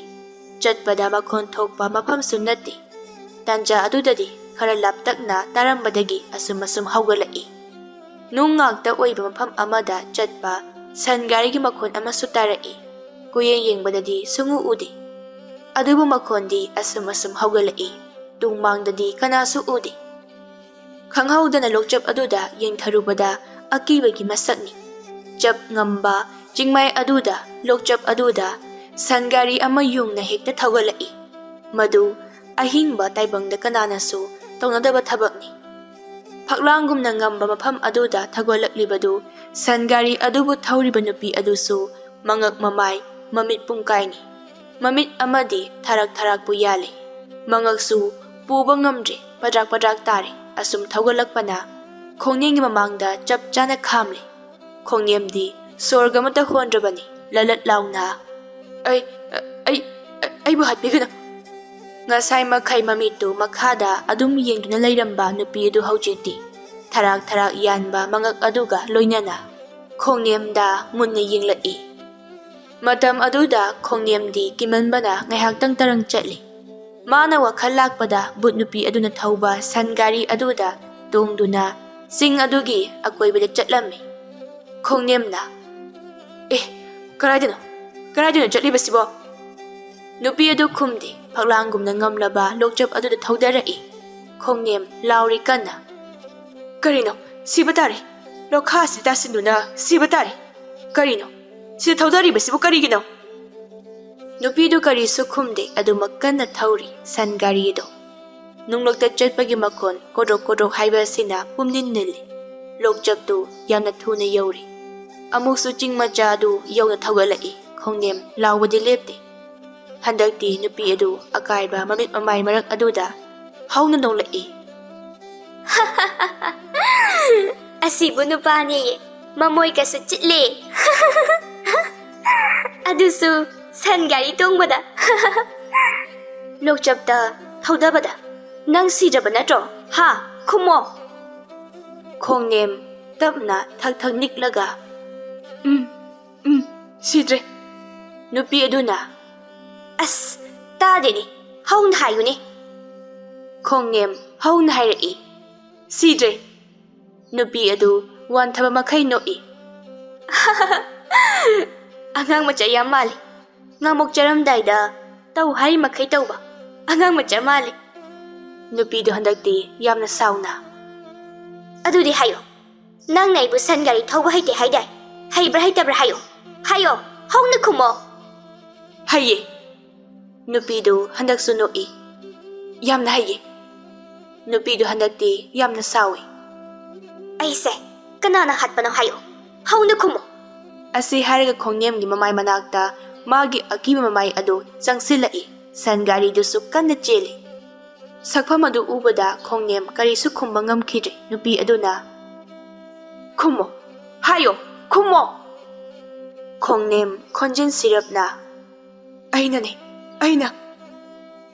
ꯆꯠꯄꯗ ꯃꯈꯣꯟ ꯊꯣꯛꯄ ꯃꯐꯝꯁꯨ ꯅꯠꯇꯦ꯫ ꯇꯥꯟꯖꯥ ꯑꯗꯨꯗꯗꯤ ꯈꯔ ꯂꯥꯞꯇꯛꯅ ꯇꯥꯔꯝꯕꯗꯒꯤ ꯑꯁꯨꯝ ꯑꯁꯨꯝ ꯍꯧꯒꯠꯂꯛꯏ꯫ ꯅꯨꯡ ꯉꯥꯛꯇ ꯑꯣꯏꯕ ꯃꯐꯝ ꯑꯃꯗ ꯆꯠꯄ ꯁꯟ ꯒꯥꯔꯤꯒꯤ ꯃꯈꯣꯟ ꯑꯃꯁꯨ ꯇꯥꯔꯛꯏ꯫ ꯀꯣꯏꯌꯦꯡ ꯌꯦꯡꯕꯗꯗꯤ ꯁꯨꯡꯎ ꯎꯗꯦ꯫ ꯑꯗꯨꯕꯨ ꯃꯈꯣꯟꯗꯤ ꯑꯁꯨꯝ ꯑꯁꯨꯝ ꯍꯧꯒꯠꯂꯛꯏ꯫ ꯇꯨꯡ ꯃꯥꯡꯗꯗꯤ ꯀꯅꯥꯁꯨ ꯎꯗꯦ꯫ ꯈꯪꯍꯧꯗꯅ ꯂꯣꯛꯆꯞ ꯑꯗꯨꯗ ꯌꯦꯡꯊꯔꯨꯕꯗ ꯑꯀꯤꯕꯒꯤ ꯃꯁꯛꯅꯤ꯫ ꯆꯞ ꯉꯝꯕ ꯆꯤꯡꯃꯥꯏ ꯑꯗꯨꯗ, ꯂꯣꯛꯆꯞ ꯑꯗꯨꯗ ꯁꯟ ꯒꯥꯔꯤ ꯑꯃ ꯌꯨꯡꯅ ꯍꯦꯛꯇ ꯊꯧꯒꯠꯂꯛꯏ꯫ ꯃꯗꯨ ꯑꯍꯤꯡꯕ ꯇꯥꯏꯕꯪꯗ ꯀꯅꯥꯅꯁꯨ ꯇꯧꯅꯗꯕ ꯊꯕꯛꯅꯤ꯫ ꯐꯛꯂꯥꯡꯒꯨꯝꯅ ꯉꯝꯕ ꯃꯐꯝ ꯑꯗꯨꯗ ꯊꯧꯒꯠꯂꯛꯂꯤꯕꯗꯨ ꯁꯟ ꯒꯥꯔꯤ ꯑꯗꯨꯕꯨ ꯊꯧꯔꯤꯕ ꯅꯨꯄꯤ ꯑꯗꯨꯁꯨ ꯃꯉꯛ ꯃꯃꯥꯏ, ꯃꯃꯤꯠ ꯄꯨꯡꯀꯥꯏꯅꯤ꯫ ꯃꯃꯤꯠ ꯑꯃꯗꯤ ꯊꯥꯔꯛ ꯊꯥꯔꯛꯄꯨ ꯌꯥꯜꯂꯤ꯫ ꯃꯉꯛꯁꯨ ꯄꯨꯕ ꯉꯝꯗ꯭ꯔꯦ, ꯄꯗ꯭ꯔꯥꯛ ꯄꯗ꯭ꯔꯥꯛ ꯇꯥꯔꯦ꯫ ꯑꯁꯨꯝ ꯊꯧꯒꯠꯂꯛꯄꯅ ꯈꯣꯡꯅꯦꯝꯒꯤ ꯃꯃꯥꯡꯗ ꯆꯞ ꯆꯥꯅ ꯈꯥꯝꯂꯦ꯫ ꯈꯣꯡꯅꯦꯝꯗꯤ ꯁꯣꯔꯒ ꯑꯃꯠꯇ ꯍꯣꯟꯗ꯭ꯔꯕꯅꯤ, ꯂꯂꯠ ꯂꯥꯎꯅ, "ꯑꯩ, ꯑꯩ, ꯑꯩꯕꯨ ꯍꯥꯠꯄꯤꯒꯅꯨ!" ꯉꯁꯥꯏ ꯃꯈꯩ ꯃꯃꯤꯠꯇꯨ ꯃꯈꯥꯗ ꯑꯗꯨꯝ ꯌꯦꯡꯗꯨꯅ ꯂꯩꯔꯝꯕ ꯅꯨꯄꯤ ꯑꯗꯨ ꯍꯧꯖꯤꯛꯇꯤ ꯊꯔꯥꯛ ꯊꯔꯥꯛ ꯌꯥꯟꯕ ꯃꯉꯛ ꯑꯗꯨꯒ ꯂꯣꯏꯅꯅ ꯈꯣꯡꯅꯦꯝꯗ ꯃꯨꯟꯅ ꯌꯦꯡꯂꯛꯏ꯫ ꯃꯇꯝ ꯑꯗꯨꯗ ꯈꯣꯡꯅꯦꯝꯗꯤ ꯀꯤꯃꯟꯕꯅ ꯉꯥꯏꯍꯥꯛꯇꯪ ꯇꯔꯪ ꯆꯠꯂꯤ꯫ ꯃꯥꯅ ꯋꯥꯈꯜ ꯂꯥꯛꯄꯗ ꯕꯨꯠ ꯅꯨꯄꯤ ꯑꯗꯨꯅ ꯊꯧꯕ ꯁꯟ ꯒꯥꯔꯤ ꯑꯗꯨꯗ ꯇꯣꯡꯗꯨꯅ ꯆꯤꯡ ꯑꯗꯨꯒꯤ ꯑꯀꯣꯏꯕꯗ ꯆꯠꯂꯝꯃꯤ꯫ ꯈꯣꯡꯅꯦꯝꯅ, "ꯑꯦ, ꯀꯗꯥꯏꯗꯅꯣ? ꯀꯗꯥꯏꯗꯅꯣ ꯆꯠꯂꯤꯕꯁꯤꯕꯣ?" ꯅꯨꯄꯤ ꯑꯗꯨ ꯈꯨꯝꯗꯦ꯫ ꯐꯛꯂꯥꯡꯒꯨꯝꯅ ꯉꯝꯂꯕ ꯂꯣꯛꯆꯞ ꯑꯗꯨꯗ ꯊꯧꯗꯔꯛꯏ꯫ ꯈꯣꯡꯅꯦꯝ ꯂꯥꯎꯔꯤ ꯀꯟꯅ, "ꯀꯔꯤꯅꯣ? ꯁꯤꯕ ꯇꯥꯔꯦ! ꯂꯣꯈꯥꯁꯤ ꯇꯥꯁꯤꯟꯗꯨꯅ ꯁꯤꯕ ꯇꯥꯔꯦ! ꯀꯔꯤꯅꯣ? ꯁꯤꯗ ꯊꯧꯗꯔꯤꯕꯁꯤꯕꯨ ꯀꯔꯤꯒꯤꯅꯣ?" ꯅꯨꯄꯤꯗꯨ ꯀꯔꯤꯁꯨ ꯈꯨꯝꯗꯦ, ꯑꯗꯨꯃꯛ ꯀꯟꯅ ꯊꯧꯔꯤ ꯁꯟ ꯒꯥꯔꯤ ꯑꯗꯨ꯫ ꯅꯨꯡꯂꯛꯇ ꯆꯠꯄꯒꯤ ꯃꯈꯣꯟ ꯀꯣꯗ꯭ꯔꯣꯛ ꯀꯣꯗ꯭ꯔꯣꯛ ꯍꯥꯏꯕ ꯑꯁꯤꯅ ꯄꯨꯝꯅꯤꯜ ꯅꯤꯜꯂꯤ꯫ ꯂꯣꯛꯆꯞꯇꯨ ꯌꯥꯝꯅ ꯊꯨꯅ ꯌꯧꯔꯤ꯫ ꯑꯃꯨꯛꯁꯨ ꯆꯤꯡ ꯃꯆꯥ ꯑꯗꯨ ꯌꯧꯅ ꯊꯧꯒꯠꯂꯛꯏ꯫ ꯈꯣꯡꯅꯦꯝ ꯂꯥꯎꯕꯗꯤ ꯂꯦꯞꯇꯦ꯫ ꯍꯟꯗꯛꯇꯤ ꯅꯨꯄꯤ ꯑꯗꯨ ꯑꯀꯥꯏꯕ ꯃꯃꯤꯠ ꯃꯃꯥꯏ ꯃꯔꯛ ꯑꯗꯨꯗ ꯍꯧꯅ ꯅꯣꯛꯂꯛꯏ꯫ "ꯑꯁꯤꯕꯨ ꯅꯨꯄꯥꯅꯦꯌꯦ꯫ ꯃꯃꯣꯏꯒꯁꯨ ꯆꯤꯠꯂꯦ꯫ ꯑꯗꯨꯁꯨ ꯁꯟ ꯒꯥꯔꯤ ꯇꯣꯡꯕꯗ꯫ ꯂꯣꯛꯆꯞꯇ ꯊꯧꯗꯕꯗ꯫ "ꯅꯪ ꯁꯤꯗ꯭ꯔꯕ ꯅꯠꯇ꯭ꯔꯣ? ꯍꯥ? ꯈꯨꯝꯃꯣ!" ꯈꯣꯡꯅꯦꯝ ꯇꯞꯅ ꯊꯛ ꯊꯛ ꯅꯤꯛꯂꯒ, "ꯎꯝ, ꯎꯝ, ꯁꯤꯗ꯭ꯔꯦ꯫" ꯅꯨꯄꯤ ꯑꯗꯨꯅ, "ꯑꯁ, ꯇꯥꯗꯦꯅꯦ, ꯍꯧꯅ ꯍꯥꯏꯌꯨꯅꯦ꯫" ꯈꯣꯡꯅꯦꯝ ꯍꯧꯅ ꯍꯥꯏꯔꯛꯏ, "ꯁꯤꯗ꯭ꯔꯦ꯫" ꯅꯨꯄꯤ ꯑꯗꯨ ꯋꯥꯟꯊꯕ ꯃꯈꯩ ꯅꯣꯛꯏ꯫ "ꯑꯉꯥꯡ ꯃꯆꯥ ꯌꯥꯝ ꯃꯥꯜꯂꯤ꯫ ꯉꯥꯃꯣꯛ ꯆꯥꯔꯝꯗꯥꯏꯗ ꯇꯧ ꯍꯥꯏꯔꯤ ꯃꯈꯩ ꯇꯧꯕ ꯑꯉꯥꯡ ꯃꯆꯥ ꯃꯥꯜꯂꯤ꯫" ꯅꯨꯄꯤꯗꯨ ꯍꯟꯗꯛꯇꯤ ꯌꯥꯝꯅ ꯁꯥꯎꯅ, "ꯑꯗꯨꯗꯤ ꯍꯥꯏꯌꯣ, ꯅꯪꯅ ꯑꯩꯕꯨ ꯁꯟ ꯒꯥꯔꯤ ꯊꯧꯕ ꯍꯩꯇꯦ ꯍꯥꯏꯗꯥꯏ? ꯍꯩꯕ꯭ꯔꯥ ꯍꯩꯇꯕ꯭ꯔꯥ ꯍꯥꯏꯌꯣ, ꯍꯥꯏꯌꯣ, ꯍꯧꯅ ꯈꯨꯝꯃꯣ꯫" "ꯍꯩꯌꯦ꯫" ꯅꯨꯄꯤꯗꯨ ꯍꯟꯗꯛꯁꯨ ꯅꯣꯛꯏ꯫ "ꯌꯥꯝꯅ ꯍꯩꯌꯦ꯫" ꯅꯨꯄꯤꯗꯨ ꯍꯟꯗꯛꯇꯤ ꯌꯥꯝꯅ ꯁꯥꯎꯏ꯫ "ꯑꯩꯁꯦ ꯀꯅꯥꯅ ꯍꯥꯠꯄꯅꯣ ꯍꯥꯏꯌꯣ, ꯍꯧꯅ ꯈꯨꯝꯃꯣ꯫" ꯑꯁꯤ ꯍꯥꯏꯔꯒ ꯈꯣꯡꯅꯦꯝꯒꯤ ꯃꯃꯥꯏ ꯃꯅꯥꯛꯇ ꯃꯥꯒꯤ ꯑꯀꯤꯕ ꯃꯃꯥꯏ ꯑꯗꯨ ꯆꯪꯁꯤꯜꯂꯛꯏ꯫ ꯁꯟ ꯒꯥꯔꯤꯗꯨꯁꯨ ꯀꯟꯅ ꯆꯦꯜꯂꯤ꯫ ꯁꯛꯐꯝ ꯑꯗꯨ ꯎꯕꯗ ꯈꯣꯡꯅꯦꯝ ꯀꯔꯤꯁꯨ ꯈꯨꯝꯕ ꯉꯝꯈꯤꯗ꯭ꯔꯦ꯫ ꯅꯨꯄꯤ ꯑꯗꯨꯅ, "ꯈꯨꯝꯃꯣ, ꯍꯥꯏꯌꯣ, ꯈꯨꯝꯃꯣ!" ꯈꯣꯡꯅꯦꯝ ꯈꯣꯟꯖꯦꯜ ꯁꯤꯔꯞꯅ, "ꯑꯩꯅꯅꯦ, ꯑꯩꯅ,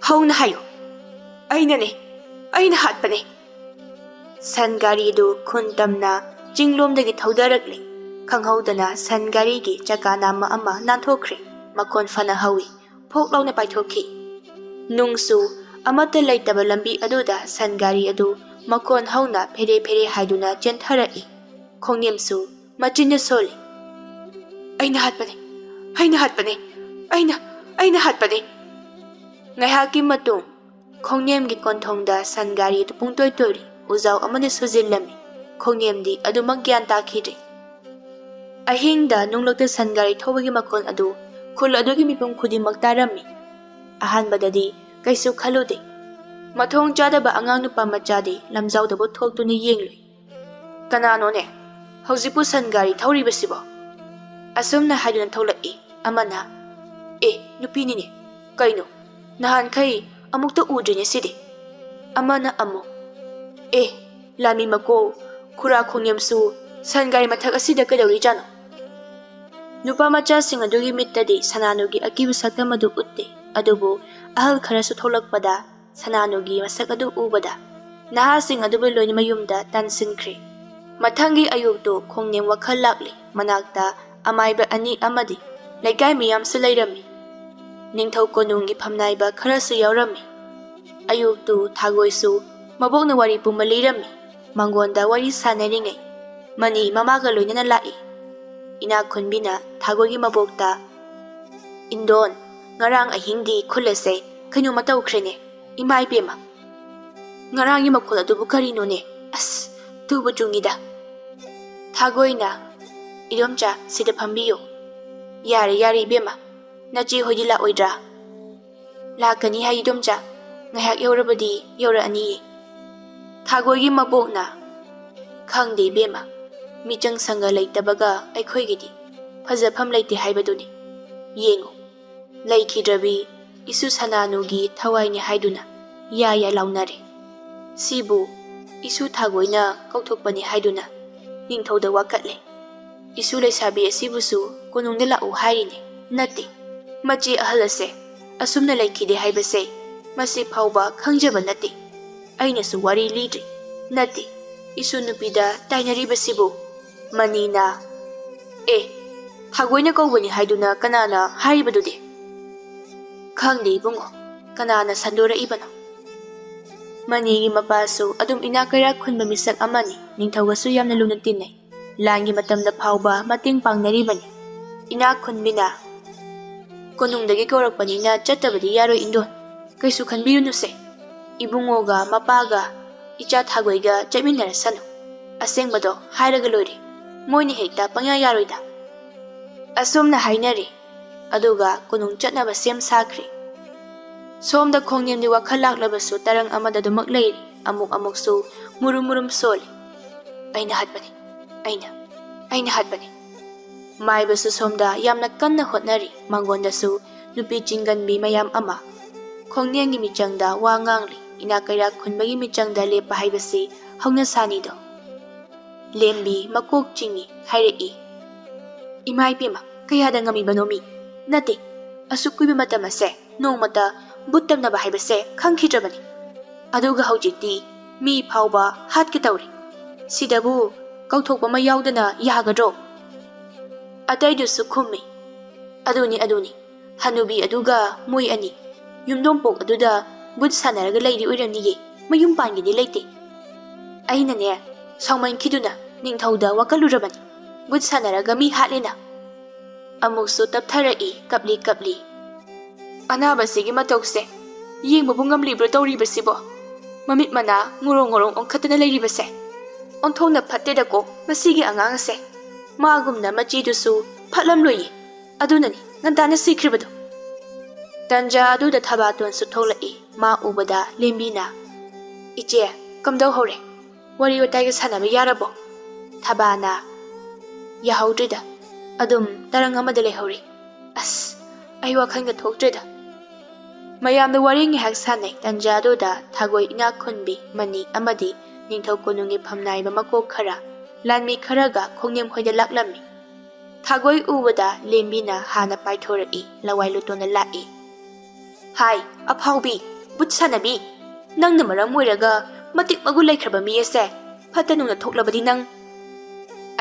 ꯍꯧꯅ ꯍꯥꯏꯌꯣ, ꯑꯩꯅꯅꯦ, ꯑꯩꯅ ꯍꯥꯠꯄꯅꯦ꯫" ꯁꯟ ꯒꯥꯔꯤꯗꯨ ꯈꯨꯟ ꯇꯝꯅ ꯆꯤꯡꯂꯣꯝꯗꯒꯤ ꯊꯧꯗꯔꯛꯂꯦ꯫ ꯈꯪꯍꯧꯗꯅ ꯁꯟ ꯒꯥꯔꯤꯒꯤ ꯆꯀꯥ ꯅꯥꯝꯃ ꯑꯃ ꯅꯥꯟꯊꯣꯛꯈ꯭ꯔꯦ꯫ ꯃꯈꯣꯟ ꯐꯅ ꯍꯧꯏ꯫ ꯐꯣꯛ ꯂꯥꯎꯅ ꯄꯥꯏꯊꯣꯛꯈꯤ꯫ ꯅꯨꯡꯁꯨ ꯑꯃꯠꯇ ꯂꯩꯇꯕ ꯂꯝꯕꯤ ꯑꯗꯨꯗ ꯁꯟ ꯒꯥꯔꯤ ꯑꯗꯨ ꯃꯈꯣꯟ ꯍꯧꯅ ꯐꯦꯔꯦ ꯐꯦꯔꯦ ꯍꯥꯏꯗꯨꯅ ꯆꯦꯟꯊꯔꯛꯏ꯫ ꯈꯣꯡꯅꯦꯝꯁꯨ ꯃꯆꯤꯟꯅ ꯁꯣꯜꯂꯤ꯫ "ꯑꯩꯅ ꯍꯥꯠꯄꯅꯦ, ꯑꯩꯅ ꯍꯥꯠꯄꯅꯦ, ꯑꯩꯅ, ꯑꯩꯅ ꯍꯥꯠꯄꯅꯦ!" ꯉꯥꯏꯍꯥꯛꯀꯤ ꯃꯇꯨꯡ ꯈꯣꯡꯅꯦꯝꯒꯤ ꯀꯣꯟꯊꯣꯡꯗ ꯁꯟ ꯒꯥꯔꯤ ꯑꯗꯨ ꯄꯨꯡꯇꯣꯏ ꯇꯣꯏꯔꯤ꯫ ꯎꯖꯥꯎ ꯑꯃꯅ ꯁꯨꯖꯤꯜꯂꯝꯃꯤ꯫ ꯈꯣꯡꯅꯦꯝꯗꯤ ꯑꯗꯨꯃꯛ ꯒ꯭ꯌꯥꯟ ꯇꯥꯈꯤꯗ꯭ꯔꯦ꯫ ꯑꯍꯤꯡꯗ ꯅꯨꯡꯂꯛꯇ ꯁꯟ ꯒꯥꯔꯤ ꯊꯧꯕꯒꯤ ꯃꯈꯣꯟ ꯑꯗꯨ ꯈꯨꯜ ꯑꯗꯨꯒꯤ ꯃꯤꯄꯨꯝ ꯈꯨꯗꯤꯡꯃꯛ ꯇꯥꯔꯝꯃꯤ꯫ ꯑꯍꯥꯟꯕꯗꯗꯤ ꯀꯩꯁꯨ ꯈꯜꯂꯨꯗꯦ꯫ ꯃꯊꯣꯡ ꯆꯥꯗꯕ ꯑꯉꯥꯡ ꯅꯨꯄꯥ ꯃꯆꯥꯗꯤ ꯂꯝꯖꯥꯎꯗꯕꯨ ꯊꯣꯛꯇꯨꯅ ꯌꯦꯡꯂꯨꯏ꯫ "ꯀꯅꯥꯅꯣꯅꯦ ꯍꯧꯖꯤꯛꯄꯨ ꯁꯟ ꯒꯥꯔꯤ ꯊꯧꯔꯤꯕꯁꯤꯕꯣ?" ꯑꯁꯨꯝꯅ ꯍꯥꯏꯗꯨꯅ ꯊꯣꯛꯂꯛꯏ꯫ ꯑꯃꯅ, "ꯑꯦ, ꯅꯨꯄꯤꯅꯤꯅꯦ꯫ ꯀꯩꯅꯣ, ꯅꯍꯥꯟꯈꯩ ꯑꯃꯨꯛꯇ ꯎꯗ꯭ꯔꯤꯅꯦ ꯁꯤꯗꯤ꯫" ꯑꯃꯅ ꯑꯃꯨꯛ, "ꯑꯦ, ꯂꯥꯟꯃꯤ ꯃꯀꯣꯛ, ꯈꯨꯔꯥ ꯈꯣꯡꯅꯦꯝꯁꯨ "ꯁꯟꯒꯥꯏ ꯃꯊꯛ ꯑꯁꯤꯗ ꯀꯩꯗꯧꯔꯤꯖꯥꯠꯅꯣ?" ꯅꯨꯄꯥ ꯃꯆꯥꯁꯤꯡ ꯑꯗꯨꯒꯤ ꯃꯤꯠꯇꯗꯤ ꯁꯅꯥꯅꯨꯒꯤ ꯑꯀꯤꯕ ꯁꯛꯇꯝ ꯑꯗꯨ ꯎꯠꯇꯦ, ꯑꯗꯨꯕꯨ ꯑꯍꯜ ꯈꯔꯁꯨ ꯊꯣꯛꯂꯛꯄꯗ ꯁꯅꯥꯅꯨꯒꯤ ꯃꯁꯛ ꯑꯗꯨ ꯎꯕꯗ ꯅꯍꯥꯁꯤꯡ ꯑꯗꯨꯕꯨ ꯂꯣꯏꯅ ꯃꯌꯨꯝꯗ ꯇꯥꯟꯁꯤꯟꯈ꯭ꯔꯦ꯫ ꯃꯊꯪꯒꯤ ꯑꯌꯨꯛꯇꯨ ꯈꯣꯡꯅꯦꯝ ꯋꯥꯈꯜ ꯂꯥꯛꯂꯤ꯫ ꯃꯅꯥꯛꯇ ꯑꯃꯥꯏꯕ ꯑꯅꯤ ꯑꯃꯗꯤ ꯂꯩꯀꯥꯏ ꯃꯤꯌꯥꯝꯁꯨ ꯂꯩꯔꯝꯃꯤ꯫ ꯅꯤꯡꯊꯧ ꯀꯣꯅꯨꯡꯒꯤ ꯐꯝꯅꯥꯏꯕ ꯈꯔꯁꯨ ꯌꯥꯎꯔꯝꯃꯤ꯫ ꯑꯌꯨꯛꯇꯨ ꯊꯥꯒꯣꯏꯁꯨ ꯃꯕꯣꯛꯅ ꯋꯥꯔꯤ ꯄꯨꯝꯕ ꯂꯤꯔꯝꯃꯤ꯫ ꯃꯉꯣꯟꯗ ꯋꯥꯔꯤ ꯁꯥꯟꯅꯔꯤꯉꯩ ꯃꯅꯤ ꯃꯃꯥꯒ ꯂꯣꯏꯅꯅ ꯂꯥꯛꯏ꯫ ꯏꯅꯥꯛ ꯈꯨꯟꯕꯤꯅ ꯊꯥꯒꯣꯏꯒꯤ ꯃꯕꯣꯛꯇ, "ꯏꯟꯗꯣꯟ, ꯉꯔꯥꯡ ꯑꯍꯤꯡꯗꯤ ꯈꯨꯜ ꯑꯁꯦ ꯀꯩꯅꯣꯝꯃ ꯇꯧꯈ꯭ꯔꯦꯅꯦ꯫ ꯏꯃꯥ ꯏꯕꯦꯝꯃ, ꯉꯔꯥꯡꯒꯤ ꯃꯈꯣꯜ ꯑꯗꯨꯕꯨ ꯀꯔꯤꯅꯣꯅꯦ? ꯑꯁ, ꯇꯨꯕꯨ ꯆꯨꯡꯉꯤꯗ꯫" ꯊꯥꯒꯣꯏꯅ, "ꯏꯗꯣꯝꯆꯥ, ꯁꯤꯗ ꯐꯝꯕꯤꯌꯨ꯫" "ꯌꯥꯔꯦ, ꯌꯥꯔꯦ ꯏꯕꯦꯝꯃ, ꯅꯆꯦ ꯍꯣꯏꯗꯤ ꯂꯥꯛꯑꯣꯏꯗ꯭ꯔꯥ?" "ꯂꯥꯛꯀꯅꯤ ꯍꯥꯏ ꯏꯗꯣꯝꯆꯥ, ꯉꯥꯏꯍꯥꯛ ꯌꯧꯔꯕꯗꯤ ꯌꯧꯔꯛꯑꯅꯤꯌꯦ꯫" ꯊꯥꯒꯣꯏꯒꯤ ꯃꯕꯣꯛꯅ, "ꯈꯪꯗꯦ ꯏꯕꯦꯝꯃ, ꯃꯤꯆꯪ ꯁꯪꯒ ꯂꯩꯇꯕꯒ ꯑꯩꯈꯣꯏꯒꯤꯗꯤ ꯐꯖꯐꯝ ꯂꯩꯇꯦ ꯍꯥꯏꯕꯗꯨꯅꯤ꯫ ꯌꯦꯡꯉꯨ, ꯂꯩꯈꯤꯗ꯭ꯔꯕꯤ ꯏꯁꯨ ꯁꯅꯥꯅꯨꯒꯤ ꯊꯋꯥꯏꯅꯤ ꯍꯥꯏꯗꯨꯅ ꯌꯥ ꯌꯥ ꯂꯥꯎꯅꯔꯦ꯫ ꯁꯤꯕꯨ ꯏꯁꯨ ꯊꯥꯒꯣꯏꯅ ꯀꯧꯊꯣꯛꯄꯅꯤ ꯍꯥꯏꯗꯨꯅ ꯅꯤꯡꯊꯧꯗ ꯋꯥꯀꯠꯂꯦ꯫ ꯏꯁꯨ ꯂꯩꯁꯥꯕꯤ ꯑꯁꯤꯕꯨꯁꯨ ꯀꯣꯅꯨꯡꯗ ꯂꯥꯛꯎ ꯍꯥꯏꯔꯤꯅꯦ꯫ ꯅꯠꯇꯦ, ꯃꯆꯦ ꯑꯍꯜ ꯑꯁꯦ ꯑꯁꯨꯝꯅ ꯂꯩꯈꯤꯗꯦ ꯍꯥꯏꯕꯁꯦ ꯃꯁꯤ ꯐꯥꯎꯕ ꯈꯪꯖꯕ ꯅꯠꯇꯦ꯫ ꯑꯩꯅꯁꯨ ꯋꯥꯔꯤ ꯂꯤꯗ꯭ꯔꯤ꯫ ꯅꯠꯇꯦ, ꯏꯁꯨ ꯅꯨꯄꯤꯗ ꯇꯥꯏꯅꯔꯤꯕꯁꯤꯕꯨ꯫" ꯃꯅꯤꯅ, "ꯑꯦ, ꯊꯥꯒꯣꯏꯅ ꯀꯧꯕꯅꯤ ꯍꯥꯏꯗꯨꯅ ꯀꯅꯥꯅ ꯍꯥꯏꯔꯤꯕꯗꯨꯗꯤ?" "ꯈꯪꯗꯦ ꯏꯕꯨꯡꯉꯣ, ꯀꯅꯥꯅ ꯁꯟꯗꯣꯔꯛꯏꯕꯅꯣ?" ꯃꯅꯤꯒꯤ ꯃꯄꯥꯁꯨ ꯑꯗꯨꯝ ꯏꯅꯥꯛ ꯀꯩꯔꯥꯛ ꯈꯨꯟꯕ ꯃꯤꯁꯛ ꯑꯃꯅꯤ꯫ ꯅꯤꯡꯊꯧꯒꯁꯨ ꯌꯥꯝꯅ ꯂꯨꯅ ꯇꯤꯟꯅꯩ꯫ ꯂꯥꯟꯒꯤ ꯃꯇꯝꯗ ꯐꯥꯎꯕ ꯃꯇꯦꯡ ꯄꯥꯡꯅꯔꯤꯕꯅꯤ꯫ ꯏꯅꯥꯛ ꯈꯨꯟꯕꯤꯅ, "ꯀꯣꯅꯨꯡꯗꯒꯤ ꯀꯧꯔꯛꯄꯅꯤꯅ ꯆꯠꯇꯕꯗꯤ ꯌꯥꯔꯣꯏ ꯏꯟꯗꯣꯟ꯫ ꯀꯩꯁꯨ ꯈꯟꯕꯤꯔꯨꯅꯨꯁꯦ꯫ ꯏꯕꯨꯡꯉꯣꯒ ꯃꯄꯥꯒ ꯏꯆꯥ ꯊꯥꯒꯣꯏꯒ ꯆꯠꯃꯤꯟꯅꯔꯁꯅꯨ꯫ ꯑꯁꯦꯡꯕꯗꯣ ꯍꯥꯏꯔꯒ ꯂꯣꯏꯔꯦ꯫ ꯃꯣꯏꯅ ꯍꯦꯛꯇ ꯄꯪꯌꯥ ꯌꯥꯔꯣꯏꯗ꯫" ꯑꯁꯨꯝꯅ ꯍꯥꯏꯅꯔꯦ꯫ ꯑꯗꯨꯒ ꯀꯣꯅꯨꯡ ꯆꯠꯅꯕ ꯁꯦꯝ ꯁꯥꯈ꯭ꯔꯦ꯫ ꯁꯣꯝꯗ ꯈꯣꯡꯅꯦꯝꯗꯤ ꯋꯥꯈꯜ ꯂꯥꯛꯂꯕꯁꯨ ꯇꯔꯪ ꯑꯃꯗ ꯑꯗꯨꯃꯛ ꯂꯩꯔꯤ꯫ ꯑꯃꯨꯛ ꯑꯃꯨꯛꯁꯨ ꯃꯨꯔꯨꯝ ꯃꯨꯔꯨꯝ ꯁꯣꯜꯂꯤ꯫ "ꯑꯩꯅ ꯍꯥꯠꯄꯅꯤ, ꯑꯩꯅ, ꯑꯩꯅ ꯍꯥꯠꯄꯅꯤ꯫" ꯃꯥꯏꯕꯁꯨ ꯁꯣꯝꯗ ꯌꯥꯝꯅ ꯀꯟꯅ ꯍꯣꯠꯅꯔꯤ꯫ ꯃꯉꯣꯟꯗꯁꯨ ꯅꯨꯄꯤ ꯆꯤꯡꯒꯟꯕꯤ ꯃꯌꯥꯝ ꯑꯃ ꯈꯣꯡꯅꯦꯝꯒꯤ ꯃꯤꯆꯪꯗ ꯋꯥ ꯉꯥꯡꯂꯤ꯫ ꯏꯅꯥꯛ ꯀꯩꯔꯥꯛ ꯈꯨꯟꯕꯒꯤ ꯃꯤꯆꯪꯗ ꯂꯦꯞꯄ ꯍꯥꯏꯕꯁꯤ ꯍꯧꯅꯁꯥꯅꯤꯗꯣ꯫ ꯂꯦꯝꯕꯤ ꯃꯀꯣꯛ ꯆꯤꯡꯏ ꯍꯥꯏꯔꯛꯏ꯫ "ꯏꯃꯥ ꯏꯕꯦꯝꯃ, ꯀꯌꯥꯗ ꯉꯝꯃꯤꯕꯅꯣ ꯃꯤ? ꯅꯠꯇꯦ, ꯑꯁꯨꯛ ꯀꯨꯏꯕ ꯃꯇꯝ ꯑꯁꯦ ꯅꯣꯡꯃꯇ ꯕꯨꯠ ꯇꯝꯅꯕ ꯍꯥꯏꯕꯁꯦ ꯈꯪꯈꯤꯗ꯭ꯔꯕꯅꯤ꯫ ꯑꯗꯨꯒ ꯍꯧꯖꯤꯛꯇꯤ ꯃꯤ ꯐꯥꯎꯕ ꯍꯥꯠꯀꯦ ꯇꯧꯔꯤ꯫ ꯁꯤꯗꯕꯨ ꯀꯧꯊꯣꯛꯄ ꯑꯃ ꯌꯥꯎꯗꯅ ꯌꯥꯒꯗ꯭ꯔꯣ?" ꯑꯇꯩꯗꯨꯁꯨ ꯈꯨꯝꯃꯤ꯫ "ꯑꯗꯨꯅꯤ, ꯑꯗꯨꯅꯤ꯫ ꯍꯅꯨꯕꯤ ꯑꯗꯨꯒ ꯃꯣꯏ ꯑꯅꯤ ꯌꯨꯝꯗꯣꯡꯄꯣꯛ ꯑꯗꯨꯗ ꯕꯨꯠ ꯁꯥꯟꯅꯔꯒ ꯂꯩꯔꯤ ꯑꯣꯏꯔꯝꯅꯤꯌꯦ꯫ ꯃꯌꯨꯝ ꯄꯥꯟꯒꯦꯗꯤ ꯂꯩꯇꯦ꯫ ꯑꯩꯅꯅꯦ, ꯁꯥꯎꯃꯟꯈꯤꯗꯨꯅ ꯅꯤꯡꯊꯧꯗ ꯋꯥꯀꯠꯂꯨꯔꯕꯅꯤ꯫ ꯕꯨꯠ ꯁꯥꯟꯅꯔꯒ ꯃꯤ ꯍꯥꯠꯂꯦꯅ꯫" ꯑꯃꯨꯛꯁꯨ ꯇꯞꯊꯔꯛꯏ ꯀꯞꯂꯤ ꯀꯞꯂꯤ꯫ "ꯑꯅꯥꯕꯁꯤꯒꯤ ꯃꯇꯧꯁꯦ ꯌꯦꯡꯕꯕꯨ ꯉꯝꯂꯤꯕ꯭ꯔꯣ ꯇꯧꯔꯤꯕꯁꯤꯕꯣ? ꯃꯃꯤꯠ ꯃꯅꯥ ꯉꯣꯔꯣꯡ ꯉꯣꯔꯣꯡ ꯑꯣꯟꯈꯠꯇꯅ ꯂꯩꯔꯤꯕꯁꯦ꯫ ꯑꯣꯟꯊꯣꯛꯅ ꯐꯠꯇꯦꯗꯀꯣ ꯃꯁꯤꯒꯤ ꯑꯉꯥꯡ ꯑꯁꯦ꯫ ꯃꯥꯒꯨꯝꯅ ꯃꯆꯦꯗꯨꯁꯨ ꯐꯠꯂꯝꯂꯣꯏꯌꯦ꯫ ꯑꯗꯨꯅꯅꯤ ꯉꯟꯇꯥꯅ ꯁꯤꯈ꯭ꯔꯤꯕꯗꯣ꯫" ꯇꯟꯖꯥ ꯑꯗꯨꯗ ꯊꯕꯥꯇꯣꯟꯁꯨ ꯊꯣꯛꯂꯛꯏ꯫ ꯃꯥ ꯎꯕꯗ ꯂꯦꯝꯕꯤꯅ, "ꯏꯆꯦ, ꯀꯝꯗꯧꯍꯧꯔꯦ? ꯋꯥꯔꯤ ꯋꯥꯇꯥꯏꯒ ꯁꯥꯟꯅꯕ ꯌꯥꯔꯕꯣ?" ꯊꯕꯥꯅ, "ꯌꯥꯍꯧꯗ꯭ꯔꯤꯗ, ꯑꯗꯨꯝ ꯇꯔꯪ ꯑꯃꯗ ꯂꯩꯍꯧꯔꯤ꯫ ꯑꯁ, ꯑꯩ ꯋꯥꯈꯜꯒ ꯊꯣꯛꯇ꯭ꯔꯦꯗ꯫" ꯃꯌꯥꯝꯗ ꯋꯥꯔꯤ ꯉꯥꯏꯍꯥꯛ ꯁꯥꯟꯅꯩ꯫ ꯇꯟꯖꯥ ꯑꯗꯨꯗ ꯊꯥꯒꯣꯏ ꯏꯅꯥꯛ ꯈꯨꯟꯕꯤ ꯃꯅꯤ ꯑꯃꯗꯤ ꯅꯤꯡꯊꯧ ꯀꯣꯅꯨꯡꯒꯤ ꯐꯝꯅꯥꯏꯕ ꯃꯀꯣꯛ ꯈꯔ, ꯂꯥꯟꯃꯤ ꯈꯔꯒ ꯈꯣꯡꯅꯦꯝ ꯍꯣꯏꯗ ꯂꯥꯛꯂꯝꯃꯤ꯫ ꯊꯥꯒꯣꯏ ꯎꯕꯗ ꯂꯦꯝꯕꯤꯅ ꯍꯥꯟꯅ ꯄꯥꯏꯊꯣꯔꯛꯏ, ꯂꯋꯥꯏ ꯂꯨꯇꯣꯟꯗ ꯂꯥꯛꯏ꯫ "ꯍꯥꯏ, ꯑꯐꯥꯎꯕꯤ, ꯕꯨꯠ ꯁꯥꯟꯅꯕꯤ, ꯅꯪꯅ ꯃꯔꯝ ꯑꯣꯏꯔꯒ ꯃꯇꯤꯛ ꯃꯒꯨꯟ ꯂꯩꯈ꯭ꯔꯕ ꯃꯤ ꯑꯁꯦ ꯐꯠꯇ ꯅꯨꯡꯗ ꯊꯣꯛꯂꯕꯗꯤ ꯅꯪ꯫"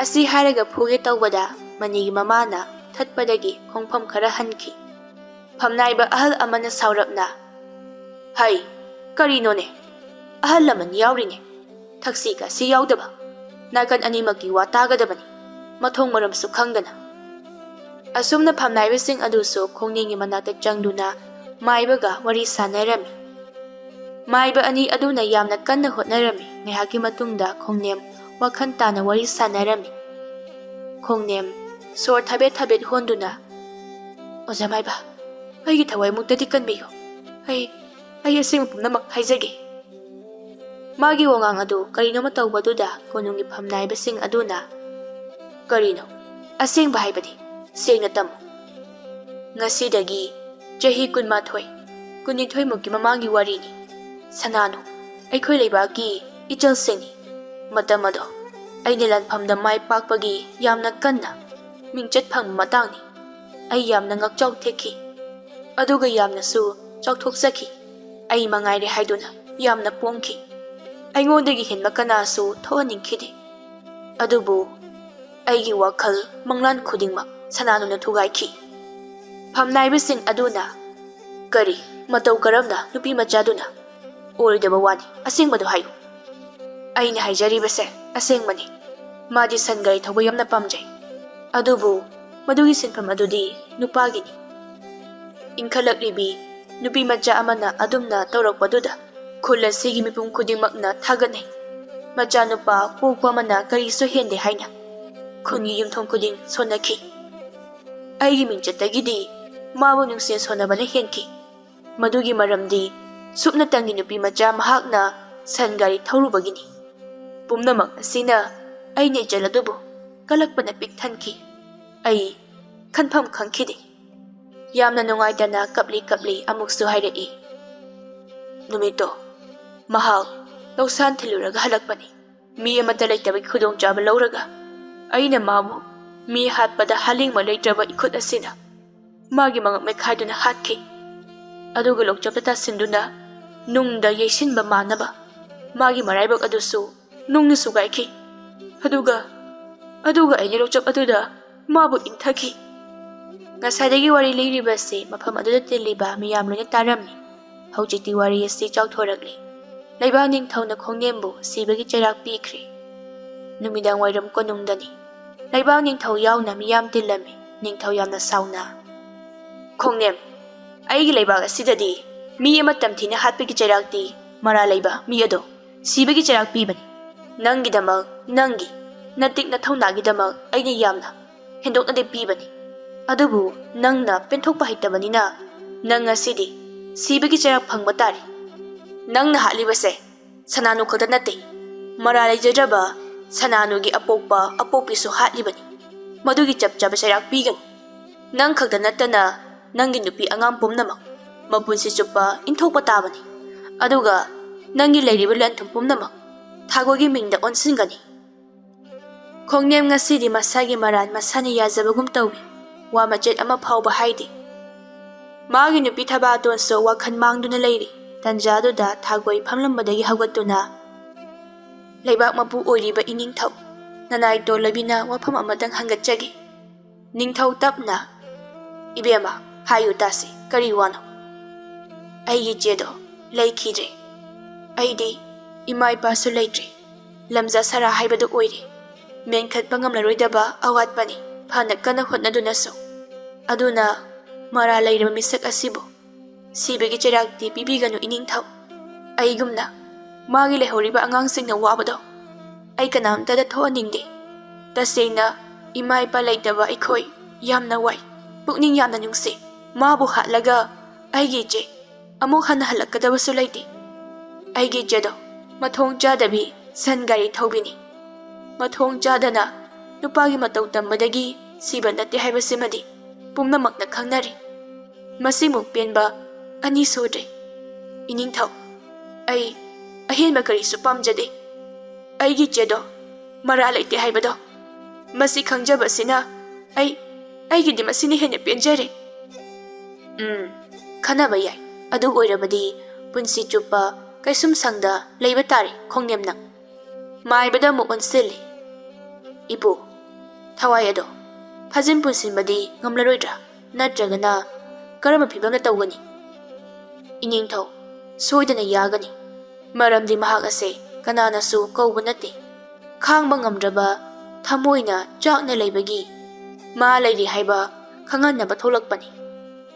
ꯑꯁꯤ ꯍꯥꯏꯔꯒ ꯐꯨꯒꯦ ꯇꯧꯕꯗ ꯃꯅꯤꯒꯤ ꯃꯃꯥꯅ ꯊꯠꯄꯗꯒꯤ ꯈꯣꯡꯐꯝ ꯈꯔ ꯍꯟꯈꯤ꯫ ꯐꯝꯅꯥꯏꯕ ꯑꯍꯜ ꯑꯃꯅ ꯁꯥꯎꯔꯞꯅ, "ꯍꯩ, ꯀꯔꯤꯅꯣꯅꯦ? ꯑꯍꯜ ꯂꯃꯟ ꯌꯥꯎꯔꯤꯅꯦ꯫ ꯊꯛꯁꯤ ꯈꯥꯁꯤ ꯌꯥꯎꯗꯕ꯫ ꯅꯥꯀꯟ ꯑꯅꯤꯃꯛꯀꯤ ꯋꯥ ꯇꯥꯒꯗꯕꯅꯤ, ꯃꯊꯣꯡ ꯃꯔꯝꯁꯨ ꯈꯪꯗꯅ꯫" ꯑꯁꯨꯝꯅ ꯐꯝꯅꯥꯏꯕꯁꯤꯡ ꯑꯗꯨꯁꯨ ꯈꯣꯡꯅꯦꯝꯒꯤ ꯃꯅꯥꯛꯇ ꯆꯪꯗꯨꯅ ꯃꯥꯏꯕꯒ ꯋꯥꯔꯤ ꯁꯥꯟꯅꯔꯝꯃꯤ꯫ ꯃꯥꯏꯕ ꯑꯅꯤ ꯑꯗꯨꯅ ꯌꯥꯝꯅ ꯀꯟꯅ ꯍꯣꯠꯅꯔꯝꯃꯤ꯫ ꯉꯥꯏꯍꯥꯛꯀꯤ ꯃꯇꯨꯡꯗ ꯈꯣꯡꯅꯦꯝ ꯋꯥꯈꯜ ꯇꯥꯅ ꯋꯥꯔꯤ ꯁꯥꯟꯅꯔꯝꯃꯤ꯫ ꯈꯣꯡꯅꯦꯝ ꯁꯣꯔ ꯊꯥꯕꯦꯠ ꯊꯥꯕꯦꯠ ꯍꯣꯟꯗꯨꯅ, "ꯑꯣꯖꯥ ꯃꯥꯏꯕ, ꯑꯩꯒꯤ ꯊꯋꯥꯏꯃꯨꯛꯇꯗꯤ ꯀꯟꯕꯤꯌꯨ꯫ ꯑꯩ, ꯑꯩ ꯑꯁꯦꯡꯕ ꯄꯨꯝꯅꯃꯛ ꯍꯥꯏꯖꯒꯦ꯫" ꯃꯥꯒꯤ ꯋꯥꯉꯥꯡ ꯑꯗꯨ ꯀꯔꯤꯅꯣꯃ ꯇꯧꯕꯗꯨꯗ ꯀꯣꯅꯨꯡꯒꯤ ꯐꯝꯅꯥꯏꯕꯁꯤꯡ ꯑꯗꯨꯅ, "ꯀꯔꯤꯅꯣ? ꯑꯁꯦꯡꯕ ꯍꯥꯏꯕꯗꯤ? ꯁꯦꯡꯅ ꯇꯝꯃꯨ꯫" "ꯉꯁꯤꯗꯒꯤ ꯆꯍꯤ ꯀꯨꯟꯃꯥꯊꯣꯏ, ꯀꯨꯟꯅꯤꯊꯣꯏꯃꯨꯛꯀꯤ ꯃꯃꯥꯡꯒꯤ ꯋꯥꯔꯤꯅꯤ꯫ ꯁꯅꯥꯅꯨ, ꯑꯩꯈꯣꯏ ꯂꯩꯕꯥꯛꯀꯤ ꯏꯆꯜꯁꯤꯡꯅꯤ꯫ ꯃꯇꯝ ꯑꯗꯣ ꯑꯩꯅ ꯂꯥꯟꯐꯝꯗ ꯃꯥꯏ ꯄꯥꯛꯄꯒꯤ ꯌꯥꯝꯅ ꯀꯟꯅ ꯃꯤꯡꯆꯠ ꯐꯪꯕ ꯃꯇꯥꯡꯅꯤ꯫ ꯑꯩ ꯌꯥꯝꯅ ꯉꯛꯆꯥꯎ ꯊꯦꯛꯈꯤ, ꯑꯗꯨꯒ ꯌꯥꯝꯅꯁꯨ ꯆꯥꯎꯊꯣꯛꯆꯈꯤ꯫ ꯑꯩ ꯃꯉꯥꯏꯔꯦ ꯍꯥꯏꯗꯨꯅ ꯌꯥꯝꯅ ꯄꯣꯡꯈꯤ꯫ ꯑꯩꯉꯣꯟꯗꯒꯤ ꯍꯦꯟꯕ ꯀꯅꯥꯁꯨ ꯊꯣꯛꯍꯟꯅꯤꯡꯈꯤꯗꯦ꯫ ꯑꯗꯨꯕꯨ ꯑꯩꯒꯤ ꯋꯥꯈꯜ ꯃꯪꯂꯥꯟ ꯈꯨꯗꯤꯡꯃꯛ ꯁꯅꯥꯅꯨꯅ ꯊꯨꯒꯥꯏꯈꯤ꯫ ꯐꯝꯅꯥꯏꯕꯁꯤꯡ ꯑꯗꯨꯅ, "ꯀꯔꯤ? ꯃꯇꯧ ꯀꯔꯝꯅ ꯅꯨꯄꯤ ꯃꯆꯥꯗꯨꯅ?" "ꯑꯣꯏꯔꯣꯏꯗꯕ ꯋꯥꯅꯤ, ꯑꯁꯦꯡꯕꯗꯨ ꯍꯥꯏꯌꯨ꯫" "ꯑꯩꯅ ꯍꯥꯏꯖꯔꯤꯕꯁꯦ ꯑꯁꯦꯡꯕꯅꯤ꯫ ꯃꯥꯗꯤ ꯁꯟ ꯒꯥꯔꯤ ꯊꯧꯕ ꯌꯥꯝꯅ ꯄꯥꯝꯖꯩ꯫ ꯑꯗꯨꯕꯨ ꯃꯗꯨꯒꯤ ꯁꯤꯟꯐꯝ ꯑꯗꯨꯗꯤ ꯅꯨꯄꯥꯒꯤꯅꯤ꯫" ꯏꯟꯈꯠꯂꯛꯂꯤꯕꯤ ꯅꯨꯄꯤ ꯃꯆꯥ ꯑꯃꯅ ꯑꯗꯨꯝꯅ ꯇꯧꯔꯛꯄꯗꯨꯗ ꯈꯨꯜ ꯑꯁꯤꯒꯤ ꯃꯤꯄꯨꯝ ꯈꯨꯗꯤꯡꯃꯛꯅ ꯊꯥꯒꯠꯅꯩ꯫ ꯃꯆꯥꯅꯨꯄꯥ ꯄꯣꯛꯄ ꯑꯃꯅ ꯀꯔꯤꯁꯨ ꯍꯦꯟꯗꯦ ꯍꯥꯏꯅ ꯈꯨꯟꯒꯤ ꯌꯨꯝꯊꯣꯡ ꯈꯨꯗꯤꯡ ꯁꯣꯟꯅꯈꯤ꯫ ꯑꯩꯒꯤ ꯃꯤꯡꯆꯠꯇꯒꯤꯗꯤ ꯃꯥꯕꯨ ꯅꯨꯡꯁꯦꯟ ꯁꯣꯟꯅꯕꯅ ꯍꯦꯟꯈꯤ꯫ ꯃꯗꯨꯒꯤ ꯃꯔꯝꯗꯤ ꯁꯨꯞꯅꯇꯪꯒꯤ ꯅꯨꯄꯤ ꯃꯆꯥ ꯃꯍꯥꯛꯅ ꯁꯟ ꯒꯥꯔꯤ ꯊꯧꯔꯨꯕꯒꯤꯅꯤ꯫ ꯄꯨꯝꯅꯃꯛ ꯑꯁꯤꯅ ꯑꯩ ꯅꯦꯆꯜ ꯑꯗꯨꯕꯨ ꯀꯂꯛꯄꯅ ꯄꯤꯛ ꯊꯟꯈꯤ꯫ ꯑꯩ ꯈꯟꯐꯝ ꯈꯪꯈꯤꯗꯦ꯫ ꯌꯥꯝꯅ ꯅꯨꯡꯉꯥꯏꯇꯅ ꯀꯞꯂꯤ ꯀꯞꯂꯤ ꯑꯃꯨꯛꯁꯨ ꯍꯥꯏꯔꯛꯏ, "ꯅꯨꯃꯤꯠꯇꯣ ꯃꯍꯥꯛ ꯂꯧꯁꯥꯟ ꯊꯤꯜꯂꯨꯔꯒ ꯍꯜꯂꯛꯄꯅꯤ꯫ ꯃꯤ ꯑꯃꯠꯇ ꯂꯩꯇꯕꯒꯤ ꯈꯨꯗꯣꯡꯆꯥꯕ ꯂꯧꯔꯒ ꯑꯩꯅ ꯃꯥꯕꯨ ꯃꯤ ꯍꯥꯠꯄꯗ ꯍꯥꯂꯤꯡꯕ ꯂꯩꯇ꯭ꯔꯕ ꯏꯈꯨꯠ ꯑꯁꯤꯅ ꯃꯥꯒꯤ ꯃꯉꯛ ꯃꯦꯠꯈꯥꯏꯗꯨꯅ ꯍꯥꯠꯈꯤ꯫ ꯑꯗꯨꯒ ꯂꯣꯛꯆꯞꯇ ꯇꯥꯁꯤꯟꯗꯨꯅ ꯅꯨꯡꯗ ꯌꯩꯁꯤꯟꯕ ꯃꯥꯟꯅꯕ ꯃꯥꯒꯤ ꯃꯔꯥꯏꯕꯛ ꯑꯗꯨꯁꯨ ꯅꯨꯡꯅ ꯁꯨꯒꯥꯏꯈꯤ꯫ ꯑꯗꯨꯒ, ꯑꯗꯨꯒ ꯑꯩꯅ ꯂꯣꯛꯆꯞ ꯑꯗꯨꯗ ꯃꯥꯕꯨ ꯏꯟꯊꯈꯤ꯫" ꯉꯁꯥꯏꯗꯒꯤ ꯋꯥꯔꯤ ꯂꯤꯔꯤꯕꯁꯤ ꯃꯐꯝ ꯑꯗꯨꯗ ꯇꯤꯜꯂꯤꯕ ꯃꯤꯌꯥꯝ ꯂꯣꯏꯅ ꯇꯥꯔꯝꯃꯤ꯫ ꯍꯧꯖꯤꯛꯇꯤ ꯋꯥꯔꯤ ꯑꯁꯤ ꯆꯥꯎꯊꯣꯔꯛꯂꯤ꯫ ꯂꯩꯕꯥꯛ ꯅꯤꯡꯊꯧꯅ ꯈꯣꯡꯅꯦꯝꯕꯨ ꯁꯤꯕꯒꯤ ꯆꯩꯔꯥꯛ ꯄꯤꯈ꯭ꯔꯦ꯫ ꯅꯨꯃꯤꯗꯥꯡ ꯋꯥꯏꯔꯝ ꯀꯣꯅꯨꯡꯗꯅꯤ꯫ ꯂꯩꯕꯥꯛ ꯅꯤꯡꯊꯧ ꯌꯥꯎꯅ ꯃꯤꯌꯥꯝ ꯇꯤꯜꯂꯝꯃꯤ꯫ ꯅꯤꯡꯊꯧ ꯌꯥꯝꯅ ꯁꯥꯎꯅ, "ꯈꯣꯡꯅꯦꯝ, ꯑꯩꯒꯤ ꯂꯩꯕꯥꯛ ꯑꯁꯤꯗꯗꯤ ꯃꯤ ꯑꯃ ꯇꯝꯊꯤꯅ ꯍꯥꯠꯄꯒꯤ ꯆꯩꯔꯥꯛꯇꯤ ꯃꯔꯥꯜ ꯂꯩꯕ ꯃꯤ ꯑꯗꯣ ꯁꯤꯕꯒꯤ ꯆꯩꯔꯥꯛ ꯄꯤꯕꯅꯤ꯫ ꯅꯪꯒꯤꯗꯃꯛ, ꯅꯪꯒꯤ ꯅꯇꯤꯛ ꯅꯊꯧꯅꯥꯒꯤꯗꯃꯛ ꯑꯩꯅ ꯌꯥꯝꯅ ꯍꯦꯟꯗꯣꯛꯅꯗꯤ ꯄꯤꯕꯅꯤ꯫ ꯑꯗꯨꯕꯨ ꯅꯪꯅ ꯄꯦꯟꯊꯣꯛꯄ ꯍꯩꯇꯕꯅꯤꯅ ꯅꯪ ꯉꯁꯤꯗꯤ ꯁꯤꯕꯒꯤ ꯆꯩꯔꯥꯛ ꯐꯪꯕ ꯇꯥꯔꯦ꯫ ꯅꯪꯅ ꯍꯥꯠꯂꯤꯕꯁꯦ ꯁꯅꯥꯅꯨ ꯈꯛꯇ ꯅꯠꯇꯦ, ꯃꯔꯥꯜ ꯂꯩꯖꯗ꯭ꯔꯕ ꯁꯅꯥꯅꯨꯒꯤ ꯑꯄꯣꯛꯄ ꯑꯄꯣꯛꯄꯤꯁꯨ ꯍꯥꯠꯂꯤꯕꯅꯤ꯫ ꯃꯗꯨꯒꯤ ꯆꯞ ꯆꯥꯕ ꯆꯩꯔꯥꯛ ꯄꯤꯒꯅꯤ꯫ ꯅꯪ ꯈꯛꯇ ꯅꯠꯇꯅ ꯅꯪꯒꯤ ꯅꯨꯄꯤ ꯑꯉꯥꯡ ꯄꯨꯝꯅꯃꯛ ꯃꯄꯨꯟꯁꯤ ꯆꯨꯞꯄ ꯏꯟꯊꯣꯛꯄ ꯇꯥꯕꯅꯤ꯫ ꯑꯗꯨꯒ ꯅꯪꯒꯤ ꯂꯩꯔꯤꯕ ꯂꯟ ꯊꯨꯝ ꯄꯨꯝꯅꯃꯛ ꯊꯥꯒꯣꯏꯒꯤ ꯃꯤꯡꯗ ꯑꯣꯟꯁꯤꯟꯒꯅꯤ꯫" ꯈꯣꯡꯅꯦꯝ ꯉꯁꯤꯗꯤ ꯃꯁꯥꯒꯤ ꯃꯔꯥꯜ ꯃꯁꯥꯅ ꯌꯥꯖꯕꯒꯨꯝ ꯇꯧꯏ꯫ ꯋꯥ ꯃꯆꯦꯠ ꯑꯃ ꯐꯥꯎꯕ ꯍꯥꯏꯗꯦ꯫ ꯃꯥꯒꯤ ꯅꯨꯄꯤ ꯊꯕꯥꯇꯣꯟꯁꯨ ꯋꯥꯈꯜ ꯃꯥꯡꯗꯨꯅ ꯂꯩꯔꯤ꯫ ꯇꯟꯖꯥꯗꯨꯗ ꯊꯥꯒꯣꯏ ꯐꯝꯂꯝꯕꯗꯒꯤ ꯍꯧꯒꯠꯇꯨꯅ, "ꯂꯩꯕꯥꯛ ꯃꯄꯨ ꯑꯣꯏꯔꯤꯕ ꯏꯅꯤꯡꯊꯧ, ꯅꯅꯥꯏ ꯇꯣꯜꯂꯕꯤꯅ ꯋꯥꯐꯝ ꯑꯃꯇꯪ ꯍꯪꯒꯠꯆꯒꯦ꯫" ꯅꯤꯡꯊꯧ ꯇꯞꯅ, "ꯏꯕꯦꯝꯃ, ꯍꯥꯏꯌꯨ ꯇꯥꯁꯤ, ꯀꯔꯤ ꯋꯥꯅꯣ?" "ꯑꯩꯒꯤ ꯏꯆꯦꯗꯣ ꯂꯩꯈꯤꯗ꯭ꯔꯦ꯫ ꯑꯩꯗꯤ ꯏꯃꯥ ꯏꯄꯥꯁꯨ ꯂꯩꯇ꯭ꯔꯦ꯫ ꯂꯝꯖꯥ ꯁꯔꯥ ꯍꯥꯏꯕꯗꯨ ꯑꯣꯏꯔꯦ꯫ ꯃꯦꯟꯈꯠꯄ ꯉꯝꯂꯔꯣꯏꯗꯕ ꯑꯋꯥꯠꯄꯅꯤ꯫ ꯐꯅ ꯀꯟꯅ ꯍꯣꯠꯅꯗꯨꯅꯁꯨ꯫ ꯑꯗꯨꯅ ꯃꯔꯥ ꯂꯩꯔꯕ ꯃꯤꯁꯛ ꯑꯁꯤꯕꯨ ꯁꯤꯕꯒꯤ ꯆꯩꯔꯥꯛꯇꯤ ꯄꯤꯕꯤꯒꯅꯨ ꯏꯅꯤꯡꯊꯧ꯫ ꯑꯩꯒꯨꯝꯅ ꯃꯥꯒꯤ ꯂꯩꯍꯧꯔꯤꯕ ꯑꯉꯥꯡꯁꯤꯡꯅ ꯋꯥꯕꯗꯣ ꯑꯩ ꯀꯅꯥꯝꯇꯗ ꯊꯣꯛꯍꯟꯅꯤꯡꯗꯦ꯫ ꯇꯁꯦꯡꯅ ꯏꯃꯥ ꯏꯄꯥ ꯂꯩꯇꯕ ꯑꯩꯈꯣꯏ ꯌꯥꯝꯅ ꯋꯥꯏ꯫ ꯄꯨꯛꯅꯤꯡ ꯌꯥꯝꯅ ꯅꯨꯡꯁꯤ꯫ ꯃꯥꯕꯨ ꯍꯥꯠꯂꯒ ꯑꯩꯒꯤ ꯏꯆꯦ ꯑꯃꯨꯛ ꯍꯟꯅ ꯍꯜꯂꯛꯀꯗꯕꯁꯨ ꯂꯩꯇꯦ꯫ ꯑꯩꯒꯤ ꯏꯆꯦꯗꯣ ꯃꯊꯣꯡ ꯆꯥꯗꯕꯤ ꯁꯟ ꯒꯥꯔꯤ ꯊꯧꯕꯤꯅꯤ꯫ ꯃꯊꯣꯡ ꯆꯥꯗꯅ ꯅꯨꯄꯥꯒꯤ ꯃꯇꯧ ꯇꯝꯕꯗꯒꯤ ꯁꯤꯕ ꯅꯠꯇꯦ ꯍꯥꯏꯕꯁꯤꯃꯗꯤ ꯄꯨꯝꯅꯃꯛꯅ ꯈꯪꯅꯔꯦ꯫ ꯃꯁꯤꯃꯨꯛ ꯄꯦꯟꯕ ꯑꯅꯤ ꯁꯨꯗ꯭ꯔꯦ꯫ ꯏꯅꯤꯡꯊꯧ, ꯑꯩ ꯑꯍꯦꯟꯕ ꯀꯔꯤꯁꯨ ꯄꯥꯝꯖꯗꯦ꯫ ꯑꯩꯒꯤ ꯏꯆꯦꯗꯣ ꯃꯔꯥ ꯂꯩꯇꯦ ꯍꯥꯏꯕꯗꯣ, ꯃꯁꯤ ꯈꯪꯖꯕꯁꯤꯅ ꯑꯩ, ꯑꯩꯒꯤꯗꯤ ꯃꯁꯤꯅ ꯍꯦꯟꯅ ꯄꯦꯟꯖꯔꯦ꯫" "ꯎꯝ, ꯈꯟꯅꯕ ꯌꯥꯏ꯫ ꯑꯗꯨ ꯑꯣꯏꯔꯕꯗꯤ ꯄꯨꯟꯁꯤ ꯆꯨꯞꯄ ꯀꯩꯁꯨꯝꯁꯪꯗ ꯂꯩꯕ ꯇꯥꯔꯦ ꯈꯣꯡꯅꯦꯝ ꯅꯪ꯫" ꯃꯥꯏꯕꯗ ꯑꯃꯨꯛ ꯑꯣꯟꯁꯤꯜꯂꯤ꯫ "ꯏꯄꯨ, ꯊꯋꯥꯏ ꯑꯗꯣ ꯐꯥꯖꯤꯟ ꯄꯨꯟꯁꯤꯟꯕꯗꯤ ꯉꯝꯂꯔꯣꯏꯗ꯭ꯔꯥ? ꯅꯠꯇ꯭ꯔꯒꯅ ꯀꯔꯝꯕ ꯐꯤꯕꯝꯗ ꯇꯧꯒꯅꯤ?" "ꯏꯅꯤꯡꯊꯧ, ꯁꯣꯏꯗꯅ ꯌꯥꯒꯅꯤ꯫ ꯃꯔꯝꯗꯤ ꯃꯍꯥꯛ ꯑꯁꯦ ꯀꯅꯥꯅꯁꯨ ꯀꯧꯕ ꯅꯠꯇꯦ꯫ ꯈꯥꯡꯕ ꯉꯝꯗ꯭ꯔꯕ ꯊꯃꯣꯏꯅ ꯆꯥꯛꯅ ꯂꯩꯕꯒꯤ ꯃꯥ ꯂꯩꯔꯤ ꯍꯥꯏꯕ ꯈꯪꯍꯟꯅꯕ ꯊꯣꯛꯂꯛꯄꯅꯤ꯫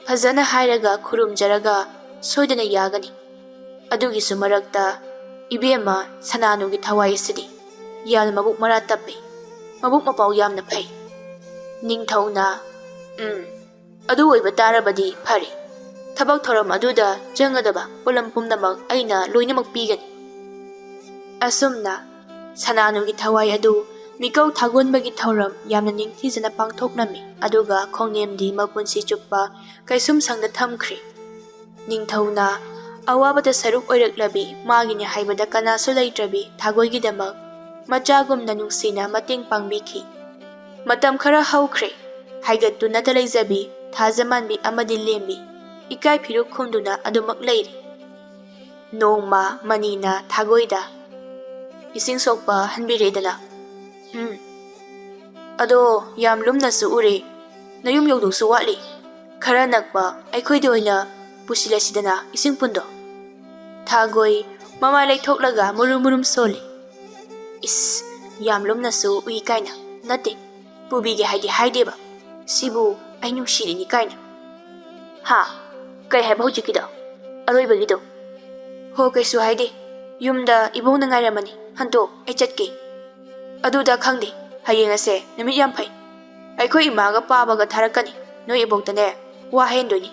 ꯐꯖꯅ ꯍꯥꯏꯔꯒ ꯈꯨꯔꯨꯝꯖꯔꯒ ꯁꯣꯏꯗꯅ ꯌꯥꯒꯅꯤ꯫ ꯑꯗꯨꯒꯤꯁꯨ ꯃꯔꯛꯇ ꯏꯕꯦꯝꯃ ꯁꯅꯥꯅꯨꯒꯤ ꯊꯋꯥꯏ ꯑꯁꯤꯗꯤ ꯌꯥꯝꯅ ꯃꯕꯨꯛ ꯃꯔꯥ ꯇꯞꯄꯤ, ꯃꯕꯨꯛ ꯃꯄꯥꯎ ꯌꯥꯝꯅ ꯐꯩ꯫" ꯅꯤꯡꯊꯧꯅ, "ꯎꯝ, ꯑꯗꯨ ꯑꯣꯏꯕ ꯇꯥꯔꯕꯗꯤ ꯐꯔꯦ꯫ ꯊꯕꯛ ꯊꯧꯔꯝ ꯑꯗꯨꯗ ꯆꯪꯒꯗꯕ ꯄꯣꯠꯂꯝ ꯄꯨꯝꯅꯃꯛ ꯑꯩꯅ ꯂꯣꯏꯅꯃꯛ ꯄꯤꯒꯅꯤ꯫" ꯑꯁꯨꯝꯅ ꯁꯅꯥꯅꯨꯒꯤ ꯊꯋꯥꯏ ꯑꯗꯨ ꯃꯤꯀꯧ ꯊꯥꯒꯣꯟꯕꯒꯤ ꯊꯧꯔꯝ ꯌꯥꯝꯅ ꯅꯤꯡꯊꯤꯖꯅ ꯄꯥꯡꯊꯣꯛꯂꯝꯃꯤ꯫ ꯑꯗꯨꯒ ꯈꯣꯡꯅꯦꯝꯗꯤ ꯃꯄꯨꯟꯁꯤ ꯆꯨꯞꯄ ꯀꯩꯁꯨꯝꯁꯪꯗ ꯊꯝꯈ꯭ꯔꯦ꯫ ꯅꯤꯡꯊꯧꯅ ꯑꯋꯥꯕꯗ ꯁꯔꯨꯛ ꯑꯣꯏꯔꯛꯂꯕꯤ ꯃꯥꯒꯤꯅꯤ ꯍꯥꯏꯕꯗ ꯀꯅꯥꯁꯨ ꯂꯩꯇ꯭ꯔꯕꯤ ꯊꯥꯒꯣꯏꯒꯤꯗꯃꯛ ꯃꯆꯥꯒꯨꯝꯅ ꯅꯨꯡꯁꯤꯅ ꯃꯇꯦꯡ ꯄꯥꯡꯕꯤꯈꯤ꯫ ꯃꯇꯝ ꯈꯔ ꯍꯧꯈ꯭ꯔꯦ꯫ ꯍꯥꯏꯒꯠꯇꯨꯅꯇ ꯂꯩꯖꯕꯤ ꯊꯥꯖꯃꯥꯟꯕꯤ ꯑꯃꯗꯤ ꯂꯦꯝꯕꯤ ꯏꯀꯥꯏ ꯐꯤꯔꯨꯛ ꯈꯨꯝꯗꯨꯅ ꯑꯗꯨꯃꯛ ꯂꯩꯔꯤ꯫ ꯅꯣꯡꯃ ꯃꯅꯤꯅ ꯊꯥꯒꯣꯏꯗ, "ꯏꯁꯤꯡ ꯁꯣꯛꯄ ꯍꯟꯕꯤꯔꯦꯗꯅ?" "ꯎꯝ꯫ ꯑꯗꯣ ꯌꯥꯝ ꯂꯨꯝꯅꯁꯨ ꯎꯔꯦ꯫ ꯅꯌꯨꯝ ꯌꯧꯗꯧꯁꯨ ꯋꯥꯠꯂꯤ꯫ ꯈꯔ ꯅꯛꯄ ꯑꯩꯈꯣꯏꯗ ꯑꯣꯏꯅ ꯄꯨꯁꯤꯜꯂꯁꯤꯗꯅ ꯏꯁꯤꯡ ꯄꯨꯟꯗꯣ?" ꯊꯥꯒꯣꯏ ꯃꯃꯥꯏ ꯂꯩꯊꯣꯛꯂꯒ ꯃꯨꯔꯨꯝ ꯃꯨꯔꯨꯝ ꯁꯣꯜꯂꯤ꯫ "ꯏꯁ, ꯌꯥꯝ ꯂꯨꯝꯅꯁꯨ ꯎꯏ ꯀꯥꯏꯅ꯫ ꯅꯠꯇꯦ, ꯄꯨꯕꯤꯒꯦ ꯍꯥꯏꯗꯤ ꯍꯥꯏꯗꯦꯕ꯫ ꯁꯤꯕꯨ ꯑꯩ ꯅꯨꯡꯁꯤꯔꯤꯅꯤ ꯀꯥꯏꯅ꯫ ꯍꯥ? ꯀꯩ ꯍꯥꯏꯕ ꯍꯧꯖꯤꯛꯀꯤꯗꯣ? ꯑꯔꯣꯏꯕꯒꯤꯗꯣ?" "ꯍꯣ, ꯀꯩꯁꯨ ꯍꯥꯏꯗꯦ꯫ ꯌꯨꯝꯗ ꯏꯕꯣꯛꯅ ꯉꯥꯏꯔꯝꯃꯅꯤ꯫ ꯍꯟꯇꯣ, ꯑꯩ ꯆꯠꯀꯦ꯫ ꯑꯗꯨꯗ ꯈꯪꯗꯦ, ꯍꯌꯦꯡ ꯑꯁꯦ ꯅꯨꯃꯤꯠ ꯌꯥꯝ ꯐꯩ꯫ ꯑꯩꯈꯣꯏ ꯏꯃꯥꯒ ꯄꯥꯕꯒ ꯊꯥꯔꯛꯀꯅꯤ꯫ ꯅꯣꯏ ꯏꯕꯣꯛꯇꯅꯦ ꯋꯥ ꯍꯦꯟꯗꯣꯏꯅꯤ꯫"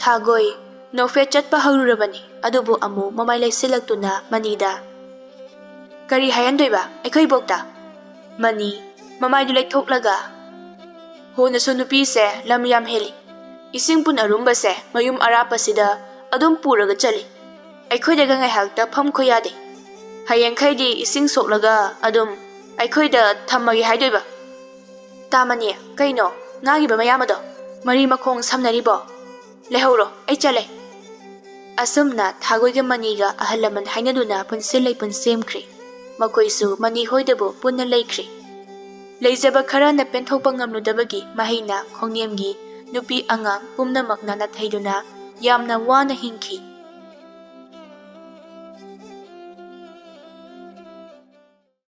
ꯊꯥꯒꯣꯏ ꯅꯣꯛꯐꯦꯠ ꯆꯠꯄ ꯍꯧꯔꯨꯔꯕꯅꯤ, ꯑꯗꯨꯕꯨ ꯑꯃꯨꯛ ꯃꯃꯥꯏ ꯂꯩꯁꯤꯜꯂꯛꯇꯨꯅ ꯃꯅꯤꯗ, "ꯀꯔꯤ ꯍꯥꯏꯍꯟꯗꯣꯏꯕ ꯑꯩꯈꯣꯏ ꯏꯕꯣꯛꯇ?" ꯃꯅꯤ ꯃꯃꯥꯏꯗꯨ ꯂꯩꯊꯣꯛꯂꯒ, "ꯍꯣꯅꯁꯨ ꯅꯨꯄꯤꯁꯦ ꯂꯝ ꯌꯥꯝ ꯍꯦꯜꯂꯤ꯫ ꯏꯁꯤꯡ ꯄꯨꯟ ꯑꯔꯨꯝꯕꯁꯦ ꯃꯌꯨꯝ ꯑꯔꯥꯞꯄꯁꯤꯗ ꯑꯗꯨꯝ ꯄꯨꯔꯒ ꯆꯠꯂꯤ꯫ ꯑꯩꯈꯣꯏꯗꯒ ꯉꯥꯏꯍꯥꯛꯇ ꯐꯝꯈꯣ ꯌꯥꯗꯦ꯫ ꯍꯌꯦꯡꯈꯩꯗꯤ ꯏꯁꯤꯡ ꯁꯣꯛꯂꯒ ꯑꯗꯨꯝ ꯑꯩꯈꯣꯏꯗ ꯊꯝꯃꯒꯦ ꯍꯥꯏꯗꯣꯏꯕ?" "ꯇꯥꯃꯅꯤ, ꯀꯩꯅꯣ ꯉꯥꯡꯉꯤꯕ ꯃꯌꯥꯝ ꯑꯗꯣ? ꯃꯔꯤ ꯃꯈꯣꯡ ꯁꯝꯅꯔꯤꯕꯣ? ꯂꯩꯍꯧꯔꯣ, ꯑꯩ ꯆꯠꯂꯦ꯫" ꯑꯁꯨꯝꯅ ꯊꯥꯒꯣꯏꯒ ꯃꯅꯤꯒ ꯑꯍꯜ ꯂꯃꯟ ꯍꯥꯏꯅꯗꯨꯅ ꯄꯨꯟꯁꯤꯜ ꯂꯩꯄꯨꯟ ꯁꯦꯝꯈ꯭ꯔꯦ꯫ ꯃꯈꯣꯏꯁꯨ ꯃꯅꯤ ꯍꯣꯏꯗꯕꯨ ꯄꯨꯟꯅ ꯂꯩꯈ꯭ꯔꯦ꯫ ꯂꯩꯖꯕ ꯈꯔꯅ ꯄꯦꯟꯊꯣꯛꯄ ꯉꯝꯂꯨꯗꯕꯒꯤ ꯃꯍꯩꯅ ꯈꯣꯡꯅꯦꯝꯒꯤ ꯅꯨꯄꯤ ꯑꯉꯥꯡ ꯄꯨꯝꯅꯃꯛꯅ ꯅꯥꯊꯩꯗꯨꯅ ꯌꯥꯝꯅ ꯋꯥꯅ ꯍꯤꯡꯈꯤ꯫